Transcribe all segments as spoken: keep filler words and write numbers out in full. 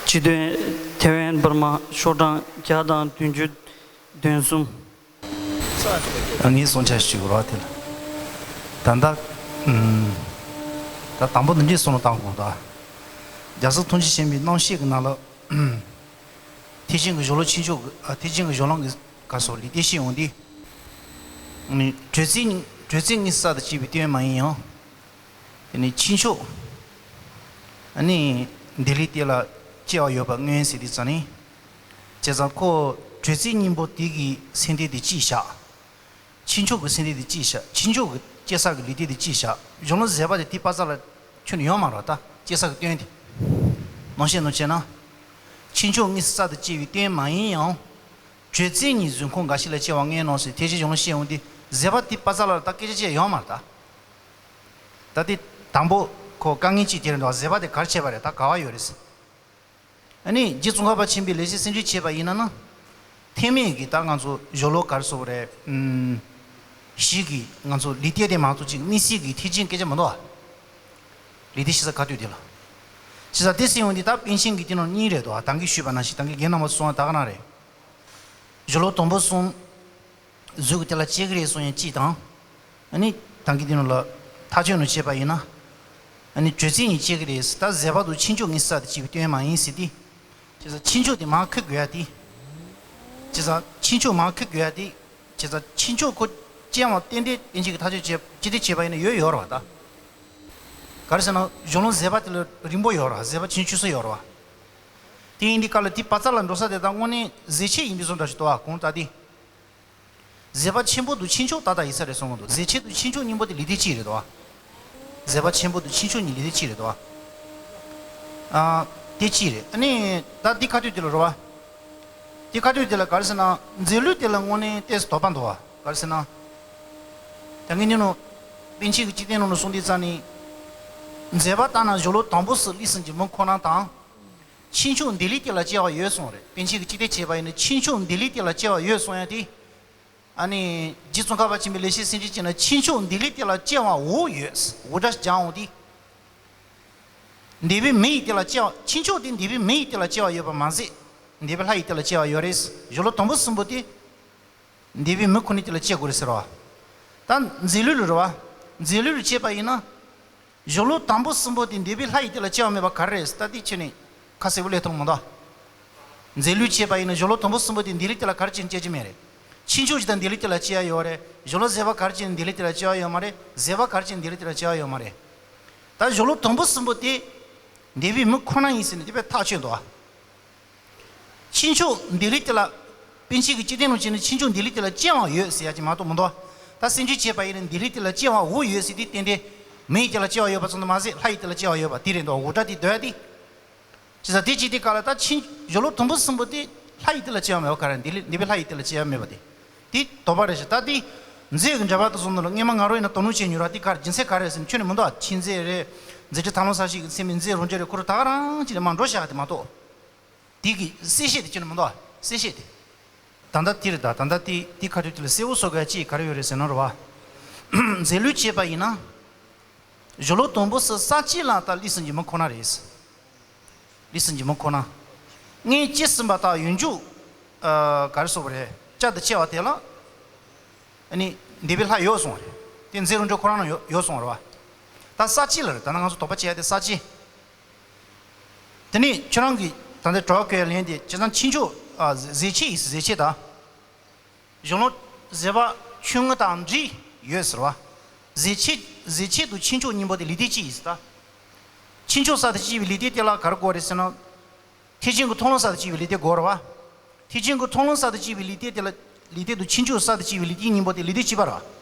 སྤྱི་དོན་ཐེ་ཝན་འབར་མ་ཤོག་གྲངས་བརྒྱ་དང་བདུན་ཅུ་དོན་གསུམ། ངས་སོང་ཆ་ཞུ་རོགས་དེ་ལ། ད་ལྟ་ད་དང་པོ་འདི་འདྲས་སོང་ལ་བཏང་དགོས་ད། རྒྱལ་སྲིད་ཐོན་སྐྱེད་ཆེན་པོའི་རྣམ་བཤད་ཀྱི་ནང་ལ། ཐེག་ཆེན་གྱི་གཞུང་ལུགས་ཆོས་ཕྱོགས་ཀྱི་ཨ་ཐེག་ཆེན་གྱི་གཞུང་ལུགས་ཀྱི་སྐབས་སུ་ལུས་བསྟན་བཤད་ཡོང་དུས། ཨ་ནི་དྲོད་རྩེ་དྲོད་རྩེ་གཉིས་སུ་གསལ་དུ་བྱེད་པའི་སྟོན་མ་ཡིན་ཡང་། དེ་ནི་ཆོས་མཆོག་ཨ་ནི་འདི་ལས་དེ་ལ་སྐྱེ་བ་ཡོད་པ་མངོན་ཟེར་དུས་ཙང་ནི། བྱས་ཙང་ཁོ་དྲོད་རྩེ་གཉིས་པོ་དེ་གི་སེམས་རྟེན་དེ་གཅིག་བཞག་ཆོས་མཆོག་གི་སེམས་རྟེན་དེ་གཅིག་བཞག་ཆོས་མཆོག་གི་སྐྱེ་ས་གི་ལུས་རྟེན་དེ་གཅིག་བཞག་གཞུང་ལུགས་ཟད་པ་དེ་དེ་པ་ཙ་ལ་ཁྱོན་ནས་ཡོད་མ་རེད་ད། སྐྱེ་ས་གི་སྟོན་དེ། ནང་བཤད་ནང་བྱས་ན། ཆོས་མཆོག་གཉིས་སུ་གསལ་དུ་བྱེད་པའི་སྟོན་མ་ཡིན་ཡང་། དྲོད་རྩེ་གཉིས་གཟུགས་ཁམས་འགའ་ཞིག་ལ་སྐྱེ་བ་མངོན་ནོ་ཟེར་ཐེག་ཆེན་གཞུང་ལུགས་བཤད་འོང་དུས་ཟད་པ་དེ་པ་ཙ་ལ་ད་སྐད་ཆ་བཤད་ཡོད་མ་རེད་ད། ད་དེ་དང་པོ་ཁོ་དཀའ་ངལ་གཅིག་དེ་རེད་འདུག་ཟད་པ་དེ་ག་རེ་བྱས་པ་རེད་ད་ག་བ་ཡོད་རེད་ཟེར། ཨ་ནི་རྗེ་ཙོང་ཁ་པ་ཆེན་པོས་ལེགས་བཤད་སེམས་འགྲེལ་བྱས་པ་ཡིན་ན་ན། ཐེག་དམན་གྱི་ད་ང་ཚོ་གཞུང་ལུགས་ག་རེ་ཟེར་དགོས་རེད། ཨུམ། ཞིག་གི་ང་ཚོ་ལུས་རྟེན་དེ་མ་གཏོགས་ཅིག་དམིགས་བསལ་གྱི་ཐེག་ཆེན་སྐད་ཆ་མི་འདུག་ཨ། ལུས་རྟེན་ཤེས་ས་ག་དུས་དེ་ལ། ཤེས་ས་དེ་སེམས་འོང་དུས་ད་པཎ་ཆེན་གྱི་དེ་ནང་གཉིས་རེད་འདུག་ཨ། ད་གིན་ཞུས་པ་ནང་བཞིན་ད་གིན་རྒན་རྣམ་པ་གསུང་བ་ད་ག་རང་རེད། གཞུང་ལུགས་དང་པོ་གསུམ། གཟུགས་ཀྱི་དེ་ལ་སྐྱེ་གི་རེད་གསུང་ཡང་གཅིག་དང་། ཨ་ནི་ད་གིན་དེ་ནང་ལ་ཐག་གཅོད་ནང་བྱས་པ་ཡིན་ན། ཨ་ནི་དྲོད་རྩེ་གཉིས་སྐྱེ་གི་རེད་ཟེར་ད་ཟད་པ་དང་ཆོས་མཆོག་གཉིས་སུ་གསལ་དུ་བྱེད་པའི་སྟོན་མ་ཡིན་ཟེར་ཏེ། བྱས་ཙང་ཆོས་མཆོག་དེ་མར་འཁུར་དགོས་ཡ་དེ། བྱས་ཙང་ཆོས་མཆོག་མར་འཁུར་དགོས་ཡ་དེ། བྱས་ཙང་ཆོས་མཆོག་ཁོ་སྐྱེ་བ་ཏན་ཏན་ཏན་ཅིག་གི་ཐག་གཅོད་བྱས་ཅི་སྟེ་བྱས་པ་ཡིན་ན་ཡོད་ཡོད་རེད་བ་ད། ག་རེ་ཟེར་ན་གཞུང་ལུགས་ཟད་པ་དེ་ལ་རིང་པོ་ཡོད་རེད་བ། ཟད་པ་ཆུང་ཆུང་སུ་ཡོད་རེད་བ། དེ་ཡིན་དུས་སྐབས་ལ་དེ་པ་ཙ་ལ་འགྲོ་ས་དེ་ད་དངོས་གནས་ཟད་ཆེན་ཡིན་པའི་བཟོ་འདྲ་ཞིག་འདུག་བ་གོང་ལྟ་དེ། ཟད་པ་ཆེན་པོ་དང་ཆོས་མཆོག་ཏག་ཏག་ཡིན་ས་རེད་གསུང་གི་འདུག་ཟད་ཆེན་དང་ཆོས་མཆོག་གཉིས་པོ་དེ་ལུས་རྟེན་གཅིག་རེད་དོ། ཟད་པ་ཆེན་པོ་དང་ཆོས་མཆོག་གཉིས་ལུས་རྟེན་གཅིག་རེད་དོ། ཨ། དེ་གཅིག་རེད། ཨ་ནི་ད་འདི་ཁ་ཐུག་དེ་ལ་རེད་བ། འདི་ཁ་ཐུག་དེ་ལ་ག་རེ་ཟེར་ན་མཛོད་ལུས་དེ་ལ་དངོས་གནས་ཏོག་ཙམ་དོགས་པ་འདུག་བ། ག་རེ་ཟེར་ན། ད་ངས་ཉོན་ནོ། པཎ་ཆེན་གྱི་སྤྱི་དོན་ནང་ལ་གསུངས་དུས་ཙང་ནི། མཛད་པ་ལྟར་ན་གཞུང་ལུགས་དང་པོ་སུ་ལུས་སེམས་ཀྱི་མི་ཁོ་ན་དང་། ཆོས་མཆོག་འདི་ལུས་དེ་ལ་སྐྱེ་བ་ཡོད་གསུངས་རེད། པཎ་ཆེན་གྱི་སྤྱི་དོན་བྱས་པ་ཡིན་ན་ཆོས་མཆོག་འདི་ལུས་དེ་ལ་སྐྱེ་བ་ཡོད་གསུངས་ཡ་དེ། ཨ་ནི་རྗེ་ཙོང་ཁ་པ་ཆེན་པོས་ལེགས་བཤད་སེམས་འགྲེལ་བྱས་ན་ཆོས་མཆོག་འདི་ལུས་དེ་ལ་སྐྱེ་བ་འོ་ཡོད། འོ་འདྲ་སྦྱང་འོང་དེ། འདས་པའི་མི་ཡི་དེ་ལ་སྐྱེ་བ་ཆོས་མཆོག་དེ་འདས་པའི་མི་ཡི་དེ་ལ་སྐྱེ་བ་ཡོད་པ་མ་ཟད། འདས་པའི་ལྷ་ཡི་དེ་ལ་སྐྱེ་བ་ཡོད་རེད། གཞུང་ལུགས་དང་པོ་གསུམ་པོ་དེ། འདས་པའི་མི་ཁོ་ནའི་དེ་ལ་སྐྱེ་དགོས་རེད་ཟེར་བ། ད་མཛོད་ལུས་ལ་རེད་བ། མཛོད་ལུས་ལ་བྱས་པ་ཡིན་ན། གཞུང་ལུགས་དང་པོ་གསུམ་པོ་དེ་འདས་པའི་ལྷ་ཡི་དེ་ལ་སྐྱེ་བ་མེད་པ་ག་རེ་རེད་ཟེར་ད་དེ་ཁྱོན་ནས་ཁ་གསལ་པོ་སླེབས་ཐུབ་མི་འདུག་མཛོད་ལུས་བྱས་པ་ཡིན་ན་གཞུང་ལུགས་དང་པོ་གསུམ་པོ་དེ་འདི་ལུས་དེ་ལ་ག་རེ་བྱས་ནས་སྐྱེ་རྒྱུ་མེད་རེད། ཆོས་མཆོག་ཅིག་དང་འདི་ལུས་དེ་ལ་སྐྱེ་ཡ་ཡོད་རེད། གཞུང་ལུགས་ཟད་པ་ག་རེ་བྱས་ནས་འདི་ལུས་དེ་ལ་སྐྱེ་ཡ་ཡོད་མ་རེད། ཟད་པ་ག་རེ་བྱས་ནས་འདི་ལུས་དེ་ལ་སྐྱེ་ཡ་ཡོད་མ་རེད། ད་གཞུང་ལུགས་དང་པོ་གསུམ་པོ་དེ། འདས་པའི་མི་ཁོ་ན་ཡིན་ཟེར་ནས་དེ་བས་ཐག་ཆོད་འདུག་ཆོས་མཆོག་འདི་ལུས་དེ་ལ། པཎ་ཆེན་གྱི་སྤྱི་དོན་ནང་བྱས་ན་ཆོས་མཆོག་འདི་ལུས་དེ་ལ་སྐྱེ་བ་ཡོད་ཟེར་ཡ་ཅིག་མ་གཏོགས་མི་འདུག་ད་སེམས་འགྲེལ་བྱས་པ་ཡིན་ན་འདི་ལུས་དེ་ལ་སྐྱེ་བ་འོ་ཡོད་ཟེར་དེ་ཏན་ཏན། མི་ཡི་དེ་ལ་སྐྱེ་བ་ཡོད་པ་ཙམ་དུ་མ་ཟད་ལྷ་ཡི་དེ་ལ་སྐྱེ་བ་ཡོད་པ་དེ་རེད་འདུག་འུར་སྒྲ་དེ་འདོད་ཡ་དེ། ཅི་ཟེར་དེ་ཅི་དེ་ག་ལ་ད་ཕྱིན་གཞུང་ལུགས་དང་པོ་གསུམ་པོ་དེ་ལྷ་ཡི་དེ་ལ་སྐྱེ་བ་མེད་པ་ག་རེ་འདི་ལས་འདི་པའི་ལྷ་ཡི་དེ་ལ་སྐྱེ་བ་མེད་པ་དེ། དེ་དོགས་པ་རེད་ཤག་ད་དེ་མཛོད་ཀྱི་འགྲེལ་པ་དེ་ཚོ་ནང་ལ་སྔས་མ་ང་རང་ཡིན་ན་དོ་སྣང་བྱས་མྱོང་ར་དེ་ག་རེ་རྒྱུ་མཚན་ག་རེ་ཟེར་ན་ཁྱོན་ནས་མི་འདུག་ཨ། མཆིམས་མཛོད་རེད། མཛད་འཕྲིན་ཐར་ལམ་གསལ་བྱེད་ཀྱི་མཚན་མའི་མཛོད་རང་འཇགས་རེད། ཁོ་རང་ད་ག་རང་ཅིག་ལ་མར་འགྲོ་ཤག་དེ་མ་གཏོགས། དེ་གི་གསལ་བཤད་དེ་ཁྱོན་ནས་མི་འདུག་ཨ། གསལ་བཤད་དེ། ད་ལྟ་དེ་རེད་ད། ད་ལྟ་དེ་དེ་ཁ་ཐུག་དེ་ལ་གསལ་བོ་བཟོ་དགོས་ཅིག་ག་རེ་ཡོད་རེད་ཟེར་ན་རེད་བ། མཛོད་ལུས་བྱས་པ་ཡིན་ན། གཞུང་ལུགས་དང་པོ་སུ་ས་བཅད་ལ་ད་ལུས་སེམས་ཀྱི་མི་ཁོ་ན་རེད། ལུས་སེམས་ཀྱི་མི་ཁོ་ན། སྔོན་སྐྱེས་ཟིན་པ་དག་ཡོངས་རྫོགས། ཨ། ག་རེ་ཟེར་དགོས་རེད། བསྐྱར་དུ་སྐྱེ་བ་དེ་ལ། ཨ་ནི་འདས་པའི་ལྷ་ཡོད་གསུངས་པ་རེད། དེ་མཛོད་རང་འཇགས་ཁོ་རང་ནང་ཡོད་ཡོད་གསུངས་པ་རེད་བ། ད་ས་བཅད་ལ་རེད། ད་ནི་ང་ཚོ་དོགས་པ་བྱེད་ཡ་དེ་ས་བཅད། དེ་ནས་ཁྱོད་རང་གིས་ད་ལྟ་དྲི་བ་བཀོད་ཡ་ལན་དེ་བྱས་ཙང་ཕྱིན་ཆོག་ཨ། ཟད་ཆེན་ཡིན་ཟེར་ཟད་ཆེན་དང་། གཞུང་ལུགས་ཟད་པ་ཆུང་ངུ་དང་འདྲེས་ཡོད་ཟེར་བ། ཟད་ཆེན་ཟད་ཆེན་དང་ཕྱིན་ཆོག་གཉིས་པོ་དེ་ལུས་རྟེན་གཅིག་ཡིན་ཟེར་ད། ཕྱིན་ཆོག་གསལ་དུ་བྱེད་པའི་ལུས་རྟེན་དེ་ལ་ག་རེ་དགོས་རེད་ཟེར་ན། ཐེག་ཆེན་གྱི་མཐོང་ལམ་གསལ་དུ་བྱེད་པའི་ལུས་རྟེན་དགོས་རེད་བ། ཐེག་ཆེན་གྱི་མཐོང་ལམ་གསལ་དུ་བྱེད་པའི་ལུས་རྟེན་དེ་ལ་ལུས་རྟེན་དང་ཕྱིན་ཆོག་གསལ་དུ་བྱེད་པའི་ལུས་རྟེན་གཉིས་པོ་དེ་ལུས་རྟེན་གཅིག་པ་རེད་བ།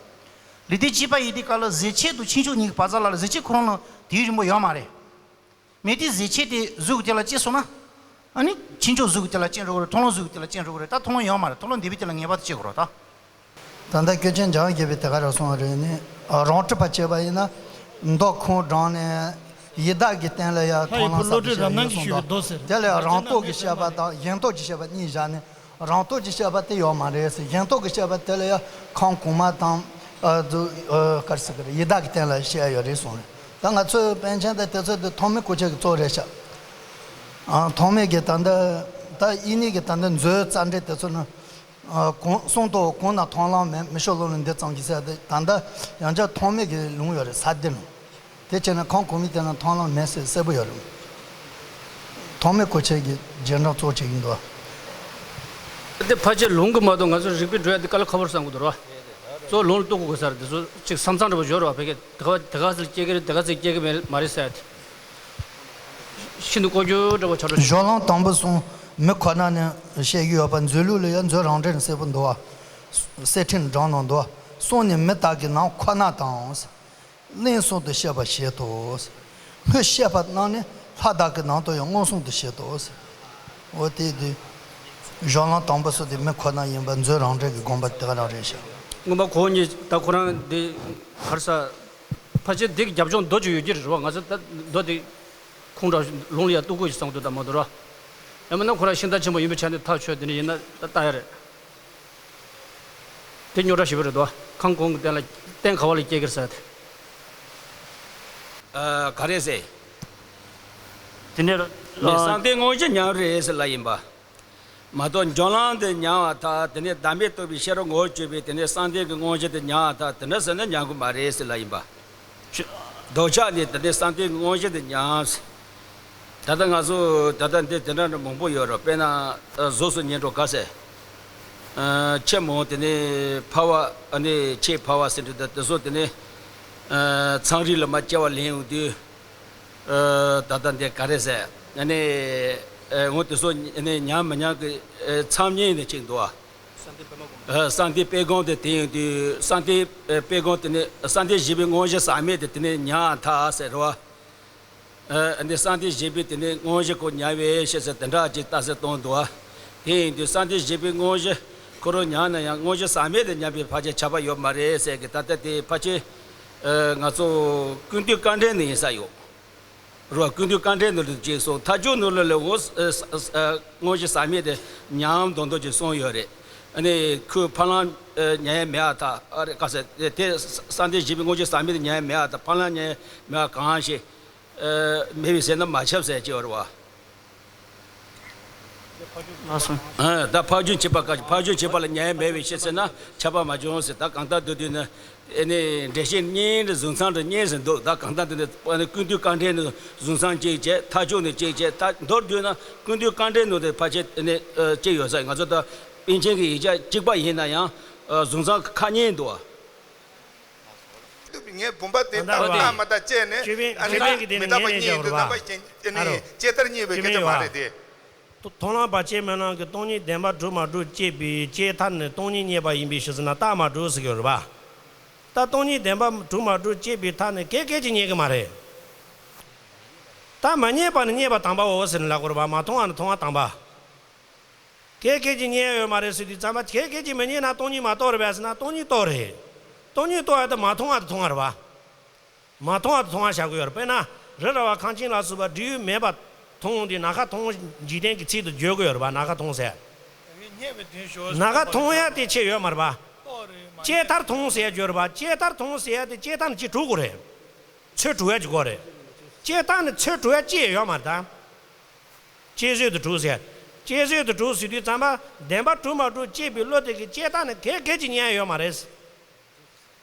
ལུས་རྟེན་གཅིག་པ་ཡིན་དུས་སྐབས་ལ་ཟད་ཆེན་དང་ཕྱིན་ཆོག་གཉིས་ཀྱི་བར་མཚམས་ལ་ལ་ཟད་ཆེན་ཁོ་རང་ལ་དེའི་རིང་པོ་ཡོད་མ་རེད། མེད་དུས་ཟད་ཆེན་དེ་གཟུགས་ཀྱི་དེ་ལ་སྐྱེས་སོང་ན། ཨ་ནི་ཕྱིན་ཆོག་གཟུགས་ཀྱི་དེ་ལ་སྐྱེ་འགྲོ་གི་རེད། མཐོང་ལམ་གཟུགས་ཀྱི་དེ་ལ་སྐྱེ་འགྲོ་གི་རེད། ད་མཐོང་ལམ་ཡོད་མ་རེད། མཐོང་ལམ་འདས་པའི་དེ་ལ་ངེས་པར་དུ་སྐྱེ་དགོས་རེད་ད། ད་ལྟ་སྐྱེས་ཆེན་འཇམ་དབྱངས་རྒྱལ་པོས་དེ་ག་རེ་གསུངས་པ་རེད་ནི། རང་གྲུབ་པ་བྱས་པ་ཡིན་ན། མདོ་ཁམས་སྦྲང་ནས་ཡི་དྭགས་ཀྱི་སྟེང་ལ་ཡང་མཐོང་ལམ་གསལ་དུ་བྱེད་ཡོད་གསུངས་དང་། དེ་ལས་རང་རྟོགས་ཀྱི་བཤད་པ་དང་གཞན་རྟོགས་ཀྱི་བཤད་པ་གཉིས་བཞག་ནས། རང་རྟོགས་ཀྱི་བཤད་པ་དེ་ཡོད་མ་རེད་ཟེར། གཞན་རྟོགས་ཀྱི་བཤད་པ་དེ་ལ་ཡང་ཁམས་གོང་མ་དང་། ཨ། དུ། ཨ། ག་རེ་ཟེར་གི་རེད། ཡི་དྭགས་ཀྱི་སྟེང་ལ་བཤད་ཡོད་རེད་གསུངས་རེད། ད་ང་ཚོའི་པཎ་ཆེན་དང་དེ་ཚོ་དེ་ཐོགས་མེད་སྐུ་མཆེད་ཀྱི་གཙོ་རེད་ཤག་ཨ། ཐོགས་མེད་ཀྱི་ད་ལྟ་ད་ཡིན་ནི་གི་ད་ལྟ་མཛོད་རྩ་འགྲེལ་དེ་ཚོ་ནི། ཨ། གང་གསུང་ཐོག་གང་ན་མཐོང་ལམ་མེད། མི་ཤོ་ལོ་ལ་འདི་ཙམ་གྱིས་ཟེར་ཏེ། ད་ལྟ་ཡང་བསྐྱར་ཐོགས་མེད་ཀྱི་ལུང་ཡོད་རེད། ས་འདི་ནི། དེ་བྱས་ན་ཁང་གོང་མའི་སྟེང་ན་མཐོང་ལམ་མེད་ཟེར་གསལ་པོ་ཡོད་རེད། ཐོགས་མེད་སྐོར་ཆེན་གྱི་རྗེས་འབྲང་གཙོ་བྱེད་ཀྱི་འདུག་དེ་ཕལ་ཆེར་ལུང་གི་མ་གཏོགས་ང་ཚོ་རིག་པའི་འགྲོས་འདི་དཀའ་ལས་ཁག་པོ་རེད་བསམ་གྱི་འདུག་ར། གཙོ་བོ་ལུང་ལ་གཏུག་དགོས་ས་རེད། འདི་ཚོ་ཅིག་ས་མཚམས་འདྲ་པོ་ཡོད་རེད་བ། ཕ་གི་དེ་ག་དེ་ག་ཚོད་སྐྱེ་གི་རེད། དེ་ག་ཚོད་སྐྱེ་གི་མེད་མ་རེད་ཟེར་ཏེ། ཤིན་ཏུ་ལྐོག་གྱུར་འདྲ་པོ་ཆགས་འགྲོ། སྦྱོར་ལམ་དང་པོ་གསུམ་མི་ཁོ་ན་ནས་བཤད་ཀྱི་ཡོད་པ། མཛོད་ལུགས་ལ་ཡང་མཛོད་རང་འགྲེལ་ནས་གསལ་པོ་འདུག་བ། གསེར་ཕྲེང་སྦྲང་ནང་འདུག་བ། གསུམ་ནི་མི་དག་གི་ནང་ཁོ་ན་དང་། གླེང་གསུམ་དུ་བཤད་པ་བཞེད་དོ། སྔོན་བཤད་པ་རྣམས་ནི་ལྷ་དག་གི་ནང་དུ་ཡང་མངོན་སུམ་དུ་བཤད་དོ། འོ་དེ་དུས་སྦྱོར་ལམ་དང་པོ་གསུམ་དེ་མི་ཁོ་ན་ཡིན་པ། མཛོད་རང་འགྲེལ་གྱི་དགོངས་པ་དེ་ག་རང་རེད་ཤག་མངོན་པ་གོ་ནི་ད་ཁོ་རང་འདི་ག་རེ་ཟ། ཕལ་ཆེར་འདི་གི་རྒྱབ་ལྗོངས་མདོ་ཅིག་ཡོད་ཀྱི་རེད་བ། ང་ཚོ་ད་མདོ་དེ་ཁུངས་དྲངས་ལུང་ལ་ཡ་གཏུག་དགོས་ཀྱི་བསམ་གྱི་འདུག་ད་མ་འདུག་ར། ཡང་མིན་ན་ཁོ་རང་ཤིང་རྟ་ཆེན་པོ་ཡིན་པའི་ཆ་ནས་ཐག་ཆོད། དེ་འདྲ་ཡིན་ན་ད་ལྟ་ཡ་རེད། དེ་རྙོག་དྲ་ཞེ་པོ་རེད་དོ། ཁང་གོང་གི་སྟེང་ལ་སྟེང་ག་བ་ལ་སྐྱེ་གི་རེད་ཟེར་ཏེ། ཨ། ག་རེ་ཟེར། དེ་ནས་ནས་གསང་བསྟོད་དངོས་གཞི་ཉམས་རེད་ཟེར་ལབ་ཡིན་པ། མ་གཏོགས་སྦྱོར་ལམ་དེ་ཉམས་པར་ཐལ། དེ་ནས་བདག་མེད་རྟོགས་པའི་ཤེས་རབ་ངོ་བོར་གྱུར་པའི་དེ་ནས་གསང་བསྟོད་ཀྱི་དངོས་གཞི་དེ་ཉམས་པར་ཐལ། དེ་འདྲ་ཟེར་ན་ཉམས་ཀྱི་མ་རེད་ཟེར་ལབ་ཡིན་པ། ལྡོག་ཕྱོགས་ནས་དེ་ནས་གསང་བསྟོད་ཀྱི་དངོས་གཞི་དེ་ཉམས། ད་ལྟ་ང་ཚོ་ད་ལྟ་འདི་དེ་འདྲ་འདྲ་མང་པོ་ཡོད་རེད། དཔེར་ན་གཟུགས་སུ་ཉེ་འགྲོ་ག་ཟེར། ཨ། ཆེས་མང་དེ་ནས་ཕལ་བ། ཨ་ནི་ཆེས་ཕལ་བ་ཟེར་འདྲ། ད་དེ་ཚོ་དེ་ནས། ཨ། ཚངས་རིས་ལ་མར་སྐྱེ་བ་ལེན་ཡོང་དུས། ཨ། ད་ལྟ་འདི་ག་རེ་ཟེར། ཨ་ནི། ཨ། འོ་དེ་ཚོ་ཨ་ནི་ཉམས་མི་ཉམས་ཀྱི། ཨ། མཚམས་གཉིས་ནས་གཅིག་འདུག་ཨ། ཨ། གསང་བསྟོད་དཔེ་སྒོམ་དེ་དེ་ཡིན་དུས། གསང་བསྟོད་དཔེ་སྒོམ་དེ་ནི་གསང་བསྟོད་བཞི་པའི་དངོས་གཞི་ཟག་མེད་དེ་དེ་ནི་ཉམས་ཐལ་ཟེར་རོ། ཨ། འདི་གསང་བསྟོད་བཞི་པའི་དེ་ནི་དངོས་གཞི་ཁོ་ཉམས་པའི་ཕྱིར་ཟེར་དེ་འདྲ་ཅིག་རྟགས་གསལ་གཏོང་འདུག་ཨ། དེ་ཡིན་དུས་གསང་བསྟོད་བཞི་པའི་དངོས་གཞི་ཁོ་རང་ཉམས་ན་ཡང་དངོས་གཞི་ཟག་མེད་དེ་ཉམས་པའི་ཕལ་ཆེར་ཁྱབ་པ་ཡོད་མ་རེད་ཟེར་གི། ད་ལྟ་དེ་ཕལ་ཆེར། ཨ། ང་ཚོ་ཀུན་བཏུས་དཀའ་འགྲེལ་ནང་ཡིན་ས་ཡོད་རེད་བ། ཀུན་བཏུས་དཀའ་འགྲེལ་ནང་ལ་ཅིག་སོང་། མཐའ་འཁྱོངས་ནང་ལ་ལ་འོ། ཨ། ཨ། དངོས་གཞི་ཟག་མེད་དེ་ཉམས་མདོག་མདོག་ཅིག་གསུངས་ཡོད་རེད། ཨ་ནི་ཁོས་ཕར་ལམ། ཨ། ཉམས་ཡ་མེད་པར་ཐལ། ཨ། རེད་ག་ཟེར། དེ་གསང་བསྟོད་བཞི་པའི་དངོས་གཞི་ཟག་མེད་དེ་ཉམས་ཡ་མེད་པར་ཐལ། ཕར་ལམ་ཉམས་ཡ་མེད་པ་གང་ཞིག་ཨ། མེད་པའི་ཟེར་ན་མ་ཁྱབ་ཟེར་གྱི་ཡོད་རེད་བ། ལགས་སོ། ཨ། ད་ཕར་ཕྱིན་བྱེད་པ་ག་ཕར་ཕྱིན་བྱེད་པ་ལ་ཉམས་ཡ་མེད་པའི་ཕྱིར་ཟེར་ན་ཁྱབ་པ་མ་བྱུང་ཟེར། ད་གང་ལྟར་འདོད་དུས་ནི། ཨ་ནི་འགྲེལ་བཤད་གཉིས་འདྲ་གཟུང་མཚམས་འདྲ་གཉིས་ཟེར་འདུག་ད་གང་ལྟར་འདི་ནི་ཨ་ནི་ཀུན་བཏུས་དཀའ་འགྲེལ་ནང་གཟུང་མཚམས་གཅིག་བྱས། མཐའ་འཁྱོངས་ནང་གཅིག་བྱས། ད་མདོར་བསྡུས་ན་ཀུན་བཏུས་དཀའ་འགྲེལ་ནང་དེ་ཕལ་ཆེར་ཨ་ནི་གཅིག་ཡོད་ས། ང་ཚོ་ད་པཎ་ཆེན་གྱི་ཡིག་ཆ་གཅིག་པ་ཡིན་ན་ཡང་། ཨ། གཟུང་མཚམས་ཁག་གཉིས་འདུག་བ། ངའི་བུམ་པ་དེ་ད་ལྟ་རྟག་མ་རྟག་དཔྱད་ནས། ཅོད་པན། ཨ་ནི་ཅོད་པན་གྱི་དེ་མི་ནི་རྟག་པ་ངས་ནས་གཉིས་འདུག་རྟག་པ་ཞིག་ཨ་ནི་ཨ་རོ། དཔྱད་བསྡུར་གཉིས་པའི་སྐད་ཆ་མ་རེད་དེ། མཐོང་ལམ་བར་ཆད་མེད་ལམ་གྱི་སྟོང་ཉིད་བདེན་པ་གྲུབ་མ་གྲུབ་དཔྱད་པའི་དཔྱད་མཐའ་ནི་སྟོང་ཉིད་རྙེད་པ་ཡིན་པའི་ཕྱིར་ཟེར་ན་རྟགས་མ་གྲུབ་ཟེར་གྱི་ཡོད་རེད་པ། ད་སྟོང་ཉིད་བདེན་པ་གྲུབ་མ་གྲུབ་དཔྱད་པའི་མཐའ་ནི་གལ་གལ་ཅིག་རྙེད་ཀྱི་མ་རེད། ད་མ་རྙེད་པ་ནི་རྙེད་པ་དང་པའོ་ཟེར་ནས་ལབ་དགོས་རེད་པ། མ་མཐོང་བ་ནི་མཐོང་བ་དང་པ། གལ་གལ་ཅིག་རྙེད་ཡོད་མ་རེད་ཟེར་དུས་ཙམ་པ། གལ་གལ་ཅིག་མི་རྙེད་ན་སྟོང་ཉིད་མ་རྟོགས་རེད་པས་ཟེར་ན་སྟོང་ཉིད་རྟོགས་རེད། སྟོང་ཉིད་རྟོགས་ཡ་དེ་མ་མཐོང་བ་དེ་མཐོང་བ་རེད་པ། མ་མཐོང་བ་དེ་མཐོང་བ་བཞག་གི་ཡོད་རེད། དཔེར་ན་རི་ར་བ་ཁང་ཆེན་ལ་སོགས་པ་འབྲས་བུ་མེད་པ་མཐོང་དུས་ནམ་མཁའ་མཐོང་འཇིག་རྟེན་གྱི་ཚིག་ཏུ་བརྗོད་ཀྱི་ཡོད་རེད་པ། ནམ་མཁའ་མཐོང་ཟེར། ནམ་མཁའ་མཐོང་ཡ་དེ་ཆེ་ཡོད་མ་རེད་པ། དཔྱད་མཐར་མཐོང་ཟེར་ཡ་བརྗོད་རེད་པ། དཔྱད་མཐར་མཐོང་ཟེར་ཡ་དེ་དཔྱད་མཐར་ནི་གཅིག་གྲུབ་དགོས་རེད། ཚོད་གྲུབ་ཡ་གཅིག་དགོས་རེད། དཔྱད་མཐར་ནི་ཚོད་གྲུབ་ཡ་གཅིག་ཡོད་མ་རེད་ད། དཔྱད་བཟོད་དུ་གྲུབ་ཟེར། དཔྱད་བཟོད་དུ་གྲུབ་ཟེར་དུས་ཙམ་པ་བདེན་པ་གྲུབ་མ་གྲུབ་དཔྱད་པའི་བློ་དེ་གི་དཔྱད་མཐར་ནི་གལ་གལ་ཅིག་རྙེད་ཡ་ཡོད་མ་རེད།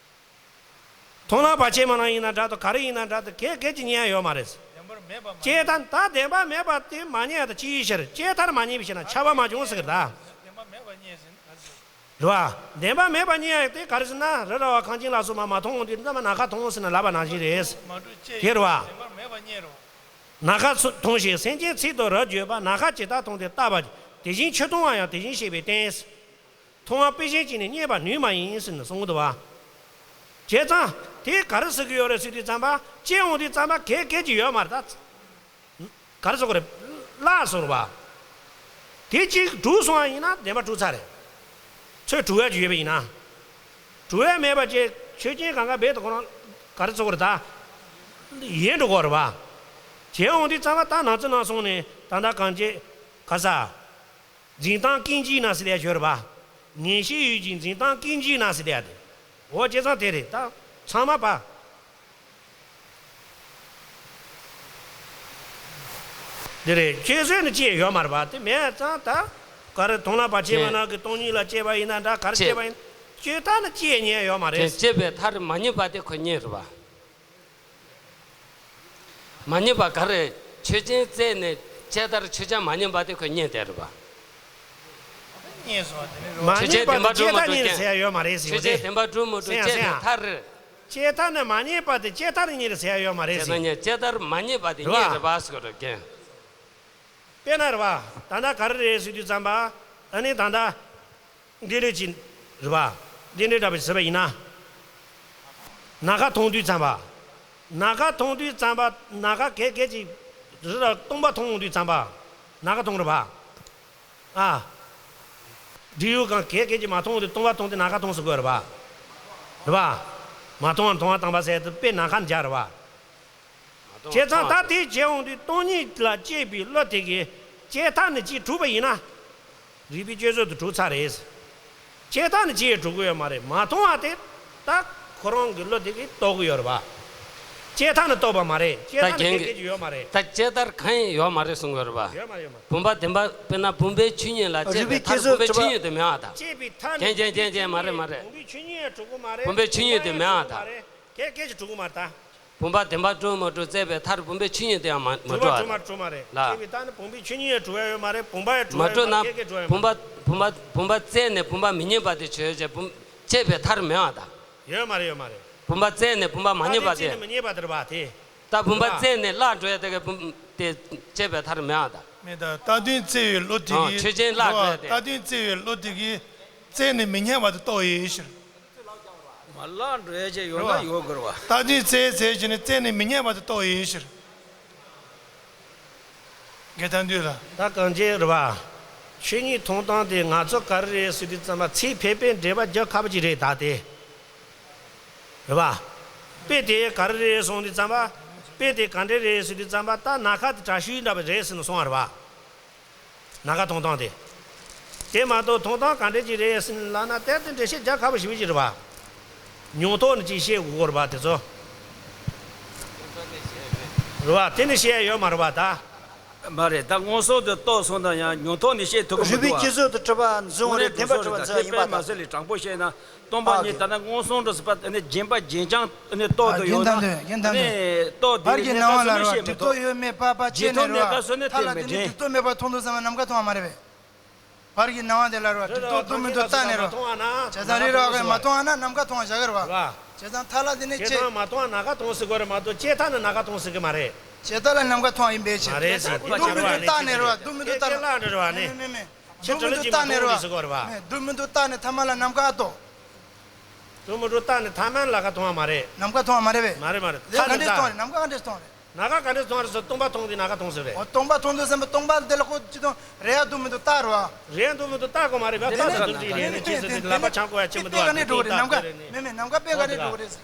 མཐོང་ལམ་བར་ཆད་མེད་ལམ་ཡིན་ན་འདྲ་དང་ག་རེ་ཡིན་ན་འདྲ་དང་གལ་གལ་ཅིག་རྙེད་ཡ་ཡོད་མ་རེད། བདེན་པར་མེད་པ་མ་དཔྱད་མཐར་ད་བདེན་པ་མེད་པ་དེ་མ་རྙེད་ཡ་དང་གཅིག་ཕྱིར། དཔྱད་མཐར་མ་རྙེད་པའི་ཕྱིར་ན་ཁྱབ་པ་མ་བྱུང་ཟེར་གི་རེད་ད། བདེན་པ་མེད་པ་རྙེད་ཟིན་ག་ཟེར། རེད་བ། བདེན་པ་མེད་པ་རྙེད་ཡ་དེ་ག་རེ་ཟེར་ན། རི་ར་བ་ཁང་ཆེན་ལ་སོགས་པ་མ་མཐོང་དུས་ཙམ་པ་ནམ་མཁའ་མཐོང་ཟེར་ནས་ལབ་པ་ནང་བཞིན་རེད། དེ་རེད་བ། ནམ་མཁའ་མཐོང་ཞེས་སེམས་ཅན་ཚིག་ཏུ་རབ་བརྗོད་པ། ནམ་མཁའ་ཇི་ལྟར་མཐོང་དེ་ལྟ་བ། དེ་བཞིན་ཆོས་མཐོང་བ་ཡང་དེ་བཞིན་གཤེགས་པའི་རྟེན། མཐོང་བ་དཔེ་གཞན་གཅིག་ནི་རྙེད་པར་ནུས་མ་ཡིན་ཟེར་ནས་གསུངས་འདུག་བ། བྱས་ཙང་དེ་ག་རེ་ཟེར་གི་ཡོད་རེད་ཟེར་དུས་ཙམ་པ། དཔྱད་འོང་དུས་ཙམ་པ་གལ་གལ་ཅིག་ཡོད་མ་རེད་ད། ག་རེ་ཟེར་དགོས་རེད། བརླག་སོང་རེད་བ། དེ་གཅིག་གྲུབ་སོང་བ་ཡིན་ན་བདེན་པ་གྲུབ་ཚར་རེད། ཚོད་གྲུབ་ཡ་ཅིག་ཡོད་པ་ཡིན་ན། གྲུབ་ཡ་མེད་པ་ཅིག་ཆོས་ཅན་གང་ག་རྦད་དེ་ཁོ་རང་ག་རེ་ཟེར་དགོས་རེད་ད། ཡལ་འགྲོ་གི་རེད་བ། བྱས་འོང་དུས་ཙམ་པ་ད་ནང་ཚན་ནང་སོང་ནས་ད་ལྟ་གང་ཅི་ག་ས། འཛིན་སྟངས་ཀུན་གྱིས་ན་ཟེར་ཡ་ཡོད་རེད་བ། ངེས་ཤེས་ཡུལ་གྱི་འཛིན་སྟངས་ཀུན་གྱིས་ན་ཟེར་ཡ་དེ། འོ་བྱས་ཙང་དེ་རེད་ད། ཚང་མ་པ། འདི་རེད། གཅོད་བཟོད་ནི་གཅོད་ཡོད་མ་རེད་པ། དེ་མེད་ཙང་ད་ག་རེ་དོན་ལ་བར་ཆད་མེད་ན་གི་སྟོང་ཉིད་ལ་གཅོད་པ་ཡིན་ན་འདྲ། ག་རེ་གཅོད་པ་ཡིན། གཅོད་ཐབས་ནི་གཅོད་ཉན་ཡོད་མ་རེད། གཅོད་པའི་མཐར་མ་རྙེད་པ་དེ་ཁོ་རྙེད་རེད་པ། མ་རྙེད་པ་ག་རེ། ཆོས་ཅན་བཙལ་ནས་གཅོད་མཐར་ཆོས་ཅན་མ་རྙེད་པ་དེ་ཁོ་རྙེད་བསྡད་རེད་པ། མ་རྙེད་པ་དེ་གཅོད་མཐར་རྙེད་ཟེར་ཡ་ཡོད་མ་རེད་ཟེར་བ་རེད། ཆོས་ཅན་བདེན་པར་གྲུབ་མི་གྲུབ་གཅོད་པའི་མཐར། གཅོད་མཐར་ནི་མ་རྙེད་པ་དེ་གཅོད་མཐར་རྙེད་ཟེར་ཡ་ཡོད་མ་རེད་ཟེར། གཅོད་མཐར་མ་རྙེད་པ་དེ་རྙེད་རེད་པ་ཟེར་གོ་རེད་ཀྱེ། དཔེར་ན་རེད་པ། ད་ལྟ་ག་རེ་རེད་ཟེར་དུས་ཙམ་པ། ཨ་ནི་ད་ལྟ་འདི་འདྲ་ཅིག་རེད་པ། འདི་འདྲ་འདྲ་པོ་ཟེར་བ་ཡིན་ན། ནམ་མཁའ་མཐོང་དུས་ཙམ་པ། ནམ་མཁའ་མཐོང་དུས་ཙམ་པ། ནམ་མཁའ་གས་གས་ཅིག་རི་ར་སྟོང་པ་མཐོང་དུས་ཙམ་པ། ནམ་མཁའ་མཐོང་རེད་པ། ཨ། འབྲི་ཡུལ་གང་གས་གས་ཅིག་མ་མཐོང་དུས་སྟོང་པ་མཐོང་དུས་ནམ་མཁའ་མཐོང་ཟེར་དགོས་རེད་པ། རེད་པ། མ་མཐོང་བ་མཐོང་བ་དང་པ་ཟེར་དུས་དཔེ་ནམ་མཁའ་འཇགས་རེད་པ། བྱས་ཙང་ད་དེ་བྱས་འོང་དུས་སྟོང་ཉིད་ལ་དཔྱོད་པའི་བློ་དེ་གིས་གཅོད་མཐའ་ནི་གཅིག་གྲུབ་པ་ཡིན་ན། རིགས་པས་དཔྱད་བཟོད་དུ་གྲུབ་ཚར་རེད། གཅོད་མཐའ་ནི་གཅིག་ཡང་གྲུབ་ཀྱི་ཡོད་མ་རེད། མ་མཐོང་བ་དེ་ད་ཁོ་རང་གི་བློ་དེ་གིས་རྟོགས་ཀྱི་ཡོད་རེད་པ། གཅོད་མཐའ་ནི་རྟོགས་པ་མ་རེད། གཅོད་མཐའ་ནི་གལ་ཆེན་པོ་ཡོད་མ་རེད། ད་གཅོད་མཐར་གང་ཡང་ཡོད་མ་རེད་གསུང་གི་ཡོད་རེད་པ། ཡོད་མ་རེད། ཡོད་མ་རེད། བུམ་པ་བདེན་པ་དཔེར་ན་བུམ་པའི་ཆོས་ཉིད་ལ་དཔྱད་པའི་མཐར་བུམ་པའི་ཆོས་ཉིད་དེ་མེད་པ་དང་། གཅོད་པའི་མཐར་ནི་རྐྱང་རྐྱང་རྐྱང་རྐྱང་མ་རེད་མ་རེད། བུམ་པའི་ཆོས་ཉིད་ཡང་གྲུབ་ཀྱི་མ་རེད། བུམ་པའི་ཆོས་ཉིད་དེ་མེད་པ་དང་། གལ་གལ་ཆེ་གྲུབ་ཀྱི་མ་རེད་ད། བུམ་པ་བདེན་པར་གྲུབ་མི་གྲུབ་བཙལ་བའི་མཐར་བུམ་པའི་ཆོས་ཉིད་དེ་ཡང་མ་མ་གྲུབ་པ་རེད། གྲུབ་མ་གྲུབ་མ་རེད། ལ། གཅོད་པའི་མཐར་ནི་བུམ་པའི་ཆོས་ཉིད་ཡང་གྲུབ་ཡ་ཡོད་མ་རེད། བུམ་པ་ཡང་གྲུབ་ཡ་ཡོད་མ་རེད། མ་གྲུབ་ན་གལ་གལ་གྲུབ་ཡ་ཡོད་མ་རེད། བུམ་པ་བུམ་པ་བུམ་པ་བཙལ་ནས་བུམ་པ་མི་རྙེད་པ་དེ་ཆོས་ཅན། བུམ་གཅོད་པའི་མཐར་མེད་པ་དང་། ཡོད་མ་རེད། ཡོད་མ་རེད། བུམ་པ་བཙལ་ནས་བུམ་པ་མ་རྙེད་པ་དེ། བཙལ་ནས་མི་རྙེད་པ་དེ་རེད་པ་དེ། ད་བུམ་པ་བཙལ་ནས་བརླག་འགྲོ་ཡ་དེ་གའི་བུམ་དེ་གཅོད་པའི་མཐར་མེད་པ་དང་། མེད་ད། རྟག་དོན་བཙལ་བའི་བློ་དེ་གིས། ཆོས་ཅན་བརླག་འགྲོ་ཡ་དེ། རྟག་དོན་བཙལ་བའི་བློ་དེ་གིས་བཙལ་ནས་མི་རྙེད་པ་དེ་རྟོགས་ཡོད་ཕྱིར། མ་བརླག་འགྲོ་ཡ་ཅིག་ཡོད་ན་ཡོད་དགོས་རེད་པ། རྟག་དོན་བཙལ་བཙལ་བྱས་ནས་བཙལ་ནས་མི་རྙེད་པ་དེ་རྟོགས་ཡོད་ཕྱིར། དགེ་ཐང་འདུས་ལ། ད་གང་ཅི་རེད་པ། ཆོས་ཉིད་མཐོང་སྟངས་དེ་ང་ཚོ་ག་རེ་རེད་ཟེར་དུས་ཙམ་པ་ཚིག་ཕལ་པའི་འགྲེལ་པ་རྒྱག་ཁག་པོ་ཅིག་རེད་ད་དེ། རེད་པ། དཔེ་དེ་ག་རེ་རེད་གསུངས་དུས་ཙམ་པ། དཔེ་དེ་ག་འདྲ་རེད་ཟེར་དུས་ཙམ་པ། ད་ནམ་མཁའ་དེ་དྲ་ཤུལ་འདྲ་པོ་རེད་ཟེར་ནས་གསུངས་པ་རེད་པ། ནམ་མཁའ་མཐོང་སྟངས་དེ། དེ་མ་གཏོགས་མཐོང་སྟངས་ག་འདྲ་ཅིག་རེད་ཟེར་ལབ་ན། དེ་དེ་འགྲེལ་བཤད་རྒྱག་ཁག་པོ་ཞེ་པོ་ཅིག་རེད་པ། མྱོང་ཐོག་ནས་ཅིག་བཤད་དགོས་ཀྱི་རེད་པ་དེ་ཚོ། རེད་པ། དེ་ནས་བཤད་ཡ་ཡོད་མ་རེད་པ་ད། མ་རེད། ད་མངོན་སུམ་དུ་རྟོགས་སོང་ན་ཡང་མྱོང་ཐོག་ནས་བཤད་ཐུབ་ཀྱི་མི་འདུག་པ། རིགས་པས་དཔྱད་བཟོད་དུ་གྲུབ་པ་བཟུང་བ་རེད། བདེན་པར་གྲུབ་པ་ཚོ་ཡིན་པ་དང་། དཔེ་མ་སྲིད་ལས་དྲང་པོ་བཤད་ན། སྟོང་པ་ཉིད་ད་ལྟ་མངོན་སུམ་དུ་ཟེར་བ་ནི་རྗེན་པ་རྗེན་རྐྱང་ནི་རྟོགས་དུ་ཡོད་ན། རྟོགས་དེ་ནི་གནས་སྐབས་སུ་ནི་བཤད་མི་ཐུབ། རྗེན་ཐོག་ནས་ག་སོ་ནི་དེ་མི་དྲན། རྗེན་ཐོག་ནས་ག་སོ་ནི་དེ་མི་དྲན། སྒྲིབ་ཐོག་མེད་པར་མཐོང་དུས་ཙམ་པ་ནམ་མཁའ་མཐོང་བ་མ་རེད་པས། བར་གྱི་སྣང་བ་དེ་ལ་རེད་པ། སྒྲིབ་ཐོག་སྡུག་བསྔལ་དུ་བལྟས་ནས་རེད་པ། བྱས་ཙང་རི་ར་གས་མ་མཐོང་བ་ན་ནམ་མཁའ་མཐོང་བ་བཞག་གི་རེད་པ། བྱས་ཙང་ཐ་ལ་དེ་ནས་བྱས་ཙང་མ་མཐོང་བ་ནམ་མཁའ་མཐོང་ཟེར་དགོས་རེད་མ་གཏོགས་གཅོད་མཐའ་ནི་ནམ་མཁའ་མཐོང་ཟེར་གི་མ་རེད། གཅོད་མཐའ་ལ་ནམ་མཁའ་མཐོང་ཡིན་པའི་ཕྱིར། མ་རེད་ཟེར། སྡུག་བསྔལ་དུ་བལྟས་ནས་རེད་པ། སྡུག་བསྔལ་དུ་བལྟས་ནས། མེད་མེད་མེད། ཁྱེད་ཚོ་ལ་ཅི་མཐོང་ཟེར་དགོས་རེད་པ། མེད། སྡུག་བསྔལ་དུ་བལྟས་ནས་ཐ་མ་ལ་ནམ་མཁའ་ཨ་ཏོ། སྡུག་བསྔལ་དུ་བལྟས་ནས་ཐ་མ་ལ་ནམ་མཁའ་མཐོང་བ་མ་རེད། ནམ་མཁའ་མཐོང་བ་མ་རེད་པས། མ་རེད་མ་རེད། ཐ་ནི་ག་འདྲས་མཐོང་རེད། ནམ་མཁའ་ག་འདྲས་མཐོང་རེད། ནམ་མཁའ་ག་འདྲས་མཐོང་རེད་ཟེར། སྟོང་པ་མཐོང་དུས་ནམ་མཁའ་མཐོང་ཟེར་རེད། འོ། སྟོང་པ་མཐོང་དུས་ཙམ་པ་སྟོང་པ་དེ་ལ་ཁོ་ཅི་མཐོང་རེད། ཡ་སྡུག་བསྔལ་དུ་བལྟས་རེད་པ། རེད། སྡུག་བསྔལ་དུ་བལྟས་དགོས་མ་རེད་པ། བལྟས་ན་སྡུག་བསྔལ་རེད་ནི་ཅི་ཟེར་དུས་ལག་པ་འཆང་དགོས་ཡ་ཆེན་པོ་འདུག་པ། དེ་དེ་དེ་ག་འདྲས་འགྲོ་གི་རེད། ནམ་མཁའ་མེད་མེད། ནམ་མཁའ་དཔེ་ག་འདྲས་འགྲོ་གི་རེད་ཟེར།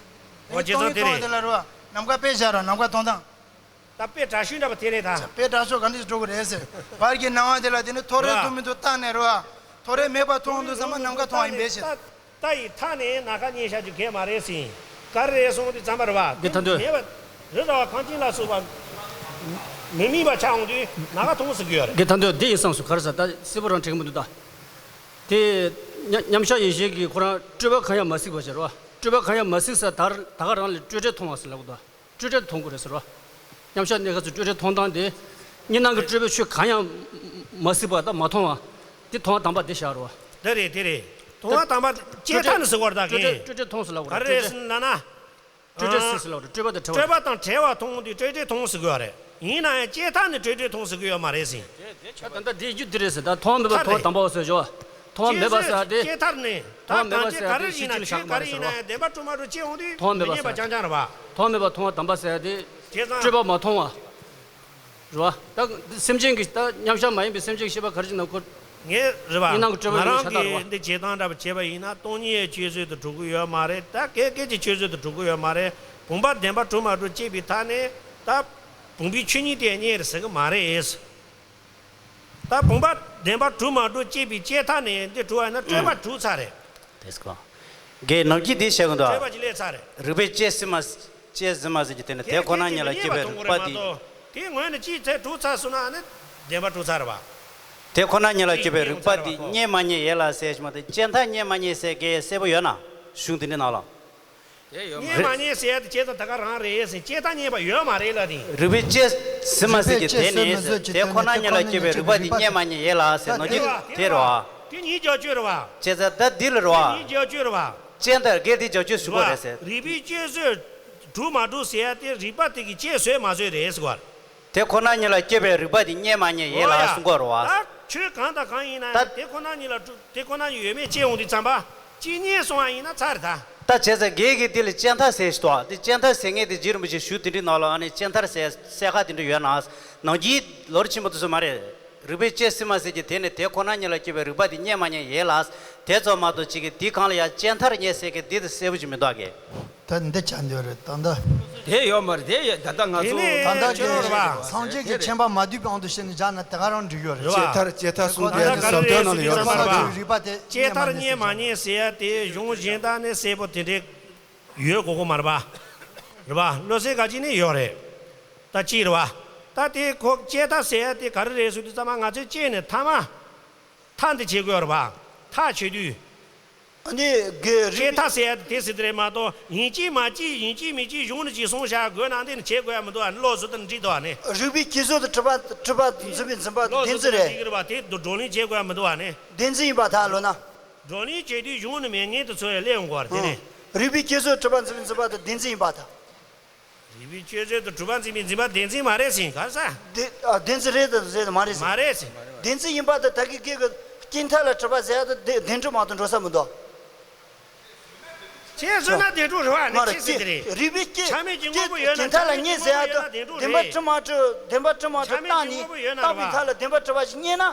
འོ། བྱས་ཙང་དེ་རེད། དེ་ལ་རེད་པ། ནམ་མཁའ་དཔེ་བཞག་རོགས། ནམ་མཁའ་མཐོང་སྟངས། ད་དཔེ་དྲག་ཤོས་འདྲ་པོ་དེ་རེད་ད། དཔེ་དྲག་ཤོས་ག་འདྲ་ཞིག་འགྲོ་གི་རེད་ཟེར། བར་གྱི་སྣང་བ་དེ་ལ་དེ་ནི་མཐོ་རིས་རེད་པ། སྡུག་བསྔལ་དུ་བལྟས་ནས་རེད་པ། མཐོ་རིས་མེད་པར་མཐོང་དུས་ཙམ་པ་ནམ་མཁའ་མཐོང་བ་ཡིན་པའི་ཕྱིར། ད་ཡི་མཐའ་ནས་ནམ་མཁའ་རྙེད་བཞག་རྒྱུ་གལ་མ་རེད་ཟེར། ག་རེ་རེད་གསུངས་དུས་ཙམ་པ་རེད་པ། དགེ་ཐང་འདོད། མེད་པ། རི་ར་བ་གངས་ཅན་ལ་སོགས་པ་མི་དམིགས་པ་ཆགས་འོང་དུས་ནམ་མཁའ་མཐོང་ཟེར་གྱི་ཡོད་རེད། དགེ་ཐང་འདོད། འདི་ཡིན་བསམ་སོང་། ག་རེ་ཟེར། ད་གསལ་པོ་རང་དྲན་གྱི་མི་འདུག་ད། དེ་མཉམ་མཉམ་གཞག་ཡེ་ཤེས་ཀྱི་ཁོ་རང་སྤྲོས་པ་གང་ཡང་མ་གཟིགས་པ་ཞེས་རེད་པ། སྤྲོས་པ་གང་ཡང་མ་གཟིགས་ས་ད་ད་ག་རང་ལ་སྤྲོས་བྲལ་མཐོང་བ་ཟེར་ལབ་གི་འདུག། སྤྲོས་བྲལ་མཐོང་དགོས་རེད་ཟེར་བ། མཉམ་གཞག་གནས་སྐབས་སུ་སྤྲོས་བྲལ་མཐོང་སྟངས་དེ། གཉིས་སྣང་གི་སྤྲོས་པའི་ཆོས་གང་ཡང་མ་གཟིགས་པ་དང་མ་མཐོང་བ། དེ་མཐོང་བ་དམ་པ་དེ་བཞག་རོགས། དེ་རེད། དེ་རེད། མཐོང་བ་དམ་པ་གཅོད་མཐའ་ནི་ཟེར་བ་རེད་ད། སྤྲོས་བྲལ་གིན་སྤྲོས་བྲལ་མཐོང་ཟེར་ལབ་དགོས་རེད། ག་རེ་རེད་ཟེར་ན་ན། སྤྲོས་བྲལ་ཟེར་ཟེར་ལབ་དགོས་རེད། སྤྲོས་པ་དང་བྲལ་བ། སྤྲོས་པ་དང་བྲལ་བ་མཐོང་དུས་སྤྲོས་བྲལ་མཐོང་ཟེར་དགོས་པ་རེད། ཡིན་ན་ཡང་གཅོད་མཐའ་ནི་སྤྲོས་བྲལ་མཐོང་ཟེར་གྱི་ཡོད་མ་རེད་ཟེར། ད་ད་ལྟ་དེའི་རྒྱུ་དེ་རེད་ཟེར། ད་མཐོང་བ་མེད་པ་མཐོང་བ་དམ་པའོ་ཟེར་བ། མཐོང་བ་མེད་པ་ཟེར་དེ། གཅོད་མཐའ་ནི། ད་མཐོང་བ་མེད་པ་ཟེར་དེ། གང་ཅི་ག་རེ་ཡིན་ན། ཆོས་ག་རེ་ཡིན་ན་ཡང་བདེན་པར་གྲུབ་མ་གྲུབ་དཔྱད་འོང་དུས་མཐོང་བ་མེད་པ་མི་རྙེད་པ་ཟེར་རྐྱང་རྐྱང་རེད་པ། མཐོང་བ་མེད་པ་མཐོང་བ་དམ་པ་ཟེར་དེ། བྱས་ཙང་། སྤྲོས་པ་མ་མཐོང་བ། རེད་པ། ད་སེམས་ཅན་གྱི། ད་མཉམ་གཞག་མ་ཡིན་པའི་སེམས་ཅན་གྱི་ཤེས་པ་ག་རེ་ཅིག་ན་ཁོ། ངས་རེད་པ། གཉིས་སྣང་གི་སྤྲོས་པ་ཡོད་ང་རང་ཤ་སྟག་གིས་རེད་པ། འདི་བྱེད་སྟངས་འདྲ་པོ་བྱས་པ་ཡིན་ན་སྟོང་ཉིད་གཅོད་བཟོད་དུ་འགྲོ་གི་ཡོད་མ་རེད། ད་གས་གས་ཀྱི་གཅོད་བཟོད་དུ་འགྲོ་གི་ཡོད་མ་རེད། བུམ་པ་བདེན་པར་གྲུབ་མ་གྲུབ་དཔྱད་པའི་མཐའ་ནས་ད་བུམ་པའི་ཆོས་ཉིད་དེ་རྙེད་རེད་ཟེར་གི་མ་རེད། ད་བུམ་པ་བདེན་པར་གྲུབ་མ་གྲུབ་དཔྱད་པའི་དཔྱད་མཐའ་ནས་འདི་གྲུབ་པ་ཡིན་ན་སྤྲོས་པ་གྲུབ་ཚར་རེད། དེ་སྐོར། འགའི་ནམ་རྒྱུན་འདི་བཤད་གི་འདུག་ཨ། སྤྲོས་པ་ཅིག་སླེབས་ཚར་རེད། རིགས་པས་དཔྱད་ཟིན་མ། དཔྱད་ཟིན་མ་ཟིན་གྱི་དེ་ནི་དེ་ཁོ་ན་ཉིད་ལ་སྐྱེས་པའི་རིགས་པ་འདི། དེའི་ངོས་ནས་ཅིའི་ཚེ་གྲུབ་ཚར་སོང་ན་ནི་བདེན་པ་གྲུབ་ཚར་བ། དེ་ཁོ་ན་ཉིད་ལ་སྐྱེས་པའི་རིག་པ་དེ་རྙེད་མ་རྙེད་ཡིན་ལ་ཟེར་ཞིག་མ་གཏོགས་དཔྱད་མཐར་རྙེད་མ་རྙེད་ཟེར་གྱི་གསལ་པོ་ཡོད་ན། གཞུང་དེ་འདྲའི་ནང་ལ། དེ་ཡོད་མ་རྙེད་མ་རྙེད་ཟེར་ཡ་དེ་བྱས་ཙང་ད་ག་རང་རེད་ཟེར། དཔྱད་མཐར་རྙེད་པ་ཡོད་མ་རེད་ལ་དེ། རིག་པས་དཔྱད་ཟིན་མ་ཟིན་གྱི་དེ་ནས་ཟེར་དེ་ཁོ་ན་ཉིད་ལ་སྐྱེས་པའི་རིག་པ་དེ་རྙེད་མ་རྙེད་ཡིན་ལ་ཟེར་ནོ་གྱི་དེ་རེད་བ། དེ་ཉིད་བྱ་སྤྱོད་རེད་བ། བྱས་ཙང་ད་འདི་ལ་རེད་བ། དེ་ཉིད་བྱ་སྤྱོད་རེད་བ། དཔྱད་མཐར་གལ་ཏེ་བྱ་སྤྱོད་ཞུ་དགོས་རེད་ཟེར། རིག་པས་དཔྱད་བཟོད་གྲུབ་མ་གྲུབ་ཟེར་ཡ་དེ་རིག་པ་དེ་གིས་དཔྱད་བཟོད་མ་བཟོད་རེད་ཟེར་གོ། དེ་ཁོ་ན་ཉིད་ལ་སྐྱེས་པའི་རིག་པ་དེ་རྙེད་མ་རྙེད་ཡིན་ལ་གསུང་གི་རེད་བ། ད་ཆོས་གང་དང་གང་ཡིན་ན་ད་དེ་ཁོ་ན་ཉིད་ལ་གྲུབ་དེ་ཁོ་ན་ཉིད་ཡོད་མེད་དཔྱད་འོང་དུས་ཙམ་པ་ཅིག་རྙེད་སོང་བ་ཡིན་ན་ཚར་རེད་ད། ད་བྱས་ཙང་རྒན་གྱིས་དེ་ལ་དཔྱད་མཐར་ཟེར་ཞིག་འདུག་དེ་དཔྱད་མཐར་ཟེར་མཁན་དེ་རྗེ་རིན་པོ་ཆེ་ཞུ་དེ་འདྲའི་ནང་ལ་ཨ་ནི་དཔྱད་མཐར་ཟེར་གསལ་ཁ་དེ་འདྲ་ཡོད་ན། ནང་གི་ལོ་རྒྱུས་ཆེན་པོ་དེ་ཚོ་མ་རེད། རིག་པས་དཔྱད་ཟིན་མ་ཟིན་གྱི་དེ་ནི་དེ་ཁོ་ན་ཉིད་ལ་སྐྱེས་པའི་རིག་པ་དེ་རྙེད་མ་རྙེད་ཡིན་ལ། དེ་ཙམ་མ་གཏོགས་ཅིག་གིས་དེ་གང་ལ་ཡང་དཔྱད་མཐར་རྙེད་ཟེར་གྱི་དེ་དེ་གསལ་པོ་ཅིག་མི་འདུག་གས། ད་འདི་ཆ་འདོད་རེད་ད་ལྟ། དེ་ཡོད་མ་རེད་དེ་ཡོད་ད་ལྟ་ང་ཚོ། དེ་ནས་ད་ལྟ་ཁྱོད་རང་རེད་བ། སངས་རྒྱས་ཀྱི་མཁྱེན་པ་མ་བསྡུས་པའི་དབང་དུ་བྱས་ནས་བཞག་ན་དེ་ག་རང་འགྲིག་ཡོད་རེད། རེད་བ། དཔྱད་མཐར་དཔྱད་མཐར་གསུངས་ད་དེ་ལྟ་ནི་ག་ཟབ་རེ་དོན་ནང་ལ་ཡོད་རེད་བ། རེད་བ། རིག་པ་དེ་དཔྱད་མཐར་རྙེད་མ་རྙེད་ཟེར་ཡ་དེ་གཞུང་གཞན་དག་ནས་གསལ་པོ་དེ་འདྲས་ཡོད་གོ་གོ་མ་རེད་བ། རེད་བ། བློ་གསལ་ག་ཅིག་ནས་ཡོད་རེད། ད་ཅིག་རེད་བ། ད་དེ་ཁོ་དཔྱད་མཐར་ཟེར་ཡ་དེ་ག་རེ་རེད་ཟེར་དུས་ཙམ་པ་ང་ཚོས་དཔྱད་ནས་མཐའ་མ། མཐའ་འདི་བྱེད་དགོས་རེད་བ། མཐའ་བྱེད་དུས། ཨ་ནི་དགེ་རིག་དཔྱད་མཐར་ཟེར་ཡ་དེ་དེ་ཟེར་དེ་རེད་མ་གཏོགས་ཡིན་གཅིག་མ་གཅིག་ཡིན་གཅིག་མིན་གཅིག་གཞུང་ནས་ཅིག་གསུངས་བཞག་དགོས་ན་འདི་ནི་བྱེད་དགོས་ཡ་མི་འདུག་ཨ་ནི་བློ་བཟོ་ལྟ་ནི་འགྲིག་འདུག་ཨ་ནི། རིག་པའི་བསྐྱེད་རྫོགས་དང་གྲུབ་པ་གྲུབ་པ་འཛིན་པའི་འཛིན་པ་དེ་བདེན་འཛིན་རེད། བློ་བཟོ་ལྟ་ནི་འགྲིག་གི་རེད་བ། དེ་བགྲོ་གླེང་བྱེད་དགོས་ཡ་མི་འདུག་ཨ་ནི། བདེན་འཛིན་ཡིན་པ་ཐལ་ལོ་ན། བགྲོ་གླེང་བྱེད་དུས་གཞུང་ནས་མེད་མཁན་དེ་ཚོ་ཡང་སླེབས་ཡོང་གི་རེད་དེ་ནས། རིག་པའི་བསྐྱེད་རྫོགས་གྲུབ་པ་འཛིན་པའི་འཛིན་པ་དེ་བདེན་འཛིན་ཡིན་པ་དང་། རིག་པའི་བསྐྱེད་རྫོགས་དང་གྲུབ་པ་འཛིན་པའི་འཛིན་པ་བདེན་འཛིན་མ་རེད་ཟེར་ག་ས། བདེ་ཨ་བདེན་འཛིན་རེད་དང་རེད་དང་མ་རེད་ཟེར། མ་རེད་ཟེར། བདེན་འཛིན་ཡིན་པ་དང་ད་གི་སྐད་ཀྱི་རྐྱེན་མཐའ་ལ་གྲུབ་པ་ཟེར་ཡ་དང་བདེ་བདེན་གྲུབ་མ་གཏོགས་འགྲོ་ས་མི་འདུག་དེ་སོང་ན་བདེན་གྲུབ་རེད་བ་ནི་མ་རེད་ཁྱེད་ཟེར་དེ་རེད། རིག་པའི་བསྐྱེད་ཆ་མེད་ཀྱི་དངོས་པོ་ཡོད་ན་བདེན་མཐའ་ལ་ཆ་མེད་ཀྱི་རྙེད་ཟེར་ཡ་དང་བདེན་གྲུབ་བདེན་པ་རེད། གྲུབ་མ་གྲུབ་བདེན་པ་གྲུབ་མ་གྲུབ་ཆ་མེད་ཀྱི་བརྟགས་ནས་དངོས་པོ་ཡོད་ན་བརྟགས་པའི་རེད་བ། མཐའ་ལ་བདེན་པ་གྲུབ་པ་ཞིག་རྙེད་ན་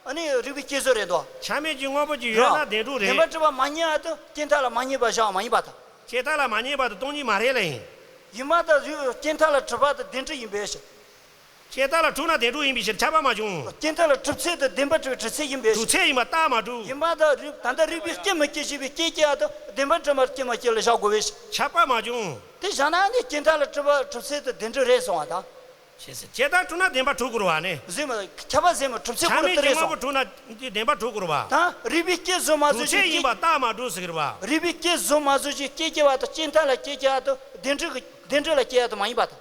ཨ་ནི་རིག་པའི་བསྐྱེད་རྫོགས་རེད་དོ། ཆ་མེད་ཀྱི་དངོས་པོ་ཅིག་ཡོད་ན་བདེན་གྲུབ་རེད། བདེན་པ་གྲུབ་པ་མ་རྙེད་ཡ་དང་རྐྱེན་མཐའ་ལ་མ་རྙེད་པ་བཞག་མ་ཡིན་པ་དང་། རྐྱེན་མཐའ་ལ་མ་རྙེད་པ་དང་སྟོང་ཉིད་མ་རེད་ལ་ཡིན། ཡིན་མ་ད་རྐྱེན་མཐའ་ལ་གྲུབ་པ་དང་བདེན་གྲུབ་ཡིན་པའི་ཕྱིར། རྐྱེན་མཐའ་ལ་གྲུབ་ན་བདེན་གྲུབ་ཡིན་པའི་ཕྱིར་ཁྱབ་པ་མ་བྱུང་། རྐྱེན་མཐའ་ལ་གྲུབ་ཚད་དང་བདེན་པར་གྲུབ་པའི་གྲུབ་ཚད་ཡིན་པའི་ཕྱིར། གྲུབ་ཚད་ཡིན་པ་རྟགས་མ་གྲུབ། ཡིན་མ་ད་རིག་ད་ལྟ་རིག་པའི་སྐྱེ་མི་སྐྱེ་ཞེས་པའི་སྐྱེ་སྐྱེ་བ་དང་བདེན་པར་གྲུབ་པ་སྐྱེ་མ་སྐྱེ་ལ་བཞག་དགོས་པའི་ཕྱིར། ཁྱབ་པ་མ་བྱུང་། དེ་བཞག་ན་ནི་རྐྱེན་མཐའ་ལ་གྲུབ་པ་གྲུབ་ཚད་དང་བདེན་གྲུབ་རེད་གསུང་བ་དང་། ཞེས་ཟེར། རྐྱེན་མཐའ་གྲུབ་ན་བདེན་པར་གྲུབ་དགོས་རེད་བ་ནི། ཟེར་མ་ཁྱབ་པ་ཟེར་མ་གྲུབ་ཚད་ཆ་ཁོ་རང་མེད་དེ་ཀྱི་རེད་དངོས་པོ་སོང་། གྲུབ་ན་བདེན་པར་གྲུབ་དགོས་རེད་བ། ད་རིག་པའི་སྐྱེ་བཟོ་མ་བཟོ་གྲུབ་ཚད་ཞིག་ཡིན་པ་རྟགས་མ་གྲུབ་ཟེར་གི་རེད་བ། རིག་པའི་སྐྱེ་བཟོ་མ་བཟོ་ཞིག་སྐྱེ་སྐྱེ་བ་དང་རྐྱེན་མཐའ་ལ་སྐྱེ་སྐྱེ་བ་དང་བདེན་གྲུབ་ཀྱི་བདེན་གྲུབ་ལ་སྐྱེ་བ་དང་མ་ཡིན་པ་དང་།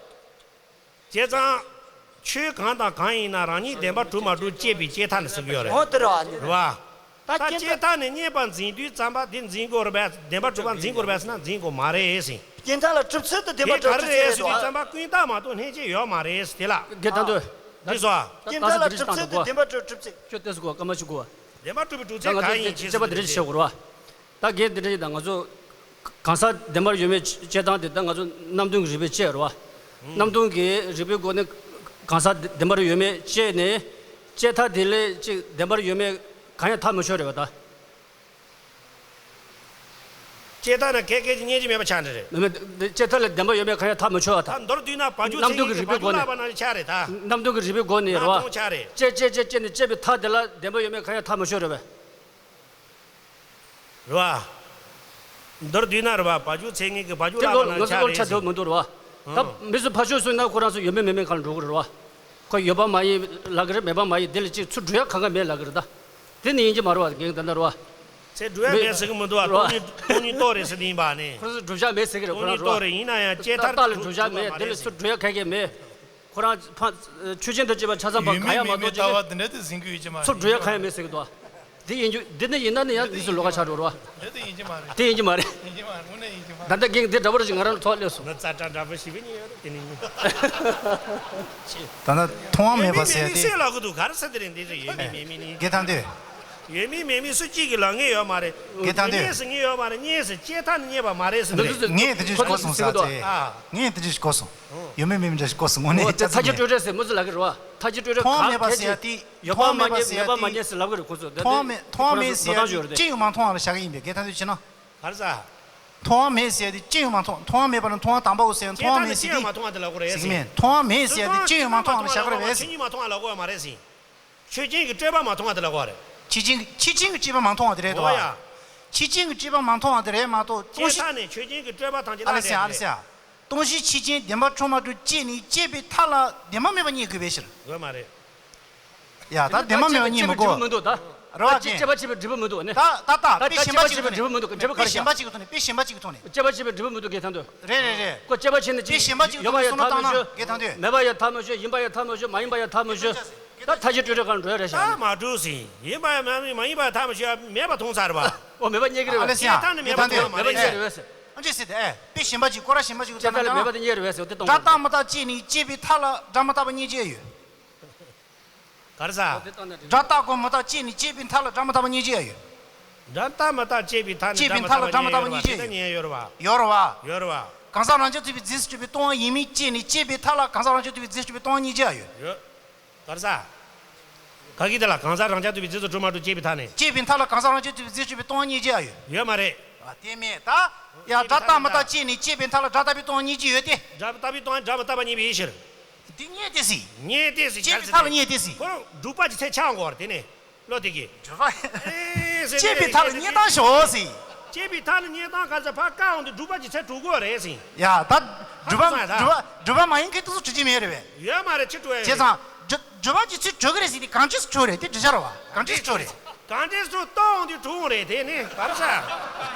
བྱས་ཙང་། ཆོས་གང་དང་གང་ཡིན་ན་རང་ཉིད་བདེན་པ་གྲུབ་མ་གྲུབ་དཔྱད་པའི་དཔྱད་མཐའ་ནི་ཟེར་གྱི་ཡོད་རེད། འོ་དེ་རེད་བ། རེད་བ། ད་ད་རྐྱེན་དཔྱད་མཐའ་ནི་རྙེད་པ་འཛིན་དུས་ཙམ་པ་དེ་འཛིན་དགོས་རེད་པས་བདེན་པ་གྲུབ་པ་འཛིན་དགོས་རེད་པས་ཟེར་ན་འཛིན་དགོས་མ་རེད་ཟེར། རྐྱེན་མཐའ་ལ་གྲུབ་ཚུལ་དུ་བདེན་པ་དེ་ག་གྲུབ་རེ་ཚུལ་རེད་ཟེར་དུས་ཙམ་པ་ཀུན་བརྟགས་མ་གཏོགས་ལྷན་སྐྱེས་ཡོད་མ་རེད་ཟེར་དེ་ལ། དགེ་ཐང་དུ། འདི་སོ། རྐྱེན་མཐའ་ལ་གྲུབ་ཚུལ་དུ་བདེན་པ་གྲུབ་གྲུབ་ཚུལ། ཁྱོད་ལྟོས་སུ་གོ་སྐར་མ་ཆུ་གོ། བདེན་པ་གྲུབ་པའི་གྲུབ་ཚུལ་གང་ཡིན་ཅེས་ཟེར་དེ་རེད་ཤེས་དགོས་རེད་བ། ད་གལ་ཏེ་འདྲ་ཞིག་དང་ང་ཚོ་གང་ཟག་བདེན་པར་ཡོད་མེད་དཔྱད་སྟངས་དེ་ད་ང་ཚོ་རྣམ་བདུན་གྱི་རིགས་པས་དཔྱད་རེད་བ། རྣམ་བདུན་གྱི་རིགས་པའི་སྒོ་ནས་གང་ཟག་བདེན་པར་ཡོད་མེད་དཔྱད་ནས་དཔྱད་མཐའ་དེ་ལས་ཅིག་བདེན་པར་ཡོད་མེད་གང་ཡང་ཐག་མི་ཆོད་རེད་བ་ད། དཔྱད་མཐའ་ནི་ཁེ་ཁེ་ཅིག་རྙེད་ཀྱི་མེད་པ་ཆགས་འདྲ་རེད། མེད་མེད་དཔྱད་མཐའ་ལས་བདེན་པར་ཡོད་མེད་གང་ཡང་ཐག་མི་ཆོད་བ་ད། ད་མདོར་བསྡུས་ན་བ་རྒྱུ་རྣམ་བདུན་གྱི་རིགས་པའི་སྒོ་ནས་བ་རྒྱུ་བསླབ་པ་ནང་བཞིན་ཆགས་རེད་ད། རྣམ་བདུན་གྱི་རིགས་པའི་སྒོ་ནས་རེད་བ། ཆགས་རེད། དཔྱད་དཔྱད་དཔྱད་དཔྱད་ནས་དཔྱད་པའི་མཐའ་དེ་ལ་བདེན་པར་ཡོད་མེད་གང་ཡང་ཐག་མི་ཆོད་རེད་བས། རེད་བ། མདོར་བསྡུས་ན་རེད་བ་བ་རྒྱུ་ཚད་ངེས་ཀྱི་བ་རྒྱུ་དེ་བླ་ལོ་མ་ན་ང་ཚོ་ཆ་ལོ་རེད་ཆ་ཟེར། དེ་མི་འདུག་རེད་བ། ད་ཧུམ། མི་ཚོ་ཕ་ཤུལ་སོང་ན་ཁོ་རང་ཚོ་ཡོད་མེད་མེད་མེད་གང་ལ་འགྲོ་གི་རེད་བ། ཁོ་ཡོད་པ་མ་ཡིན་ལབ་གི་རེད་མེད་པ་མ་ཡིན་དེ་ལ་ཅིག་ཚུར་འགྲོ་ཡ་གང་ག་མེད་ལབ་གི་རེད་ད། དེ་ནི་ཡིན་གྱི་མ་རེད་བ་རྒན་ད་ལྟ་རེད་བ། ཚེ་འགྲོ་ཡ་མེད་ཟེར་གི་མི་འདུག་བ། སྟོང་ཉིད་སྟོང་ཉིད་རྟོགས་རེད་ཟེར་དེ་ཡིན་པ་ནི། ཁོ་ཚོ་འགྲོ་བྱ་མེད་ཟེར་གི་རེད་ཁོ་རང་རེད་བ། སྟོང་ཉིད་རྟོགས་རེད་ཡིན་ན་ཡང་ལྕེ་ཐག་ད་ལ་འགྲོ་བྱ་མེད་དེ་ལ་ཚུར་འགྲོ་ཡ་ག་གེ་མེད། ཁོ་རང་ཕ་ཆོས་ཅན་དང་བཅས་པ་ཆ་ཚང་པ་ཡོད་གང་མེད་ཡང་མ་མེད་མེད་གཏོགས་ལྟ་བ་འདི་འདྲ་དེ་ཟིན་གི་ཡོད་ཀྱི་མ་རེད། ཚུར་འགྲོ་ཡ་གང་ཡང་མེད་ཟེར་གི་འདུག་དེ་ཡིན་རྒྱུ་འདི་ནི་ཡིན་ན་ནི་ཡང་འདི་ཚོ་ལོགས་ཀ་ཆགས་འགྲོ་རོགས། འདི་དེ་ཡིན་གྱི་མ་རེད། དེ་ཡིན་གྱི་མ་རེད། ཡིན་གྱི་མ་རེད། དངོས་གནས་ཡིན་གྱི་མ་རེད། ད་ལྟ་རྒན་འདི་འདྲ་པོ་རེ་ཞིག་ང་རང་ལ་ཐོག་སླེབས་སོང་། ང་རྩ་གྲ་འདྲ་པོ་ཞིག་བྱས་ནས་ཡོད་རེད་དེ་ནི། ད་ལྟ་མཐོང་བ་མེད་པ་ཟེར་ཡ་དེ། ཡོད་མེད་མེད་མེད་སུས་ལབ་གི་འདུག་ག་རེ་ཟེར་དེ་རེད་འདི་རེད་ཡོད་མེད་མེད་མེད་ནི། དགེ་ཐང་དེ། ཡོད་མེད་མེད་མེད་སུ་གཅིག་གིས་ལབ་ངེས་ཡོད་མ་རེད། དགེ་ཐང་དེ། ཡོད་མེད་ཟེར་ངེས་ཡོད་མ་རེད། རྙེད་ཟེར་དཔྱད་མཐའ་ནི་རྙེད་པ་མ་རེད་ཟེར་དེ་རེད། ངས་དེ་ཅིག་གོ་སོང་ཟེར་ཚེ། ཨ། ངས་དེ་ཅིག་གོ་སོང་། ཡོད་མེད་མེད་མེད་འདྲ་ཞིག་གོ་སོང་དངོས་གནས་ཨོ་དེ་ཚ་གྱ་སྤྲོས་བྲལ་ཟེར་མོ་ཚོ་ལབ་གི་རེད་བ། ཚ་གྱ་སྤྲོས་བྲལ་མཐོང་བ་མེད་པ་ཟེར་ཡ་དེ། ཡོད་པ་མ་རྙེད་མེད་པ་མ་རྙེད་ཟེར་ལབ་གི་རེད་ཁོ་ཚོ་དེ། མཐོང་བ་མེད་མཐོང་བ་མེད་ཟེར་ཡ་དེ་སྤྱི་ཡོངས་མ་མཐོང་བ་ལ་བཞག་གི་ཡིན་པས་དགེ་ཐང་དུ་ཕྱིན་ན། ག་རེ་ཟ། མཐོང་བ་མེད་ཟེར་ཡ་དེ་སྤྱི་ཡོངས་མ་མཐོང་མཐོང་བ་མེད་པ་ལ་མཐོང་བ་དང་པོ་ཟེར་ཡ་མཐོང་བ་མེད་ཟེར་དེ། ཟེར་གི་མེད་མཐོང་བ་མེད་ཟེར་ཡ་དེ་སྤྱི་ཡོངས་མ་མཐོང་བ་ལ་བཞག་གི་རེད་བས། ཆོས་ཉིད་མ་མཐོང་བ་ལ་གོ་བ་མ་རེད་ཟེར། ཆོས་ཅན་གྱི་སྤྲོས་པ་མ་མཐོང་བ་དེ་ལ་གོ་བ་རེད། ཆོས་ཅན་ཆོས་ཅན་གྱི་སྤྲོས་པ་མ་མཐོང་བ་དེ་རེད་དོ། ཨོ་ཡ། ཆོས་ཅན་གྱི་སྤྲོས་པ་མ་མཐོང་བ་དེ་རེད་མ་གཏོགས་སྟོང་ཞིག་ཨ་ལེ་སེ་ཨ་ལེ་སེ་ཨ། སྟོང་གཞི་ཆོས་ཅན། བདེན་པ་འཕྲོག་མ་གྲུབ་དཔྱད་ནས་དཔྱད་པའི་མཐའ་ལ་བདེན་པ་མེད་པ་རྙེད་དགོས་པའི་ཕྱིར། དགོས་མ་རེད། ཡ་ད་བདེན་པ་མེད་པ་རྙེད་མི་དགོས། འགྲུབ་མི་འདུག་ད། རེད་བ། དཔྱད་པ་བྱས་པའི་འགྲུབ་མི་འདུག་ནི། ད་ད་ད་དཔེ་གཞན་པ་ཅིག་གི་ཐོག་ནས། དཔེ་གཞན་པ་ཅིག་གི་ཐོག་ནས། དཔེ་གཞན་པ་ཅིག་གི་ཐོག་ནས། དཔྱད་པ་བྱས་པའི་འགྲུབ་མི་འདུག་གལ་ཐང་དུ། རེད་རེད་རེད། ཁོ་དཔྱད་པ་བྱས་ནས་དཔེ་གཞན་པ་ཅིག་གི་ཐོག་ནས་ཡོད་པ་ཡོད་ཐག་མ་ཤོད། མེད་པ་ཡོད་ཐག་མ་ཤོད། ཡིན་པ་ཡོད་ཐག་མ་ཤོད། མ་ཡིན་པ་ཡོད་ཐག་མ་ཤོད། ད་ཐག་གཅོད་སྤྲོད་རེས་གང་འགྲོ་ཡ་རེད་ཤག་ད་མ་འགྲོ་ཟིན། ཡིན་པ་ཡོད་མ་ཡིན་པ་ཡོད་ཐག་མ་ཤོད། མེད་པ་མཐོང་ཚར་བ། ཨོ་མེད་པ་རྙེད་ཀྱི་རེད་བ། ཨ་ལེ་སི་ཡ། དཔྱད་ཐག་ནི་མེད་པ་མཐོང་བ་མ་རེད། ཨ་འདྲས་ཟེར་ཏེ། ཨེ་དཔེ་གཞན་པ་ཅིག་སྐོར་ར་གཞན་པ་ཅིག་གི་ཐོག་ནས་མེད་པ་དེ་རྙེད་རེད་བས་ཟེར་དེ་གཏོང་དགོས། སྒྲ་རྟག་མི་རྟག་དཔྱད་ནས་དཔྱད་པའི་མཐའ་ལ་སྒྲ་མི་རྟག་པ་རྙེད་ཀྱི་ཡོད། ག་རེ་ཟ། སྒྲ་རྟག་གོ་མི་རྟག་དཔྱད་ནས་དཔྱད་པའི་མཐའ་ལ་སྒྲ་མི་རྟག་པ་རྙེད་ཀྱི་ཡོད། སྒྲ་རྟག་མི་རྟག་དཔྱད་པའི་མཐའ་ནི་དཔྱད་པའི་མཐའ་ལ་སྒྲ་མི་རྟག་པ་རྙེད་ཀྱི་ཡོད། ཡོད་རེད་བ། ཡོད་རེད་བ། ཡོད་རེད་བ། གང་ཟག་རང་རྐྱ་ཐུབ་པའི་རྫས་སུ་གྲུབ་པའི་སྟོང་པ་ཡིན་མིན་དཔྱད་ནས་དཔྱད་པའི་མཐའ་ལ་གང་ཟག་རང་རྐྱ་ཐུབ་པའི་རྫས་སུ་གྲུབ་པའི་སྟོང་པ་རྙེད་ཀྱི་ཡོད། ཡོད། ག་རེ་ཟ། ག་གི་དེ་ལ་གང་ཟག་རང་རྐྱ་ཐུབ་པའི་རྫས་སུ་གྲུབ་མ་གྲུབ་དཔྱད་པའི་མཐའ་ནས། དཔྱད་པའི་མཐའ་ལ་གང་ཟག་རང་རྐྱ་ཐུབ་པའི་རྫས་སུ་གྲུབ་པའི་སྟོང་པ་རྙེད་ཀྱི་ཡོད། ཡོད་མ་རེད། ཨ་དེ་མེད་ད། ཡ་སྒྲ་རྟག་མི་རྟག་དཔྱད་ནས་དཔྱད་པའི་མཐའ་ལ་སྒྲ་རྟག་པའི་སྟོང་པ་རྙེད་ཀྱི་ཡོད་དེ། སྒྲ་རྟག་པའི་སྟོང་པ་སྒྲ་མི་རྟག་པ་རྙེད་པའི་ཕྱིར། འདི་རྙེད་དེ་སྲིད། རྙེད་དེ་སྲིད། དཔྱད་པའི་མཐའ་ལ་རྙེད་དེ་སྲིད། ཁོ་རང་སྒྲུབ་པ་གྱི་ཚད་ཆགས་འགོར་དེ་ནས། བློ་དེ་གིས། སྒྲུབ་པ། ཨེ་ཟེར། དཔྱད་པའི་མཐའ་ལ་རྙེད་སྟངས་ཤོག་ཟེར། དཔྱད་པའི་མཐའ་ལ་རྙེད་སྟངས་ག་ཚད་ཕར་བཀག་འོང་དུས་སྒྲུབ་པ་གྱི་ཚད་གྲུབ་དགོས་རེད་ཟེར། ཡ་ད། སྒྲུབ་པ། ཧ་གོ་སོང་ཡ་ད། སྒྲུབ་པ་སྒྲུབ་པ་མ་ཡིན་མཁན་དེ་ཚོ་གྲུབ་ཀྱི་མེད་རེད་པས། ཡོད་མ་རེད། ཅི་སྒྲུབ་ཡ་ཡིན། བྱས་ཙང་། སྒྲུབ་སྒྲུབ་པ་གྱི་ཚད་གྲུབ་ཀྱི་རེད་ཟེར་དེ་གང་ཅི་སུ་གྲུབ་རེད། དེ་འགྲེལ་བཤད་རེད་བ། གང་ཅི་སུ་གྲུབ་རེད། གང་ཅི་སུ་གཏོང་འོང་དུས་གྲུབ་འོང་རེད། དེ་ནི་བར་ས།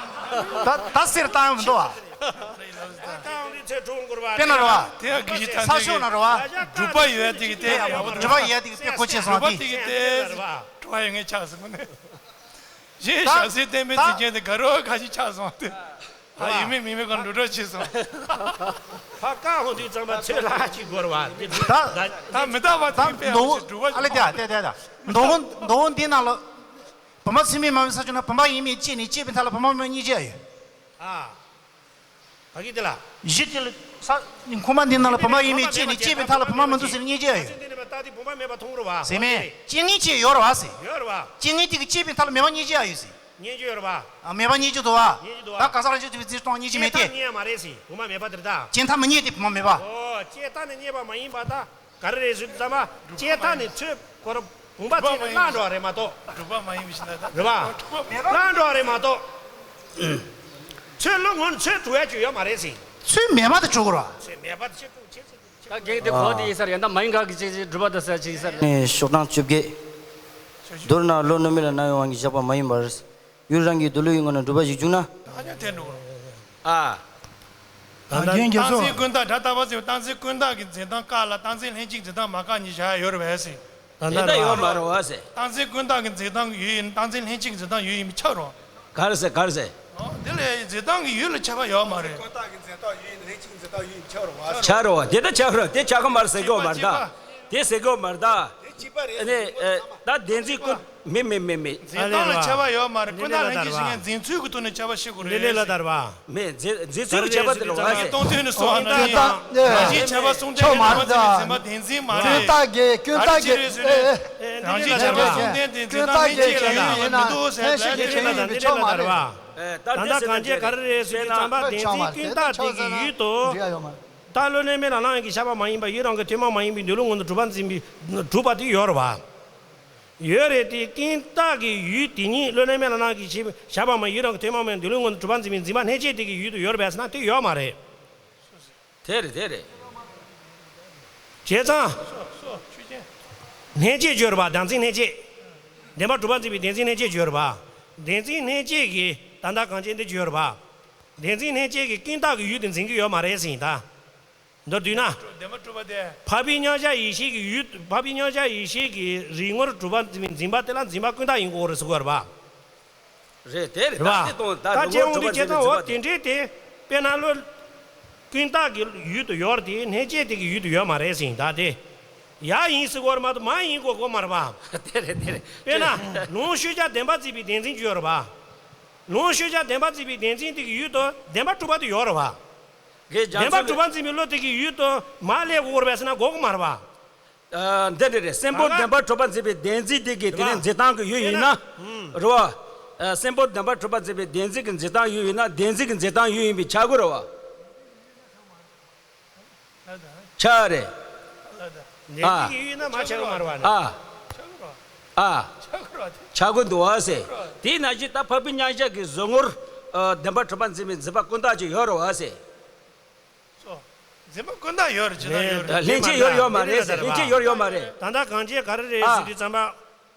ད་ད་ཟེར་བཏང་ཡོང་མི་འདུག་བ། ད་འོང་དུས་ཚད་གྲུབ་འོང་དགོས་རེད་བ། དཔེར་ན་རེད་བ། དེ་ཡང་གི་ཞིག་ཐང་ས་ཆོག་ན་རེད་བ། སྒྲུབ་པ་ཡོད་དེ་གི་དེ་ཡོད་མ་རེད། སྒྲུབ་པ་ཡོད་དེ་གི་དེ་གོ་ཆེ་སོང་དེ། སྒྲུབ་པ་དེ་གི་དེ། གྲུབ་པ་ཡོད་ངས་ཆགས་སོང་ནས། གཞན་ད་ཞག་སེར་བསྟན་པའི་ད་འཛིན་སྐྱོང་དེ་དགའ་རོགས་ཁ་ཞིག་ཆགས་སོང་སྟེ། ཨ་ཡིན་མིན་མིན་མིན་གང་འགྲོ་འགྲོ་བྱས་སོང་། ཕ་བཀག་འོང་དུས་ཙམ་པ་ཚོད་ལ་ཅིག་འགོར་བ་དེ། ད་ད་མི་རྟག་པ་ད་དེ་དཔེ་མདོ་ཨ་ལེ་དེ་ཨ་དེ་དེ་ད་མདོ་དབང་མདོ་དབང་འདི་ནང་ལ། བུམ་པ་ཚད་མས་མ་དམིགས་ས་ཆོག་ན་བུམ་པ་ཡིན་མིན་དཔྱད་ནས་དཔྱད་པའི་མཐའ་ལ་བུམ་པ་མེད་པ་རྙེད་ཀྱི་ཡོད། ཨ། ག་གི་དེ་ལ། གཞི་དེ་ལ་ས། ཁོ་མ་འདི་ནང་ལ་བུམ་པ་ཡིན་མིན་དཔྱད་ནས་དཔྱད་པའི་མཐའ་ལ་བུམ་པ་མི་འདུག་ཟེར་རྙེད་ཀྱི་ཡོད། ས་ཆེན་འདི་ནས་མ་བཏགས་ཏེ་བུམ་པ་མེད་པ་མཐོང་རུང་བ། ཟེར་མེད། དཔྱད་ངན་ཅིག་ཡོད་རེད་བ་ཟེར། ཡོད་རེད་བ། དཔྱད་ངན་དེ་གི་དཔྱད་པའི་མཐའ་ལ་མེད་པ་རྙེད་ཀྱི་ཡོད་ཟེར། རྙེད་ཀྱི་ཡོད་རེད་བ། ཨ་མེད་པ་རྙེད་ཀྱི་འདུག་བ། རྙེད་ཀྱི་འདུག་བ། ད་གང་ཟག་རང་རྐྱ་ཐུབ་པའི་རྫས་སུ་གྲུབ་པ་རྙེད་ཀྱི་མེད་དེ། དཔྱད་མཐའ་རྙེད་ཡ་མ་རེད་ཟེར། བུམ་པ་མེད་པ་དེ་རེད་ད། དཔྱད་མཐའ་མི་རྙེད་དེ་བུམ་པ་མེད་པ། ཨོ། དཔྱད་མཐའ་ནི་རྙེད་པ་མ་ཡིན་པ་ད། ག་རེ་རེད་ཟེར་དུས་ཙམ་པ། དཔྱད་མཐའ་ནི་ཚོད་ཁོ་རང་བུམ་པ་ཚད་ནི་བླངས་འགྲོ་བ་རེད་མ་གཏོགས། གྲུབ་པ་མ་ཡིན་པ་ཞིག་ལ་ད། རེད་བ། བླངས་འགྲོ་བ་རེད་མ་གཏོགས། ཚོད་བློ་ངོ་ནས་ཚོད་གྲུབ་ཡ་ཅིག་ཡོད་མ་རེད་ཟེར། ཚོད་མེད་པ་དེ་གྲུབ་དགོས་རེད་བ། ཚོད་མེད་པ་དེ་ཆེ་གྲུབ་ཆེ་ཆེ་ཆེ། ད་རྒན་དེ་གོ་དེ་ཡིན་ས་རེད། ཡང་ད་མ་ཡིན་ག་གི་ཅིག་ཅིག་སྒྲུབ་པ་དེ་ས་ཅིག་ཡིན་ས་རེད། ནས་ཤོག་གྲངས་བཅོ་བརྒྱད། མདོར་ན་བློ་གནོད་མེད་ལ་རྣམ་གཡེང་བ་གཉིས་བཞག་པ་མ་ཡིན་པར། ཡུལ་རང་གི་འདོད་བློ་ཡི་ངོ་ནས་སྒྲུབ་པ་ཞིག་བྱུང་ན། ད་ཉན་དེ་འགྲོ། ཨ། ད་ལྟ་རྒྱན་རྒྱ་མཚོ། རྟགས་མཚན་ཀུན་བཏགས་སྒྲ་རྟག་པ་ཟེར་བའི་རྟགས་མཚན་ཀུན་བཏགས་ཀྱི་འཛིན་སྟངས་བཀག་ལ་རྟགས་མཚན་ལྷན་སྐྱེས་འཛིན་སྟངས་མ་བཀག་གཉིས་བཞག་ཡ་ཡོད་རེད་པས་ཟེར། ད་དེ་ལྟ་ལྟ་ཡོད་མ་རེད་བ་ཟེར། རྟགས་མཚན་ཀུན་བཏགས་ཀྱི་འཛིན་སྟངས་ཀྱི་ཡུལ་ཡིན་རྟགས་མཚན་ལྷན་སྐྱེས་ཀྱི་འཛིན་སྟངས་ཡུལ་ཡིན་པས་ཁྱབ་རོགས། ག་རེ་ཟེར་ག་རེ་ཟེར། འོ་དེ་ལས་འཛིན་སྟངས་ཀྱི་ཡུལ་ལ་ཁྱབ་པ་ཡོད་མ་རེད། ཀུན་བཏགས་ཀྱི་འཛིན་སྟངས་ཡུལ་ཡིན་ལྷན་སྐྱེས་ཀྱི་འཛིན་སྟངས་ཡུལ་ཡིན་པས་ཁྱབ་རོགས་བ་ཟེར། ཁྱབ་རོགས་བ་དེ་ལྟ་ཁྱབ་རོགས་དེ་ཁྱབ་གི་མ་རེད་ཟེར་གི་ཡོད་མ་རེད་ད། དེ་ཟེར་གི་ཡོད་མ་རེད་ད། དེ་གཅིག་པ་རེད། ཨ་ནི་ཨ་ད་བདེན་འཛིན་ཀུན་མེད་མེད་མེད་མེད། འཛིན་སྟངས་ལ་ཁྱབ་པ་ཡོད་མ་རེད། ཀུན་བཏགས་ལྷན་སྐྱེས་ཞིག་ཡིན་ན་འཛིན་ཚུལ་གྱི་ཐོག་ནས་ཁྱབ་པ་ཤེས་དགོས་རེད། ལེ་ལེ་ལ་དར་བ། མེད་འཛིན་འཛིན་ཚུལ་གྱི་ཁྱབ་པ་དེ་ལ་བ་ཟེར། སྟོང་ཐུན་ནས་གསུངས་པ་ན་ཀུན་བཏགས་རང་བཞིན་ཁྱབ་པ་གསུངས་ཏེ་ཆོག་མ་རེད་ད། འཛིན་པ་བདེན་འཛིན་མ་ཀུན་རེད། བཏགས་ཀྱི་ཀུན་བཏགས་ཀྱི་རང་བཞིན་ཁྱབ་པ་གསུངས་ཏེ་འཛིན་སྟངས་ལྷན་སྐྱེས་ཀྱི་ཡུལ་ཡིན་ན་ལྷན་སྐྱེས་ཀྱི་ཡུལ་ཡིན་པས་ཆོག་མ་རེད། ད་ལྟ་གང་བྱས་ག་རེ་རེད་ཟེར་དུས་ཙམ་པ་བདེན་འཛིན་ཀུན་བཏགས་དེ་གི་ཡུལ་དུ། ད་བློ་གནས་མེད་ལ་ལངས་ཀྱི་ཁྱབ་པ་མ་ཡིན་པ་ཡུལ་རང་གི་ཐུན་མོང་མ་ཡིན་པའི་འདོད་ལུགས་ངོ་ནས་གྲུབ་པར་འཛིན་པའི་གྲུབ་པ་དེ་ཡོད་རེད་བ། ཡོད་རེད་དེ་ཀུན་བཏགས་ཀྱི་ཡུལ་དེ་ཉིད་བློ་གནས་མེད་ལ་ལངས་ཀྱི་ཁྱབ་པ་མ་ཡུལ་རང་གི་ཐུན་མོང་མ་ཡིན་འདོད་ལུགས་ངོ་ནས་གྲུབ་པར་འཛིན་པའི་འཛིན་པ་ལྷན་སྐྱེས་དེ་གི་ཡུལ་དུ་ཡོད་རེད་བས་ཟེར་ན་དེ་ཡོད་མ་རེད། དེ་རེད་དེ་རེད། བྱས་ཙང་། ལྷན་སྐྱེས་བརྗོད་རེད་བ་བདེན་འཛིན་ལྷན་སྐྱེས། བདེན་པར་གྲུབ་པར་འཛིན་པའི་བདེན་འཛིན་ལྷན་སྐྱེས་བརྗོད་རེད་བ། བདེན་འཛིན་ལྷན་སྐྱེས་ཀྱི་ད་ལྟ་གང་བྱས་འདི་བརྗོད་རེད་བ། བདེན་འཛིན་ལྷན་སྐྱེས་ཀྱི་ཀུན་བཏགས་ཀྱི་ཡུལ་དེ་འཛིན་གྱི་ཡོད་མ་རེད་ཟེར་ཡིན་ད། མདོར་བསྡུས་ན། བདེན་པར་གྲུབ་པ་དེ། འཕགས་པའི་མཉམ་གཞག་ཡེ་ཤེས་ཀྱི་ཡུལ་འཕགས་པའི་མཉམ་གཞག་ཡེ་ཤེས་ཀྱི་རིག་ངོར་གྲུབ་པ་འཛིན་པའི་འཛིན་པ་དེ་ལ་འཛིན་པ་ཀུན་བཏགས་ཡིན་དགོས་རེད་ཟེར་དགོས་རེད་པ། རེད་དེ་རེད། རེད་པ། ད་དེ་གཏོང་ད་ད་རིག་ངོར་གྲུབ་པ་འཛིན་པའི་འཛིན་པ་དེ། དེ་འདྲའི་དེ་དཔེར་ན་བློ། ཀུན་བཏགས་ཀྱི་ཡུལ་དུ་ཡོད་རེད་དེ་ལྷན་སྐྱེས་དེ་གི་ཡུལ་དུ་ཡོད་མ་རེད་ཟེར་ཡིན་ད་དེ། ཡ་ཡིན་ཟེར་དགོས་རེད་མ་གཏོགས་མ་ཡིན་དགོས་དགོས་མ་རེད་པ། དེ་རེད་དེ་རེད། དཔེར་ན་ལོངས་སྤྱོད་བྱ་བདེན་པར་འཛིན་པའི་བདེན་འཛིན་ཅིག་ཡོད་རེད་པ། ལོངས་སྤྱོད་བྱ་བདེན་པར་འཛིན་པའི་བདེན་འཛིན་དེ་གི་ཡུལ་དུ་བདེན་པར་གྲུབ་པ་དེ་ཡོད་རེད་པ། གི་བདེན་པར་གྲུབ་པར་འཛིན་པའི་བློ་དེ་གི་ཡུལ་དུ་མར་སླེབས་དགོས་རེད་པས་ཟེར་ན་དགོས་ཀྱི་མ་རེད་པ། ཨ། འདི་འདྲ་རེད། སེམས་པ་བདེན་པར་གྲུབ་པར་འཛིན་པའི་བདེན་འཛིན་དེ་གི་དེ་ནི་འཛིན་སྟངས་ཀྱི་ཡུལ་ཡིན་ན། རེད་པ། ཨ། སེམས་པ་བདེན་པར་གྲུབ་པར་འཛིན་པའི་བདེན་འཛིན་གྱི་འཛིན་སྟངས་ཡུལ་ཡིན་ན་བདེན་འཛིན་གྱི་འཛིན་སྟངས་ཡུལ་ཡིན་པས་ཁྱབ་དགོས་རེད་པ། ཁྱབ་རེད། བདེན་འཛིན་གྱི་ཡུལ་ཡིན་ན་མ་ཁྱབ་ཀྱི་མ་རེད་པ་ནི། ཨ། ཨ། ཁྱབ་དགོས་འདུག་པ་ཟེར། དེ་ནང་བཞིན་ད་འཕགས་པའི་མཉམ་གཞག་གི་གཟུགས་ངོར། ཨ། བདེན་པར་གྲུབ་པར་འཛིན་པའི་འཛིན་པ་ཀུན་བཏགས་ཅིག་ཡོད་རེད་པ་ཟེར། སོ། འཛིན་པ་ཀུན་བཏགས་ཡོད་རེད། ཇི་ལྟར་ཡོད་རེད། ལྷན་སྐྱེས་ཡོད་ཡོད་མ་རེད་ཟེར། ལྷན་སྐྱེས་ཡོད་ཡོད་མ་རེད། ད་ལྟ་གང་བྱས་ག་རེ་རེད་ཟེར་དུས་ཙམ་པ།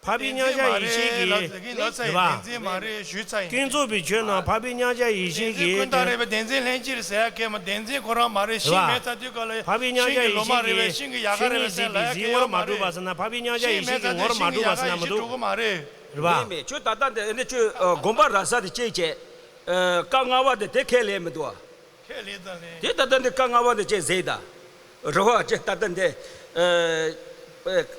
འཕགས་པའི་མྱང་བྱ་ཡེ་ཤེས་ཀྱིས། རེད་པ། བདེན་འཛིན་མ་རེད་ཞུས་ཚར་ཡིན། ཀུན་རྫོབ་པའི་ཆོས་རྣམས་འཕགས་པའི་མྱང་བྱ་ཡེ་ཤེས་ཀྱིས། བདེན་འཛིན་ཀུན་བཏགས་རེད་པས། བདེན་འཛིན་ལྷན་སྐྱེས་རེད་ཟེར་ཡ་གལ་མ། བདེན་འཛིན་ཁོ་རང་མ་རེད། ཤིང་མེད་ཚར་དུས་སྐབས་ལ་ཤིང་གི་ལོ་མ་རེད་པས། འཕགས་པའི་མྱང་བྱ་ཡེ་ཤེས་ཀྱིས་ཤིང་གི་ལོ་མ་རེད་པ་ཟེར་ན། འཕགས་པའི་མྱང་བྱ་ཡེ་ཤེས་ཀྱི་ངོར་མ་གྲུབ་པ་ཟེར་ན་མི་འདུག་གྲུབ་ཀྱི་མ་རེད། རེད་པ། མེད་མེད། ཁྱོད་ད་ལྟ་འདི་ནི་ཁྱོད་དགོངས་པ་ར་ས་དེ་སྐྱེས་བྱས། སྐབས་ལྔ་པ་དེ་དེ་ཁས་ལེན་མི་འདུག་ཨ། ཁས་ལེན་དང་ལེན། དེ་ད་ལྟ་འདི་སྐབས་ལྔ་པ་འདི་ཅེས་ཟེར་ད། རེད་པ། ཅེས་ད་ལྟ་འདི། ད་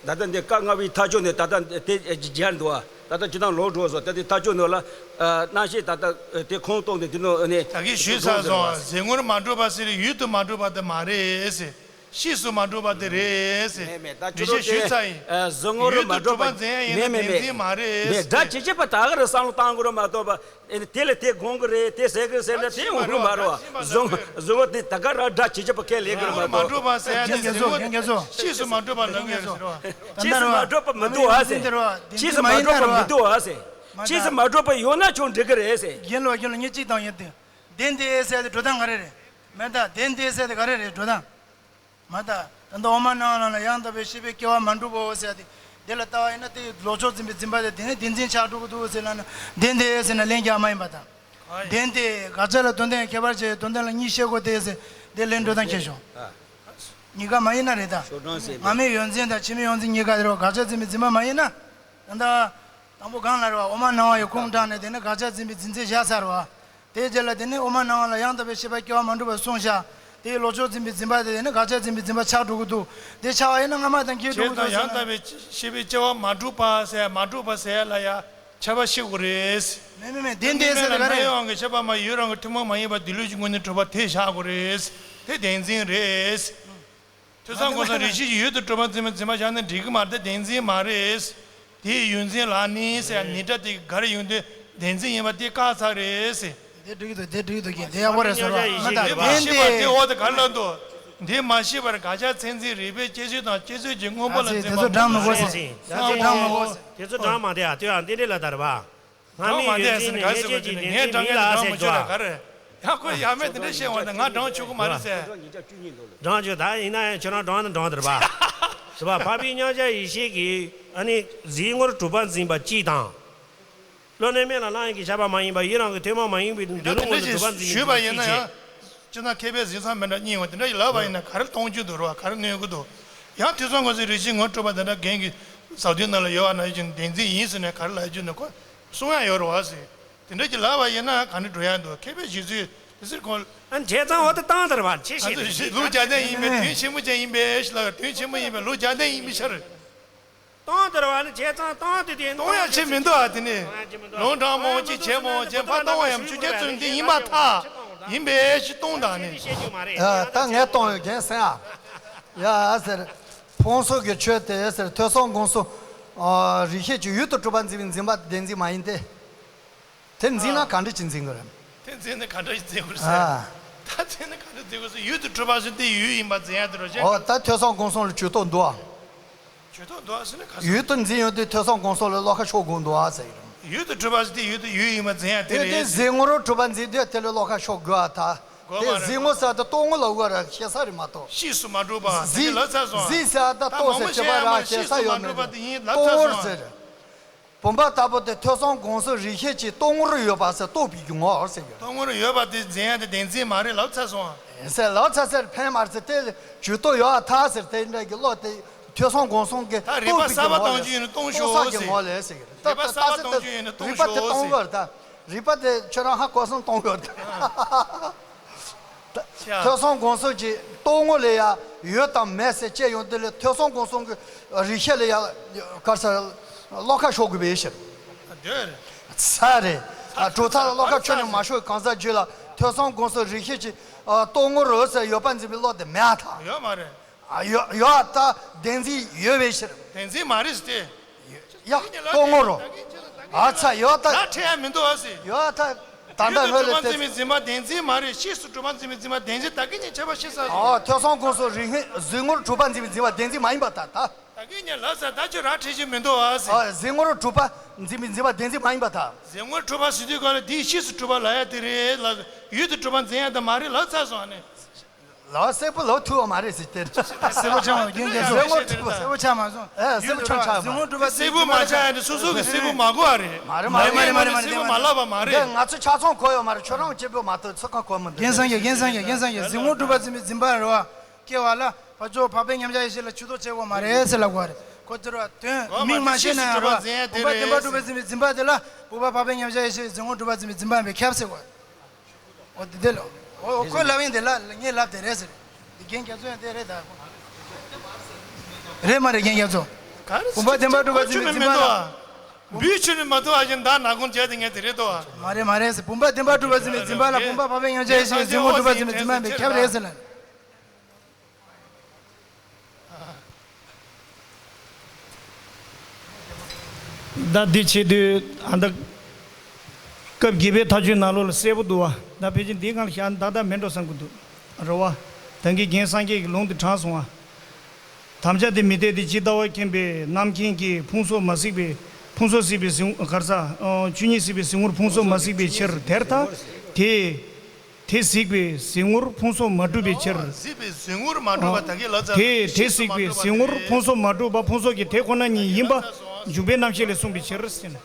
ལྟ་འདི་སྐབས་ལྔ་པའི་མཐའ་མཇུག་ནས་ད་ལྟ་དེ་སྦྱར་འདུག་ཨ། ད་ལྟ་ཇི་ལྟར་ལོག་འགྲོ་སོང་། ད་ལྟའི་མཐའ་མཇུག་ནས་ལ། རྣམ་ཤེས་ད་ལྟ་དེ་ཁོང་སྟོང་དེ་དེ་ནོ་ནས། ད་གིན་ཞུས་ཚར་སོང་། གཟིགས་ངོར་མ་གྲུབ་པ་ཟེར་ཡུལ་དུ་མ་གྲུབ་པ་དེ་མ་རེད་ཟེར། ཕྱིས་སུ་མ་གྲུབ་པ་དེ་རེད་ཟེར། མེད་མེད། ད་རེ་ཆེ་ཞུས་ཚར་ཡིན། གཟིགས་ངོར་མ་གྲུབ་པ་འཛིན་ཡ་ཡིན་ན་མེད་མེད་བདེན་འཛིན་མ་རེད། མེད། སྒྲ་ཇི་བཞིན་པ་ད་ག་རེ་བསམ་བློ་བཏང་དགོས་རེད་མ་གཏོགས་པ། ཨེ་ནི་དེ་ལ་དེ་དགོངས་ཀྱི་རེད། དེ་ཟེར་གི་རེད་ཟེར་ན་དེ་འོང་གི་མ་རེད་པ། གཟིགས་ངོར་དེ་ད་ག་རང་སྒྲ་ཇི་བཞིན་པ་ཁས་ལེན་གྱི་རེད་མ་གཏོགས། མ་གྲུབ་པ་ཟེར་ཡ་དེ་རྒན་གཟིགས་ངོར་རྒན་གཟིགས། ཕྱིས་སུ་མ་གྲུབ་པ་ལབ་ཀྱི་རེད་ཟེར་བ། ཕྱིས་སུ་མ་གྲུབ་པ་མི་འདུག་ཨ་ཟེར། ཕྱིས་སུ་མ་གྲུབ་པ་མི་འདུག་ཨ་ཟེར། ཕྱིས་སུ་མ་གྲུབ་པ་ཡོད་ན་ཁྱོད་འགྲིག་གི་རེད་ཟེར། རྒན་ལོ་རྒན་ལོ་ངས་གཅིག་བཏང་ཡོད་དེ། བདེན་དེ་ཟེར་དེ་འགྲོ་སྟངས་ག་རེ་རེད། མེད་ད། བདེན་དེ་ཟེར་དེ་ག་རེ་རེད་འགྲོ་སྟངས། མ་ད། ད་ལྟ་འོག་མ་སྣང་བ་ལ་ཡང་དག་པའི་ཤེས་པས་སྐྱེ་བ་མ་གྲུབ་བོ་ཟེར་ཏེ། འདི་ལ་ལྟ་བ་ཡིན་ན་དེ་ལོག་ཕྱོགས་འཛིན་པའི་འཛིན་པ་དེ་དེ་ནི་བདེན་འཛིན་ཆགས་འགྲོ་གི་འདུག་ཟེར་ལབ་ན་བདེན་དེ་ཟེར་ན་ལན་རྒྱག་མ་ཡིན་པ་དང་། བདེན་དེ་དགག་བྱ་ལ་དོན་དམ་ཁྱད་པར་ཕྱེ། དོན་དམ་ལ་གཉིས་བཤད་དགོས་ཏེ་ཟེར་དེ་ལན་འགྲོ་སྟངས་ཁྱེར་ཤོག་གཉིས་ཀ་མ་ཡིན་ན་རེད་ད། སྔ་མའི་ཡོད་འཛིན་དང་ཕྱི་མའི་ཡོད་འཛིན་གཉིས་ཀ་རེད་བ། དགག་བྱ་འཛིན་པའི་འཛིན་པ་མ་ཡིན་ན། ད་ལྟ། དང་པོ་གང་ལ་རེད་བ། འོག་མ་སྣང་བ་ཡི་ཁུངས་དྲངས་ནས་དེ་ནི་དགག་བྱ་འཛིན་པའི་འཛིན་ཚུལ་བཞག་ཚར་བ། དེའི་རྗེས་ལ་དེ་ནི་འོག་མ་སྣང་བ་ལ་ཡང་དག་པའི་ཤེས་པ་སྐྱེ་བ་མ་གྲུབ་པར་གསུངས་བཞག་དེའི་ལོག་ཕྱོགས་འཛིན་པའི་འཛིན་པ་དེ་དེ་ནི་དགག་བྱ་འཛིན་པའི་འཛིན་པ་ཆགས་འགྲོ་གི་འདུག་དེ་ཆགས་པ་ཡིན་ན་སྔ་མ་དང་འཁེལ་འགྲོ་གི་འདུག་ཟེར་ན། ཡང་དག་པའི་ཤེས་པའི་སྐྱེ་བ་མ་གྲུབ་པ་ཟེར་མ་གྲུབ་པ་ཟེར་ལ་ཡ་ཁྱབ་པ་ཤེས་དགོས་རེད། མེད་མེད་མེད། བདེན་བདེན་ཟེར་དེ་ག་རེད། མི་དབང་གི་ཤེས་པ་མ་ཡུལ་རང་གི་ཐུན་མོང་མ་ཡིན་པ་དེ་ལུས་ཀྱི་ངོས་ནས་གྲུབ་པ་དེ་བཞག་དགོས་རེད། དེ་བདེན་འཛིན་རེད། ཐོས་བསམ་སྒོམ་གསུམ་རིགས་ཤེས་ཀྱི་ཡུལ་དུ་གྲུབ་པ་འཛིན་པ་འཛིན་པ་བཞག་ན་འགྲིག་གི་མ་རེད། དེ་བདེན་འཛིན་མ་རེད། དེའི་ཡུལ་འཛིན་ལ་ནི་ཟེར་ཡ་ནི་སྒྲ་དེ་ག་རེ་ཡོང་དུས་བདེན་འཛིན་ཡིན་པ་དེ་བཀག་ཚར་རེད་ཟེར། དེ་འགྲིག་འདུག་དེ་འགྲིག་འདུག་གི་དེ་ཡག་པོ་རེད་ཟེར་བ། མ་ད་དེ་མ་བདེན་ཤེས་པ་དེ་འོག་ཏུ་ག་རེ་ལབ་འདུག་འདི་མ་ཤེས་པར་དགག་བྱ་མཚན་འཛིན་རིགས་པས་དཔྱད་བྱེད་དང་དཔྱད་བཟོད་ཀྱི་དངོས་པོ་ལ་ཨ་ཙི་འཛིན་དེ་པ་ཚོ་སྒྲ་མི་གོ་ཟེར། དེ་ཚོ་སྒྲ་མི་གོ་ཟེར། དེ་ཚོ་སྒྲ་མ་བདེ་ཨ། དེ་ཡང་རྟེན་འབྲེལ་ལ་དར་བ། སྒྲ་མ་བདེ་ཟེར་ནས་ག་རེ་ཟེར་དགོས་ཀྱི་ནི་ངས་སྒྲ་ངན་དེ་སྒྲ་མི་ཆོད་ལ་ག་རེ། ཡང་ཁོས་ཡ་མེད་དེ་འདྲ་བཤད་འོང་ན་ང་སྒྲ་ཆོད་གི་མ་རེད་ཟེར། སྒྲ་ཆོད་ད་ཡིན་ན་ཡང་ཁྱོད་རང་སྒྲ་ནི་སྒྲ་དེ་རེད་པ། རེད་པ། འཕགས་པའི་མྱང་བྱ་ཡེ་ཤེས་ཀྱིས་ཨ་ནི་གཟིགས་ངོར་གྲུབ་པ་འཛིན་པ་གཅིག་དང་། བློ་གནས་མེད་ལ་བླང་ཡིན་གྱི་ཤེས་པ་མ་ཡིན་པ་ཡུལ་རང་གི་ཐུན་མོང་མ་ཡིན་པའི་འདོད་ལུགས་ངོས་ནས་གྲུབ་པ་འཛིན་པ་གཅིག་བྱས། ཅི་ན་མཁས་པའི་གཟིགས་མཚམས་མི་འདྲ་གཉིས་ཡོང་བ་དེ་འདྲ་ཡི་ལབ་པ་ཡིན་ན་ག་རེ་གཏོང་རྒྱུ་འདུག་རོ། ག་རེ་གནོད་ཀྱི་འདུག་ཡང་ཐོས་བསམ་སྒོམ་གསུམ་རིགས་ཤེས་ངོར་གྲུབ་པ་དེ་འདྲ་རྒན་གྱི་ཟབ་དོན་ནང་ལ་ཡོད་པ་ནང་བཞིན་བདེན་འཛིན་ཡིན་ཟེར་ནས་ག་རེ་ལབ་རྒྱུ་ནི་ཁོ་གསུང་ཡ་ཡོད་རེད་བ་ཟེར། དེ་འདྲ་གྱི་ལབ་པ་ཡིན་ན་ག་འདྲ་འགྲོ་ཡ་འདུག་མཁས་པའི་གཞི་རྩའི་དེ་ཟེར་ཁོང་། ཨ་བྱས་ཙང་འོ་དེ་བཏང་དེ་རེད་བ། ཆེ་ཤེས་དེ། ལུགས་རྒྱལ་ལྡན་ཡིན་པས་དོན་ཆེན་པོ་ཅན་ཡིན་པས་ལབ། དོན་ཆེན་པོ་ཡིན་པས་ལུགས་རྒྱལ་ལྡན་ཡིན་པའི་ཕྱིར། གཏོང་དེ་རེད་བ། ཨ་ནི་བྱས་ཙང་གཏོང་དེ་དེ་གཏོང་ཡ་ཆེ་མི་འདུག་ཨ། དེ་ནི་ལུང་དྲངས་མང་ཅིག་བྱས་མང་བྱས་པ་གཏོང་བ་ཡང་བཅུ་རྒྱལ་ཙམ་དེ་ཡིན་པར་ཐལ། ཡིན་པའི་ཕྱིར་གཏོང་དང་ནི། ཡ་ད་ངས་གཏོང་ཡོད་རྒན་སེང་ཨ། ཡ་ཟེར། ཕུང་སོགས་ཀྱི་ཆོས་དེ་ཟེར་ཐོས་བསམ་སྒོམ་གསུམ། རིགས་ཤེས་ཀྱི་ཡུལ་དུ་གྲུབ་པ་འཛིན་པའི་འཛིན་པ་བདེན་འཛིན་མ་ཡིན་ཏེ། དེ་འཛིན་ན་ག་འདྲ་ཅིག་འཛིན་དགོས་རེད། དེ་འཛིན་ན་ག་འདྲ་ཅིག་འཛིན་དགོས་རེད་ཟེར། ཨ། ད་འཛིན་ན་ག་འདྲ་འཛིན་དགོས་ཟེར། ཡུལ་དུ་གྲུབ་པ་ཟེར་དེ་ཡུལ་ཡིན་པ་འཛིན་ཡ་དེ་རོ་ཞེས། ཨོ་ད་ཐོས་བསམ་སྒོམ་གསུམ་ལ་ཇུས་གཏོགས་འདུག་ཨ། ཇུས་གཏོགས་འདུག་ཨ་ཟེར་ན་ག་ཟེར། ཡུལ་དུ་འཛིན་ཡོང་དུས་ཐོས་བསམ་སྒོམ་གསུམ་ལ་བློ་ཁ་ཕྱོགས་དགོས་འདུག་ཨ་ཟེར་གྱི་རེད། ཡུལ་དུ་གྲུབ་པ་ཟེར་དེ་ཡུལ་དུ་ཡུལ་ཡིན་པ་འཛིན་ཡ་དེ་དེ་རེད། གཟིགས་ངོར་གྲུབ་པ་འཛིན་དུས་དེ་ལ་བློ་ཁ་ཕྱོགས་དགོས་ཨ་ད། དེ་གཟིགས་ངོ་ཟེར་དེ་རྟོག་ངོ་ལ་དགོས་ར་ཤེས་ས་རེད་མ་གཏོགས། ཕྱིས་སུ་མ་གྲུབ་པ་ཟེར་གྱི་ལབ་ཚར་སོང་ཨ། གཟིགས་ཟེར་དེ་རྟོགས་ཟེར་དེ་བ་ར་ཤེས་ས་ཡོད་མེད་དེ། རྟོག་ངོར་ཟེར། བུམ་པ་ལྟ་བུ་དེ་ཐོས་བསམ་སྒོམ་གསུམ་རིགས་ཤེས་ཀྱི་རྟོག་ངོར་ཡོད་པ་ཟེར་རྟོགས་པའི་ངོ་བོར་ཟེར་ཡོད། རྟོག་ངོར་ཡོད་པ་དེ་འཛིན་ཡ་དེ་བདེན་འཛིན་མ་རེད་ལབ་ཚར་སོང་ཨ། ཟེར་ལབ་ཚར་ཟེར་ཕན་མ་རེད་ཟེར་དེ་ཇུས་གཏོགས་ཡོད་ཨ་ཐལ་ཟེར་དེ་འདྲ་གི་བློ་དེ་ཐོས་བསམ་སྒོམ་གསུམ་གྱི་ད་རིགས་པ་གསར་པ་གཏོང་རྒྱུ་ཡིན་ན་གཏོང་ཤོག་ཟེར། གཏོང་ས་གི་ངོ་ལས་ཟེར་གི་རེད། ད་རིགས་པ་གསར་པ་གཏོང་རྒྱུ་ཡིན་ན་གཏོང་ཤོག་ཟེར། རིགས་པ་དེ་གཏོང་དགོས་རེད་ད། རིགས་པ་དེ་ཁྱོད་རང་ཧ་གོ་སོང་གཏོང་དགོས་རེད་ད། ཐོས་བསམ་སྒོམ་གསུམ་གྱི་རྟོག་ངོ་ལ་ཡ་ཡོད་དང་མེད་ཟེར་དཔྱད་ཡོང་དུས་ལ་ཐོས་བསམ་སྒོམ་གསུམ་གྱི་རིགས་ཤེས་ལ་ཡ་ག་རེ་ཟེར་བློ་ཁ་ཕྱོགས་དགོས་པའི་ཕྱིར། ཚར་རེད། གྲུབ་མཐའ་ལ་བློ་ཁ་ཕྱོགས་ནས་མ་ཕྱོགས་གང་ཟག་རྒྱུད་ལ་ཐོས་བསམ་སྒོམ་གསུམ་རིགས་ཤེས་ཀྱི་རྟོག་ངོ་རུ་ཟེར་ཡོད་པ་འཛིན་པའི་བློ་དེ་མེད་ཨ་ཐལ། ཡོད་མ་རེད། ཡོད་ཡོད་ད་བདེན་འཛིན་ཡོད་པའི་ཕྱིར། བདེན་འཛིན་མ་རེད་ཟེར་ཏེ། ཡ་རྟོག་ངོ་རུ། ཨ་ཚ་ཡོད་ད། ར་འཕྲད་ཡ་མི་འདུག་ཨ་ཟེར། ཡོད་ད། ད་ལྟ་ཡུལ་དུ་ངོས་གྲུབ་པ་ལ་འཛིན་པའི་འཛིན་པ་བདེན་འཛིན་མ་རེད། ཕྱིས་སུ་གྲུབ་པ་འཛིན་པའི་འཛིན་པ་བདེན་འཛིན་ད་གིན་ཉིད་ཁྱད་པར་ཕྱེ་ས་ཟེར། ཨོ་ཐོས་བསམ་སྒོམ་གསུམ་རིགས་ངོས་གཟིགས་ངོར་གྲུབ་པ་འཛིན་པའི་འཛིན་པ་བདེན་འཛིན་མ་ཡིན་པ་ད་ད། ད་གིན་ཉིད་ལབ་ས་ད་ཁྱོད་ར་འཕྲད་རྒྱུ་མི་འདུག་ཨ་ཟེར། ཨོ་གཟིགས་ངོར་གྲུབ་པ་འཛིན་པའི་འཛིན་པ་བདེན་འཛིན་མ་ཡིན་པ་ད། གཟིགས་ངོར་གྲུབ་པ་ཟེར་དུས་ག་ལ་འདིའི་ཕྱིས་སུ་གྲུབ་པ་ལབ་ཡ་དེ་རེད་ལ། ཡུལ་དུ་གྲུབ་པ་འཛིན་ཡ་ད་མ་རེད་ལབ་ཚར་སོང་ཨ་ནི། ལགས་སེར་པོ་ལོ་ཐུ་བ་མ་རེད་ཟེར་དེར། སེར་པོ་ཆགས་མ་རྒན་རྒན་ཟེར་ངོ་ཐུ་བ། སེར་པོ་ཆགས་མ་སོང་། ཨེ་སེར་པོ་ཆགས་ཆགས་མ། ཟེར་ངོ་ཐུ་བ་སེར་པོ་མ་ཆགས་ཡ་དེ་སོ་སོ་གི་སེར་པོ་མ་གོ་བ་རེད། མ་རེད་མ་རེད་མ་རེད་མ་རེད། སེར་པོ་མ་ལབ་པ་མ་རེད། འདི་ང་ཚོ་ཆ་ཚང་གོ་ཡོད་མ་རེད། ཁྱོད་རང་སྐྱིད་པོ་མ་གཏོགས་ཚོད་ཁ་གོ་མི་འདུག་རྒན་སངས་རྒྱས་རྒན་སངས་རྒྱས་རྒན་སངས་རྒྱས་ཟེར་ངོ་ཐུ་བ་ཟེར་མི་འཛིན་པ་རེད་བ། སྐྱེ་བ་ལ་ཕར་ཕྱོགས་འཕགས་པའི་མཉམ་གཞག་ཡེ་ཤེས་ལ་ཆོས་ཐོག་བཅད་དགོས་མ་རེད་ཟེར་ལབ་དགོས་རེད། ཁོ་ཚོར་བ་དོན་མིང་མ་ཤེས་ན་ཡང་རོ། བུམ་པ་བདེན་པ་གྲུབ་པ་ཟེར་མི་འཛིན་པ་དེ་ལ་བུམ་པ་འཕགས་པའི་མཉམ་གཞག་ཡེ་ཤེས་ཟེར་ངོ་གྲུབ་པ་ཟེར་མི་འཛིན་པ་མེད་ཁྱབ་ཟེར་དགོས། འོ་དེ་དེ་ལ་འོ་ཁོས་ལབ་ཡིན་དེ་ལ་ངས་ལབ་དེ་རེད་ཟེར། དེ་རྒན་རྒྱ་མཚོ་ཡང་དེ་རེད་ད། རེད་མ་རེད་རྒན་རྒྱ་མཚོ། བུམ་པ་བདེན་པ་གྲུབ་པ་ཟེར་མི་འཛིན་པ་ལ། འབུའི་ཆུ་ནི་མ་ཐུབ་པ་བཞིན་བདག་ནག་ཁུང་བྱས་ཏེ་ངས་དེ་རེད་དོ། མ་རེད་མ་རེད་ཟེར། བུམ་པ་བདེན་པ་གྲུབ་པ་ཟེར་མི་འཛིན་པ་ལ་བུམ་པ་འཕགས་པའི་མཉམ་གཞག་ཡེ་ཤེས་ཟེར་ངོ་གྲུབ་པ་ཟེར་མི་འཛིན་པ་མེད་ཁྱབ་རེད་ཟེར་ལ། ད་འདི་བྱེད་དུས་ཨ་ད་སྐབས་བརྒྱད་པའི་ཐག་གཅོད་ནང་ལོགས་ལ་གསལ་པོ་འདུག་བ། ད་ཕལ་ཆེར་འདིའི་སྒང་ལ་བཞག་ན་ཏག་ཏག་མེད་འགྲོ་བསམ་གྱི་འདུག་རེད་བ། ད་གིན་རྒན་སངས་རྒྱས་ཀྱི་ལུང་དེ་དྲངས་སོང་བ། དམ་བཅའ་དེ་མི་འཐད་དེ། ཇི་ལྟ་བ་མཁྱེན་པའི་རྣམ་མཁྱེན་གྱིས། ཕུང་སོགས་མ་གཟིགས་པའི་ཕུང་སོགས་གཟིགས་པའི་གཟིགས་གར་ས་ཆོས་ཉིད་གཟིགས་པའི་གཟིགས་ངོར་ཕུང་སོགས་མ་གཟིགས་པའི་ཕྱིར། དེར་ཐལ། དེ། དེ་གཟིགས་པའི་གཟིགས་ངོར་ཕུང་སོགས་མ་གྲུབ་པའི་ཕྱིར། གཟིགས་པའི་གཟིགས་ངོར་མ་གྲུབ་པ་ད་གིན་ལབ་ཚར། དེ་དེ་གཟིགས་པའི་གཟིགས་ངོར་ཕུང་སོགས་མ་གྲུབ་པ་ཕུང་སོགས་ཀྱི་དེ་ཁོ་ན་ཉིད་ཡིན་པ་འཇུག་པའི་རྣམ་བཤད་ལས་གསུངས་པའི་ཕྱིར་ཟེར་ན།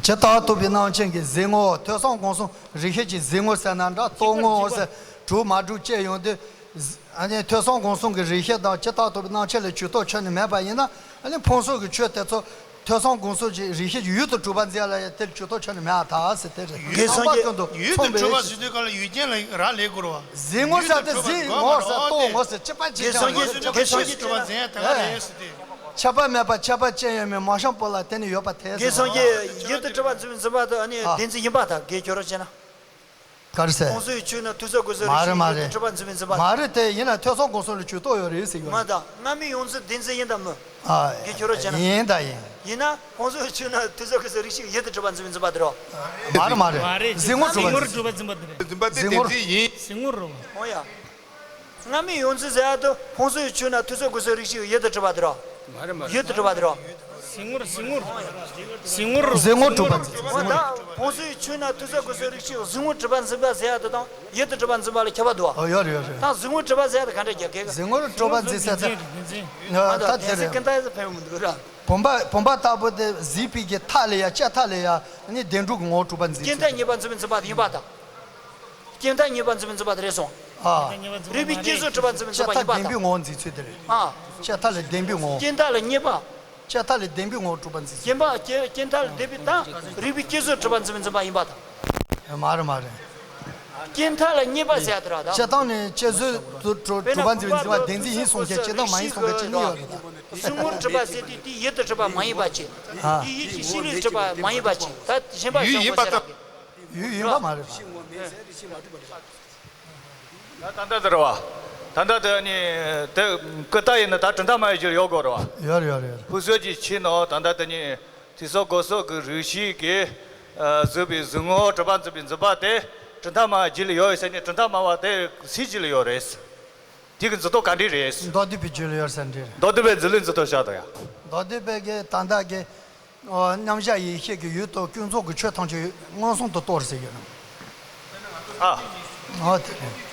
ཇི་ལྟར་རྟོགས་པའི་རྣམ་མཁྱེན་གྱི་གཟིགས་ངོ་། ཐོས་བསམ་སྒོམ་གསུམ་རིགས་ཤེས་ཀྱི་གཟིགས་ངོ་ཟེར་ན་འདྲ། རྟོག་ངོ་ཟེར་གྲུབ་མ་གྲུབ་བཅས་ཡོང་དུས། ཨ་ནི་ཐོས་བསམ་སྒོམ་གསུམ་གྱི་རིགས་ཤེས་དང་ཇི་ལྟར་རྟོགས་པའི་རྣམ་མཁྱེན་ལ་ཇུས་གཏོགས་ཁྱོན་ནས་མེད་པ་ཡིན་ན། ཨ་ནི་ཕུང་སོགས་ཀྱི་ཆོས་དེ་ཚོ་ཐོས་བསམ་སྒོམ་གསུམ་གྱི་རིགས་ཤེས་ཀྱི་ཡུལ་དུ་གྲུབ་པར་འཛིན་ལ་ཡང་དེར་ཇུས་གཏོགས་ཁྱོན་ནས་མེད་པར་ཐལ་ཟེར་དེ་རེད། དགེ་སངས་རྒྱས། ཡུལ་དུ་གྲུབ་པ་ཟེར་དུས་གང་ལ་ཡུལ་ཅན་ལ་རག་ལས་དགོས་རེད་བ། གཟིགས་ངོ་ཟེར་དེ་གཟིགས་ངོ་ཟེར་རྟོག་ངོ་ཟེར་ཅི་པ་ཅི་ཀྱང་ཡོད་ཅི་པ་ཅི་ཀྱང་ཡོད་ཟེར་དེ། ཁྱབ་པ་མེད་པ་ཁྱབ་པ་ཅན་ཡོད་མེད་མ་བྱང་པོ་ལ་དེ་ནི་ཡོད་པར་ཐལ་ཟེར། དགེ་སངས་རྒྱས་ཡུལ་དུ་གྲུབ་པ་འཛིན་པའི་འཛིན་པ་དེ་ཨ་ནི་ཨ། བདེན་འཛིན་ཡིན་པར་ཐལ། དགེ་ཁྱོད་རང་བྱས་ན། ག་རེ་ཟེར། ཕུང་སོགས་ཀྱི་ཆོས་ནི་ཐོས་བསམ་སྒོམ་གསུམ་མ་རེད་མ་རེད། ཡུལ་དུ་གྲུབ་པ་འཛིན་པའི་འཛིན་པ། མ་རེད་དེ་ཡིན་ན་ཐོས་བསམ་སྒོམ་གསུམ་ལ་ཇུས་གཏོགས་ཡོད་རེད་ཟེར་ཡོད་མ་རེད། ད་སྔ་མའི་ཡོངས་འཛིན་བདེན་འཛིན་ཡིན་དམ་མིན། ཨ། དགེ་ཁྱོད་རང་བྱས་ན། ཡིན་ད་ཡིན། ཡིན་ན་ཕུང་སོགས་ཀྱི་ཆོས་ནི་ཐོས་བསམ་སྒོམ་གསུམ་རིགས་ཤེས་ཀྱི་ཡུལ་དུ་གྲུབ་པ་འཛིན་པའི་འཛིན་པ་དེ་རོ། མ་རེད་མ་རེད། མ་རེད། གཟིགས་ངོར་གཟིགས་ངོར་གྲུབ་པ་འཛིན་པ་དེ་རེད། འཛིན་པ་དེ་གཟིགས་ངོར། བདེན་འཛིན་ཡིན། གཟིགས་ངོར་རོ། འོ་ཡ། སྔ་མའི་ཡོངས་འཛིན་ཟེར་ཡ་དེ་ཕུང་སོགས་ཀྱི་ཆོས་ནི་ཐོས་བསམ་སྒོམ་གསུམ་རིགས་ཤེས་ཀྱི་ཡུལ་དུ་གྲུབ་པ་དེ་རོ། མ་རེད་མ་རེད། ཡུལ་དུ་གྲུབ་པ་དེ་རོ། གཟིགས་ངོར་གཟིགས་ངོར། གཟིགས་ངོར་རོ། གཟིགས་ངོར་གྲུབ་པ་འཛིན། འོ་ད་ཕུང་སོགས་ཀྱི་ཆོས་ནི་ཐོས་བསམ་སྒོམ་གསུམ་རིགས་ཤེས་ཀྱི་གཟིགས་ངོར་གྲུབ་པ་འཛིན་པ་ཟེར་ཡ་དེ་དང་ཡུལ་དུ་གྲུབ་པ་འཛིན་པ་ལ་ཁྱད་པར་འདུག་ཨ། ཨོ་ཡོད་རེད་ཡོད་རེད། ད་གཟིགས་ངོར་གྲུབ་པ་ཟེར་ཡ་དེ་ག་འདྲ་རྒྱག་གི། གཟིགས་ངོར་གྲུབ་པ་འཛིན་ཟེར་ཚེ། ད་ད་དེ་རེད། ཀུན་ད་ཡ་ཕན་མི་འདུག་ར། བུམ་པ་བུམ་པ་ལྟ་བུ་དེ་གཟིགས་པའི་གི་མཐའ་ལ་ཡ་དཔྱད་མཐའ་ལ་ཡ་ནི་བདེན་གྲུབ་ཀྱི་ངོ་བོ་གྲུབ་པ་འཛིན་ཚུལ། རྐྱེན་མཐའ་གཉིས་པ་འཛིན་པའི་འཛིན་པ་དེ་ཡིན་པར་ཐལ། རྐྱེན་མཐའ་གཉིས་པ་འཛིན་པའི་འཛིན་པ་དེ་རེད་སོང་། ཨ། རིགས་པའི་བསྐྱེད་རྫོགས་གྲུབ་པ་འཛིན་པའི་འཛིན་པ་ཡིན་པར་ཐལ། དཔྱད་མཐའ་བདེན་པའི་ངོ་བོ་འཛིན་ཚུལ་དེ་རེད། ཨ། དཔྱད་མཐའ་ལ་བདེན་པའི་ངོ་བོ། རྐྱེན་མཐའ་ལ་གཉིས་པ། དཔྱད་མཐའ་ལ་བདེན་པའི་ངོ་བོ་གྲུབ་པ་འཛིན་ཚུལ། རྐྱེན་པ་རྐྱེན་རྐྱེན་མཐའ་ལ་བདེན་པའི་དང་རིགས་པའི་བསྐྱེད་རྫོགས་གྲུབ་པ་འཛིན་པའི་འཛིན་པ་ཡིན་པར་ཐལ། མ་རེད་མ་རེད། རྐྱེན་མཐའ་ལ་གཉིས་པ་ཟེར་ཡ་དེ་ར་ད། དཔྱད་མཐའ་ནི་དཔྱད་བཟོད་དུ་གྲུབ་གྲུབ་པ་འཛིན་པའི་འཛིན་པ་བདེན་འཛིན་ཡིན་གསུངས་ཀྱང་དཔྱད་མཐའ་མ་ཡིན་གསུངས་པའི་ཅི་ནི་ཡོད་རེད་ད། གཟིགས་ངོར་གྲུབ་པ་ཟེར་དུས་དེ་ཡུལ་དུ་གྲུབ་པ་མ་ཡིན་པ་ཅིག་ཨ། དེ་ཡིད་ཀྱི་ཤེས་ལུས་གྲུབ་པ་མ་ཡིན་པ་ཅིག་ད་གཞན་པ་ཡུལ་ཡིན་པ་ལྟ། ཡུལ་ཡིན་པ་མ་རེད། ད་ད་ལྟ་དེ་རེད་བ། ད་ལྟ་དེ་ནི་དེ་ཀུན་བརྟགས་ཡིན་ན་ད་གྲུབ་མཐའ་མ་ཡི་རྒྱུད་ལ་ཡོད་དགོས་རེད་བ། ཡོད་རེད་ཡོད་རེད་ཡོད་རེད། ཕུང་སོགས་ཀྱི་ཆོས་ནི་ད་ལྟ་དེ་ནི་ཐོས་བསམ་སྒོམ་གསུམ་གྱི་རིགས་ཤེས་ཀྱིས་གཟིགས་པའི་གཟིགས་ངོར་གྲུབ་པ་འཛིན་པའི་འཛིན་པ་དེ་གྲུབ་མཐའ་མ་ཡི་རྒྱུད་ལ་ཡོད་ཟེར་ནས་གྲུབ་མཐའ་མ་བ་དེ་སུའི་རྒྱུད་ལ་ཡོད་རེད། དེ་གི་འཛིན་རྟོག་ག་འདྲ་རེད། མདོ་སྡུད་པའི་རྒྱུད་ལ་ཡོད་ཟེར་འདྲ་རེད། མདོ་སྡུད་པའི་འཛིན་ལུགས་འཛིན་རྟོག་བཞག་དང་ཡ། མདོ་སྡུད་པའི་གི་ད་ལྟ་གི་ཨོ། མཉམ་གཞག་ཡེ་ཤེས་ཀྱི་ཡུལ་དུ་ཀུན་རྫོབ་ཀྱི་ཆོས་ཐམས་ཅད་མངོན་སུམ་དུ་རྟོགས་ཟེར་གྱི་རེད། ཨ། ཨོ་དེ་རེད།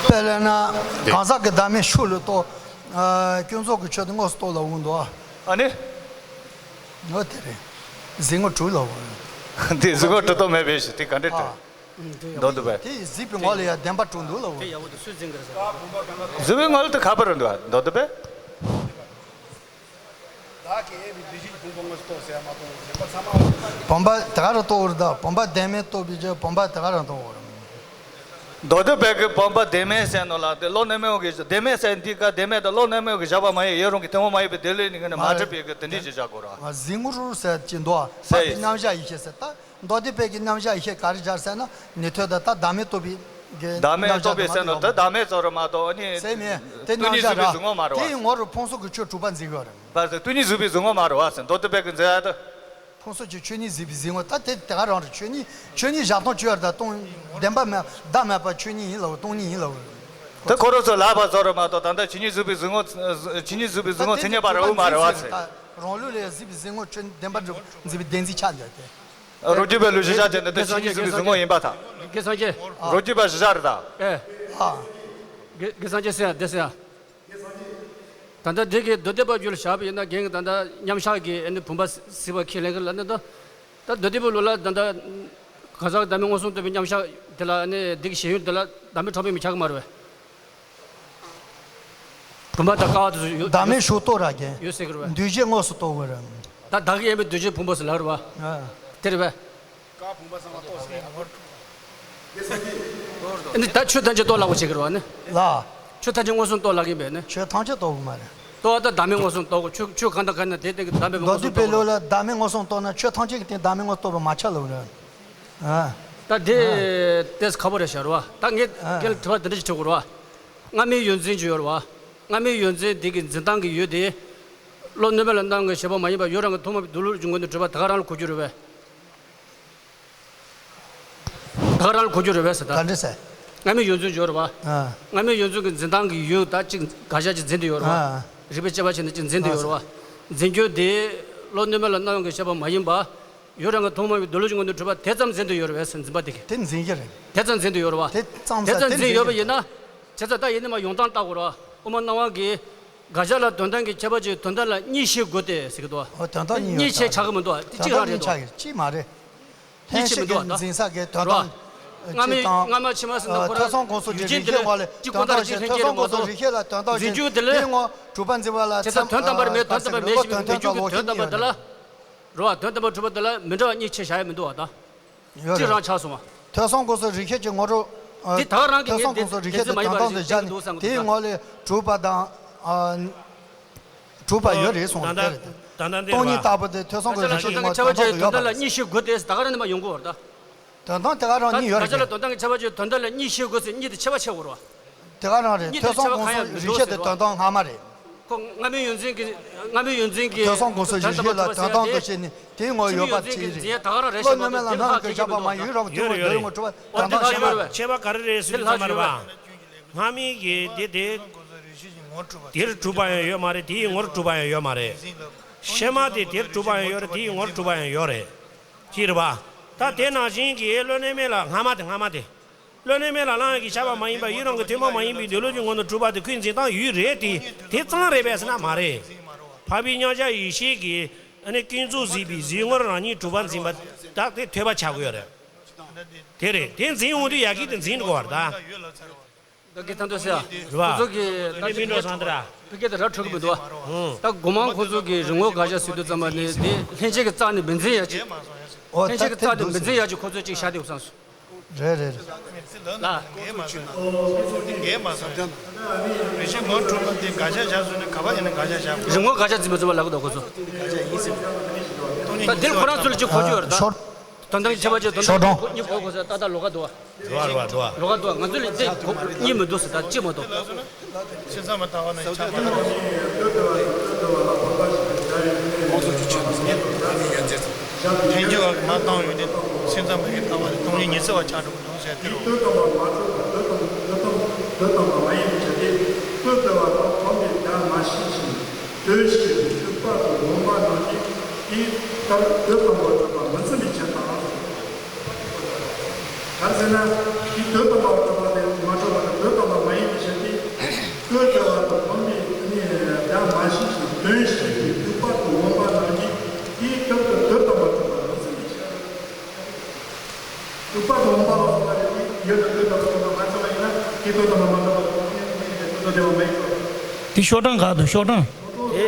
དཔེ་ལེན་ན་གང་ཟག་གི་བདག་མེད་ཤུགས་ལ་རྟོགས། ཨ། ཀུན་རྫོབ་ཀྱི་ཆོས་དེ་དངོས་སུ་རྟོགས་ལབ་འོང་འདུག་ཨ། ཨ་ནི། ཨོ་དེ་རེད། གཟིགས་ངོར་གྲུབ་ལབ་འོང་། དེ་གཟིགས་ངོར་གྲུབ་རྟོགས་མེད་པའི་ཕྱིར་དེ་ག་འདྲ་དྲན། མདོ་སྡུད་པས། དེ་གཟིགས་པའི་ངོ་ལ་ཡང་བདེན་པར་གྲུབ་འདུག་ལབ་འོང་། གཟིགས་པའི་ངོ་ལ་དེ་ཁ་པར་འདུག་མདོ་སྡུད་པས། བུམ་པ་དེ་ག་རང་རྟོགས་རེད་ད། བུམ་པ་བདེན་མེད་རྟོགས་པའི་ཕྱིར་བུམ་པ་དེ་ག་རང་རྟོགས་རེད། མདོ་སྡུད་པའི་གི་བུམ་པ་བདེན་མེད་ཟེར་ནོ་ལ་དེ་བློ་རྣམ་སྨིན་གྱིས་བདེན་མེད་ཟེར་འདི་ག་བདེན་མེད་དང་བློ་རྣམ་སྨིན་གྱིས་བཞག་པ་མ་ཡིན་ཡུན་རིང་གི་ཐུན་མོང་མ་ཡིན་པའི་བདེན་ལུགས་ནི་ངས་ནི་མ་གྲུབ་པའི་གི་དེ་འདྲ་ཞིག་བཞག་དགོས་རེད། གཟིགས་ངོར་ཟེར་གྱི་འདུག་ཨ། ས་ཀྱི་རྣམ་གཞག་ཡེ་ཤེས་ཟེར་ད། མདོ་སྡུད་པའི་གི་རྣམ་གཞག་ཡེ་ཤེས་ག་རེ་སྦྱར་ཟེར་ན་ཉན་ཐོས་དང་ད་བདག་མེད་རྟོགས་པའི་གི་བདག་མེད་རྟོགས་པའི་ཟེར་ན་ད་བདག་མེད་ཚོར་མ་གཏོགས་ནི་ཟེར་མེད་དེ་རྣམ་གཞག་ར། དེའི་ངོ་རུ་ཕུང་སོགས་ཀྱི་ཆོས་གྲུབ་པ་འཛིན་གྱི་ཡོད་རེད། བར་དུ་སྟོང་ཉིད་གཟིགས་པའི་གཟིགས་ངོ་མ་རེད་བ་ཟེར་མདོ་སྡུད་པའི་གི་མཛད་ཡ་ད། ཕུང་སོགས་ཀྱི་ཆོས་ཉིད་གཟིགས་པའི་གཟིགས་ངོ་ད་དེ་དེ་ག་རང་རེད། ཆོས་ཉིད་ཆོས་ཉིད་བཞག་སྟངས་ཆོས་ཡོད་རེད་ད། སྟོང་བདེན་པ་མེད་བདག་མེད་པ་ཆོས་ཉིད་ཡིན་ལབ་སྟོང་ཉིད་ཡིན་ལབ། དེ་ཁོ་རང་ཚོ་ལབ་པ་ཚོ་རེད་མ་གཏོགས་ད་ལྟ་ཆོས་ཉིད་གཟིགས་པའི་གཟིགས་ངོ་ཆོས་ཉིད་གཟིགས་པའི་གཟིགས་ངོ་མཚན་ཉིད་པ་རེད་འོ་མ་རེད་བ་ཟེར། རང་ལུགས་ལ་གཟིགས་པའི་གཟིགས་ངོ་ཆོས་བདེན་པར་གྲུབ་འཛིན་པའི་བདེན་འཛིན་ཆགས་འདུག་སྟེ། རོ་རྒྱུས་པའི་ལུས་གཞི་བཞག་བྱས་ནས་དེ་ཕྱི་ཉིན་ཟིན་པའི་གཟིགས་མོ་ཡིན་པ་དང་། དགེ་སངས་རྒྱས། རོ་རྒྱུས་པ་གཞི་བཞག་རེད་ད། ཨེ། ཨ། དགེ་དགེ་སངས་རྒྱས་ཟེར་ཡ་དེ་ཟེར་ཡ། ད་ལྟ་འདི་གི་མདོ་སྡེ་པ་རྒྱུད་ལ་བཞག་པ་ཡིན་ན་རྒན་གྱིས་ད་ལྟ་མཉམ་བཞག་གི་ཨ་ནི་བུམ་པ་གཟིགས་པ་ཁས་ལེན་གི་ལ་ནི་ད། ད་མདོ་སྡེ་པ་ལུགས་ལ་ད་ལྟ་གང་ཟག་བདག་མེད་མངོན་སུམ་རྟོགས་པའི་མཉམ་བཞག་དེ་ལ་ཨ་ནི་འདི་གི་ཞེན་ཡུལ་དེ་ལ་བདག་མེད་འཕྲོག་པས་མི་ཁྱབ་ཀྱི་མ་རེད་པས། བུམ་པ་དང་ཀ་བ་དེ་ཚོ་ཡོད། བདག་མེད་ཤུགས་རྟོགས་ར་རྒན། ཡོད་ཟེར་གི་རེད་པས། འདུས་བྱས་དངོས་སུ་རྟོགས་དགོས་རེད། ད་བདག་གི་དབྱེ་བས་འདུས་བྱས་ཕུང་པོ་ཟེར་ལབ་རེད་པ། ཨ། དེ་རེད་པས། ཀ་བུམ་པ་ཚང་མ་རྟོགས་ཟེར་ནས་ངོར་འགྲོ། ཨ་ནི་ད་ཆོས་ཐམས་ཅད་རྟོགས་ལབ་པ་བྱེད་ཀྱི་རེད་པ་ནི། ལ། ཆོས་ཐམས་ཅད་མངོན་སུམ་རྟོགས་ལབ་ཀྱི་ཡིན་པས་ནི། ཆོས་ཐམས་ཅད་རྟོགས་ཀྱི་མ་རེད། རྟོགས་པ་དང་བདག་མེད་མངོན་སུམ་རྟོགས་དགོས། ཆོས་ཆོས་གང་དང་གང་ཡིན་ན་དེ་སྟེང་གི་བདག་མེད་མངོན་སུམ་རྟོགས་དགོས། མདོ་སྡེ་པའི་ལུགས་ལ་བདག་མེད་མངོན་སུམ་རྟོགས་ན་ཆོས་ཐམས་ཅད་ཀྱི་སྟེང་བདག་མེད་མངོན་སུམ་རྟོགས་པ་མ་ཁྱབ་ལབ་རེད། ཨ། ད་དེ་ཨ་ཏོག་ཙམ་ཁག་པོ་རེད་ཤག་རེད་པ། ད་ངས་ཨ་ཁྱེད་ལ་དྲི་བ་འདི་འདྲ་ཞིག་དྲི་དགོས་རེད་པ། སྔ་མའི་ཡོད་འཛིན་ཅིག་ཡོད་རེད་པ། སྔ་མའི་ཡོད་འཛིན་དེ་གི་འཛིན་སྟངས་ཀྱི་ཡུལ་དེ། བློ་རྣོན་པ་ལ་སྣང་བའི་ཤེས་པ་མ་ཡིན་པ་ཡུལ་རང་གི་ཐོག་མ་བའི་སྡོད་ལུགས་ཀྱི་ངོས་ནས་གྲུབ་པ་དེ་ག་རང་ལ་གོ་རྒྱུ་རེད་པས། ད་ག་རང་ལ་གོ་རྒྱུ་རེད་པས་ཟེར་ད། ག་འདྲ་ཟེར། སྔ་མའི་ཡོད་འཛིན་ཡོད་རེད་པ། ཨ། སྔ་མའི་ཡོད་འཛིན་གྱི་འཛིན་སྟངས་ཀྱི་ཡུལ་ད་གཅིག་དགག་བྱ་གཅིག་འཛིན་དུ་ཡོད་རེད་པ། ཨ། རིགས་པས་དཔྱད་པ་བྱས་ནས་གཅིག་འཛིན་དུ་ཡོད་རེད་པ། འཛིན་རྒྱུ་དེ་བློ་རྣོན་པ་ལ་སྣང་བའི་ཤེས་པ་མ་ཡིན་པ། ཡུལ་རང་གི་ཐོག་མ་བའི་སྡོད་ལུགས་ཀྱི་ངོས་ནས་གྲུབ་པ་དེ་ཙམ་འཛིན་དུ་ཡོད་རེད་པས་ཟེར་འཛིན་པ་དེ་གིས། དེ་འཛིན་གྱི་རེད། དེ་ཙམ་འཛིན་དུ་ཡོད་རེད་པ། དེ་ཙམ་ཙམ་འཛིན་ཡོད་པ་ཡིན་ན། བྱས་ཙང་ད་ཡིན་ནི་མ་ཡོང་སྟངས་ལྟ་དགོས་རེད་པ། དབུ་མ་སྣང་བ་གིས། དགག་བྱ་ལ་དོན་དམ་གྱི་ཁྱད་པར་གཅིག་དོན་དམ་ལ་གཉིས་ཤེས་དགོས་ཏེ་ཟེར་གྱི་འདུག་པ། འོ་དོན་དམ་གཉིས་ཡོད་གཉིས་ཆ་ཆགས་ཀྱི་མི་འདུག་པ། དེ་དོན་གཅིག་དམ་རང་གཉིས་རེད་ཆགས་ཀྱི་གཅིག་མ་རེད། ལྷན་སྐྱེས་ཀྱི་འཛིན་ས་གི་དོན་དམ་སྔ་མའི་སྔ་མ་ཕྱི་མ་ཟེར་ན་ཁོ་རང་ཐོས་བསམ་སྒོམ་གསུམ་གྱི་རིགས་ཤེས་ངོ་ལས་དོན་དམ་ཞེས་ཐོས་བསམ་སྒོམ་གསུམ་རིགས་ཤེས་ལ་དོན་དམ་ཞེས་དེའི་ངོ་གྲུབ་པ་འཛིན་པ་ལ་ཚད་མ་དོན་དམ་པར་མེད། དོན་དམ་པར་མེད་ཞེས་པའི་མི་འཇུག་གི་དོན་དམ་པ་དེ་ལ། རེད་པ། དོན་དམ་པར་གྲུབ་པ་དེ་ལ་མི་འདྲ་བ་གཉིས་ཆ་བཞག་ཡ་མི་འདུག་པ་ད། ཡོད་གཅིག་རེད། རང་ཆགས་སོང་བ། ཐོས་བསམ་སྒོམ་གསུམ་རིགས་ཤེས་ཀྱི་ངོ་སྤྲོད། ཨ། དེ་ད་ག་རང་གི་ཐོས་བསམ་སྒོམ་གསུམ་རིགས་ཤེས་ཀྱི་དོན་དམ་དུ་བཞག་ནས་དེའི་ངོ་ལས་གྲུབ་པ་དང་། ཨ། གྲུབ་པ་ཡོད་རེད་གསུངས་པ་དེ་རེད། ད་ལྟ་འདི་སྟོང་ཉིད་རེད་པ། ལྟ་བུ་དེ་ཐོས་བསམ་སྒོམ་གསུམ་རིགས་ཤེས་ཀྱི་ངོ་སྤྲོད་དོན་དམ་དུ་ཡོད་པ་རེད། ཁྱད་པར་གཅིག་དོན་དམ་ལ་གཉིས་ཤེས་དགོས་ཏེ་ད་ག་རང་ནས་མ་ཡོང་གི་ཡོད་རེད་ད། དོན་དམ་དེ་ག་རང་གཉིས་ཡོད་རེད། ད་ལྟ་ལ་དོན་དམ་གྱི་ཁྱད་པར་གཅིག་དོན་དམ་ལ་གཉིས་ཤེས་དགོས་ཟེར་གཉིས་དེ་ཁྱད་པར་ཕྱེ་དགོས་རེད་པ། དེ་ག་རང་རེད། གཉིས་དེ་ཐོས་བསམ་སྒོམ་གསུམ་རིགས་ཤེས་དེ་དོན་དམ་སྔ་མ་རེད། ཁོ་སྔ་མའི་ཡོད་འཛིན་གྱི་སྔ་མའི་ཡོད་འཛིན་གྱི་ཐོས་བསམ་སྒོམ་གསུམ་རིགས་ཤེས་ལ་དོན་དམ་དུ་བྱས་ནས་དེའི་ངོ་ཡོད་པ་ཅིག་རེད། བློ་རྣོན་པ་ལ་སྣང་བའི་ཤེས་པ་མ་ཡིན་རོགས་དེ་ངོ་འདོད་ངོ་གྲུབ་པ་དོན་དམ་ཤེས་པ་རེད། ཁྱད་པར་ག་རེ་རེད་ཟེར་ན་མ་རེད་པ། སྔ་མའི་གི་དེ་དེ་དེར་གྲུབ་པ་ཡང་ཡོད་མ་རེད། དེའི་ངོར་གྲུབ་པ་ཡང་ཡོད་མ་རེད། ཕྱི་མ་དེ་དེར་གྲུབ་པ་ཡང་ཡོད་རེད། དེའི་ངོར་གྲུབ་པ་ཡང་ཡོད་རེད། ཅི་རེད་པ། ད་དེ་ནང་བཞིན་གྱི་བློ་རྣོན་པ་ལ་སྔ་མ་དེ་སྔ་མ་དེ། བློ་རྣོན་པ་ལ་སྣང་བའི་ཤེས་པ་མ་ཡིན་པ་ཡུལ་རང་གི་ཐོག་མ་མ་ཡིན་པའི་སྡོད་ལུགས་ཀྱི་ངོས་ནས་གྲུབ་པ་དེ་ཁོའི་འཛིན་སྟངས་ཡུལ་རེད་དེ། དེ་ཙམ་རེད་པས་ཟེར་ན་མ་རེད། འཕགས་པའི་མཉམ་གཞག་ཡེ་ཤེས་ཀྱི་ཨ་ནི་ཀུན་རྫོབ་གཟིགས་པའི་གཟིགས་ངོར་རང་ཉིད་གྲུབ་པ་འཛིན་པ་དག་དེ་ཐོས་པ་ཆགས་ཀྱི་ཡོད་རེད། དེ་རེད། དེ་འཛིན་འོང་དུས་ཡ་གི་དེ་འཛིན་དགོས་པ་རེད་ད། ད་གི་ཐང་དུ་ཟེར་ཡ། རེད་པ། ཁོ་ཚོ་གི་ད་མི་མི་འགྲོ་སང་དེ་ར། ཕ་སྐད་དེ་ར་འཕྲོད་ཀྱི་མི་འདུག་པ། ད་སྒོ་མང་ཁོ་ཚོ་གི་རི་ངོ་དགག་བྱ་ཟེར་དུས་ཙམ་པ་ནི་དེ་ལྷན་སྐྱེས་ཀྱི་རྩ་ནས་མི་འཛིན་ཡ་ཅིག་ཨོ་ལྷན་སྐྱེས་ཀྱི་རྩ་ནས་མི་འཛིན་ཡ་ཅིག་ཁོ་ཚོས་ཅིག་བཞག་དེ་བསམ་སོང་། རེད་རེད་རེད། ལ། རེ་ཞིག་ངོ་འཕྲོད་པ་དེ་དགག་བྱ་བཞག་སོང་ནས་ག་པ་ཡིན་ན་དགག་བྱ་བཞག་རི་ངོ་དགག་བྱ་འཛིན་པ་ཚོ་ལ་གོ་དོ་ཁོ་ཚོ། དགག་བྱ་ཡིན་ཟེར། ད་དེ་ཁོ་རང་ཚོ་ལ་ཅིག་གོ་རྒྱུ་ཡོད་རེད་ད། དོན་དམ་གྱི་ཁྱད་པར་གཅིག་དོན་དམ་གཉིས་གོ་དགོས་ཟེར་ཏག་ཏག་ལོགས་ཀ་འདུག་པ། རེད་པ་རེད་པ་རེད་པ། ལོགས་ཀ་འདུག་པ། ང་ཚོ་ལ་དེ་གོ་གཉིས་མི་འདུག་ཟེར་ད་གཅིག་མ་གཏོགས། ཕྱི་མཚམས་མ་ལྟ་བ་ན་ཆགས་པ་རེད། ཐལ་འགྱུར་བ་གིས་མ་བཏང་ཡོད་དེ་ཕྱི་མཚམས་མ་གིས་ལྟ་བ་དེ་སྟོང་ཉིད་ཉི་ཚེ་བ་ཆགས་འགྲོ་གི་འདུག་ཟེར་དེ་རེད། དོན་དམ་པར་མ་གྲུབ་པ་དོན་དམ་དོན་དམ་དོན་དམ་པར་མ་ཡིན་པའི་ཆ་དེ། ལྟོས་ལྟོས་པ་དང་གོམས་པས་བདག་མ་ཤེས་ཤིང་། དོན་ཤེས་པའི་རྟོག་པ་དང་སྒོམ་པ་རྣམས་ཀྱིས་དེ་ལྟར་དོན་དམ་པར་གྲུབ་པ་མི་འཛིན་པའི་ཕྱིར་དང་། ག་རེ་ཟེར་ན། དེ་དོན་དམ་པར་གྲུབ་པ་དེ་མ་གྲུབ་པ་དང་དོན་དམ་པར་མ་ཡིན་པའི་ཕྱིར་ཏེ། ལྟོས་ལྟོས་པ་དང་གོམས་པས་བདག་མ་ཤེས་ཤིང་དོན་ཤེས་པའི་རྟོག་པ་དང་སྒོམ་པ་རྣམས་ཀྱིས་དེ་ལྟར་དུ་དོན་དམ་པར་གྲུབ་པ་མི་འཛིན་པའི་ཕྱིར། རྟོག་པ་དང་སྒོམ་པ་ལ་སོགས་པ་རེད་དེ་ཡོད་དང་དོན་དམ་པར་གྲུབ་པ་མ་ཚང་བ་ཡིན་ན་དེ་དོན་དམ་པར་མ་གྲུབ་པ་དང་དོན་དམ་པར་མ་ཡིན་པའི་ཕྱིར་ཏེ། དེ་ཤོག་གྲངས་ག་དང་ཤོག་གྲངས། དེ།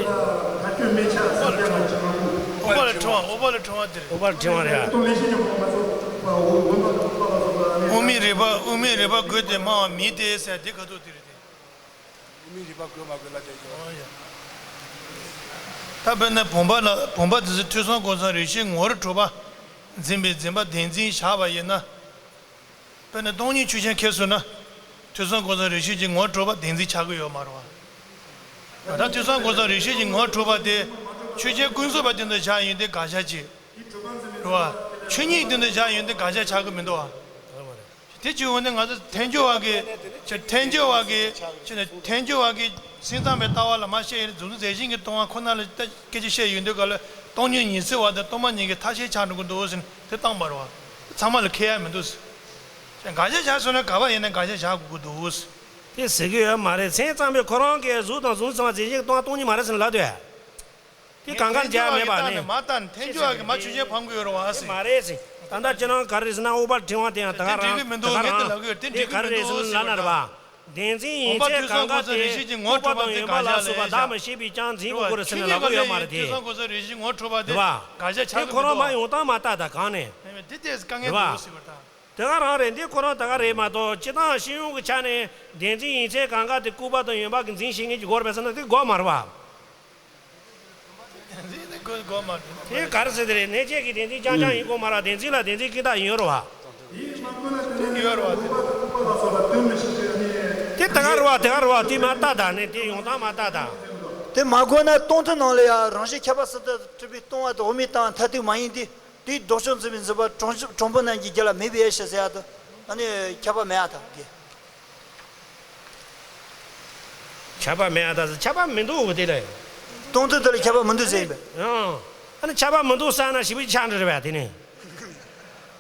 ད་ཁྱོད་མི་ཆགས་སམ་སྐྱ་མ་ཆགས་མ་ཁུ། ཨོ་པ་ལ་ཕྲེང་བ། ཨོ་པ་ལ་ཕྲེང་བ་དེ་རེད། ཨོ་པ་ལ་ཕྲེང་བ་རེད། ཨོ་པ་ལ་ཕྲེང་བ་རེད། དབུ་མའི་རིགས་པ། དབུ་མའི་རིགས་པ་དགོས་ཏེ་སྨྲ་བ་མིན་ཏེ་ཟེར་དེ་ག་ཚོད་དེ་རེད་དེ། དབུ་མའི་རིགས་པ་དགོས་མ་དགོས་ལ་དེ་ཡོད། ཨོ་ཡ། ད་དཔེར་ན་བུམ་པ་ལ་བུམ་པ་དེ་ཚོ་ཐོས་བསམ་སྒོམ་གསུམ་རེ་ཞིག་ངོར་གྲུབ་པ་འཛིན་པའི་འཛིན་པ་བདེན་འཛིན་བཞག་པ་ཡིན་ན། དཔེར་ན་སྟོང་ཉིད་ཆོས་ཅན་ཁེལ་སོང་ན། ཐོས་བསམ་སྒོམ་གསུམ་རེ་ཞིག་གི་ངོར་གྲུབ་པ་བདེན་འཛིན་ཆགས་ཀྱི་ཡོད་མ་རེད་པ། ད་ཐོས་བསམ་སྒོམ་གསུམ་རེ་ཞིག་གི་ངོར་གྲུབ་པ་དེ་ཆོས་ཅན་ཀུན་རྫོབ་པ་དེ་འདྲ་བཞག་ཡོང་དུས་དགག་བྱ་གཅིག་རེད་པ། ཆོས་ཉིད་དེ་འདྲ་བཞག་ཡོང་དུས་དགག་བྱ་ཆགས་ཀྱི་མི་འདུག་པ། དེ་བྱས་པ་ནི་ང་ཚོ་ཐལ་འགྱུར་བ་གི་ཆ་ཐལ་འགྱུར་བ་གི་ཆ་ནས་ཐལ་འགྱུར་བ་གི་ སེམས་ཙམ་པའི་ལྟ་བ་ལ་མ་བཤད་ཡིན་རྫུ་འཕྲུལ་རྫས་གཞན་གྱིས་སྟོང་པ་ཁོ་ན་ལ་སྐད་ཆ་བཤད་ཡོང་དུས་ག་ལ་སྟོང་ཉིད་ཉི་ཚེ་བ་དང་སྟོང་པ་ཉིད་ཀྱི་མཐའ་བཤད་ཆགས་འགྲོ་གི་འདུག་ཟེར་ནས་དེ་བཏང་བ་རེད་བ། ཚང་མ་ལ་ཁེ་ཡ་མི་འདུག་ཟེར། འགའ་ཤས་བཞག་སོང་ན་ག་བ་ཡིན་ན་འགའ་ཤས་བཞག་དགོས་ཀྱི་འདུག་ཟེར། དེ་ཟེར་གི་ཡོད་མ་རེད། སེམས་ཙམ་པས་ཁོ་རང་གིས་གཟུགས་དང་གཟུགས་ཙམ་པ་རྫས་གཞན་གྱིས་སྟོང་པ་སྟོང་ཉིད་མ་རེད་ཟེར་ནས་ལབ་དུས། དེ་གང་ག་མཇལ་མེད་པ་ནི། མ་ལྟ་ནི་ཐལ་འགྱུར་བ་གི་མ་ཆོས་ཅན་ཕམ་གི་ཡོད་རེད་བ་ཟེར། མ་རེད་ཟེར། ད་ལྟ་ཁྱེད་རང་ག་རེ་ཟེར་ན་ཨུ་པ་ཕྲེང་བ་དེ་ཡང་ད་ག་རང་ད་ག་རང་དེ་ག་རེ་ཟེར་ན་ལབ་ན་རེད་བ། བདེན་འཛིན་ཡིན་ཚད་གང་ག་དེ་ལྐུགས་པ་དང་ཡོད་པ་ལ་སོགས་པ་བདག་མི་ཤེས་པའི་ཀྱང་འཛིན་དགོས་རེད་ཟེར་ན་ལབ་གི་ཡོད་མ་རེད་དེ། རེད་བ། དེ་ག་རང་རེད་འདི་ཁོ་རང་མ་ཡོང་སྟངས་མ་ལྟ་ད་གང་ནས། དེ་ག་རང་རེད་འདི་ཁོ་རང་ད་ག་རེད་མ་གཏོགས་སྤྱི་བཏང་སྤྱི་ཡོངས་ཀྱི་ཆ་ནས་བདེན་འཛིན་ཡིན་ཚད་གང་ག་དེ་ལྐུགས་པ་དང་ཡོད་པ་གི་འཛིན་ཤེས་མཁན་གྱི་སྐོར་བས་ཟེར་ན་དེ་དགོས་མ་རེད་བ། དེ་ག་རེ་ཟེར་དེ་རེད། གནས་བཅས་ཀྱི་བདེན་འཛིན་རྐྱང་རྐྱང་ཡིན་དགོས་མ་རེད། བདེན་འཛིན་ལ་བདེན་འཛིན་སྐད་གྲགས་ཡིན་ཡོད་རེད་བ། དེ་ད་ག་རེད་བ་དེ་ག་རེད་བ་དེ་མ་ལྟ་ད་ནས་དེ་ཡོང་སྟངས་མ་ལྟ་ད། དེ་མ་གོ་ན་སྟོང་ཐུན་ནང་ལ་ཡང་རང་བཞིན་ཁྱབ་པ་སུ་ལྟར་གྲུབ་པའི་སྟོང་པ་དང་འོག་མིན་ལྟ་བ་མཐར་ཐུག་མ་ཡིན་ཏེ། དེའི་ལྡོག་ཕྱོགས་འཛིན་པའི་འཛིན་པ་གྲོང་གྲོང་པོ་རྣམས་ཀྱི་རྒྱུད་ལ་མེད་པའི་ཕྱིར་ཟེར་ཡ་དང་། ཨ་ནི་ཁྱབ་པ་མེད་ཡ་དང་དེ། ཁྱབ་པ་མེད་ཡ་དང་ཁྱབ་པ་མི་འདུག་གི་དེ་ལ། སྟོང་ཐུན་དེ་ལ་ཁྱབ་པ་མི་འདུག་ཟེར་ཡིན་པས། ཨང་། ཨ་ནི་ཁྱབ་པ་མི་འདུག་ཟེར་ན་ཞིབ་པའི་ཆ་འདྲ་རེད་པ་དེ་ནི།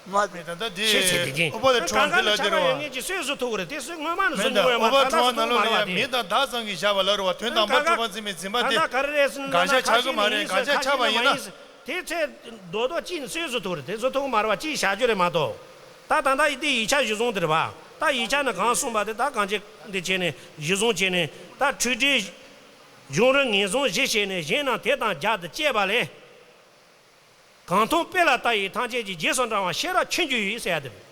མ་ད་ལྟ་དེ་ཤེས་ཚེ་དེ་ཅིང་། ཨོ་པ་ལ་ཁྲོང་དེ་ལ་དེ་རེད་བ། ངེད་ཀྱི་སོས་སུ་ཐུག་རེད་དེ་སོས་སྔོན་མ་ནས་སུ་ཉུང་བས་མ་ད་ལྟ་སུ་ཐུག་མ་རེད་བ་དེ། མི་དང་བདག་ཙམ་གྱིས་བཞག་པ་ལ་རེད་བ། དོན་དམ་པར་གྲུབ་པར་འཛིན་པའི་འཛིན་པ་དེ། ད་ལྟ་ག་རེ་རེད་ཟེར་ན་འགའ་ཤས་ཆགས་ཀྱི་མ་རེད། འགའ་ཤས་ཆགས་པ་ཡིན་ན། དེ་ཚེ་རྡོག་རྡོག་གཅིག་ནི་སོས་སུ་ཐུག་རེད་དེ་སུ་ཐུག་མ་རེད་བ་གཅིག་བཞག་རྒྱུ་རེད་མ་གཏོགས། ད་ད་ལྟ་ཡི་དེ་ཡིག་ཆ་གཞི་བཟུང་དེ་རེད་བ། ད་ཡིག་ཆ་ནི་གང་གསུངས་པ་དེ་ད་གང་བྱེད་འདི་བྱས་ནས་གཞི་བཟུང་བྱས་ནས་ད་འཁྲུལ་སྒྲའི་གཞུང་རིགས་ངེས་བཟུང་གཞི་བྱས་ནས་གཞན་རྣམས་དེ་དང་སྦྱར་དུ་བཅས་པ་ལས། གང་མཐོང་དཔེ་ལ་ལྟ་ཡི་ཐམས་ཅད་ཀྱི་རྗེས་སུ་འབྲང་བ་ཤེས་རབ་ཆོས་འབྱུང་ཡིན་ཟེར་ཡ་དེ་རེད།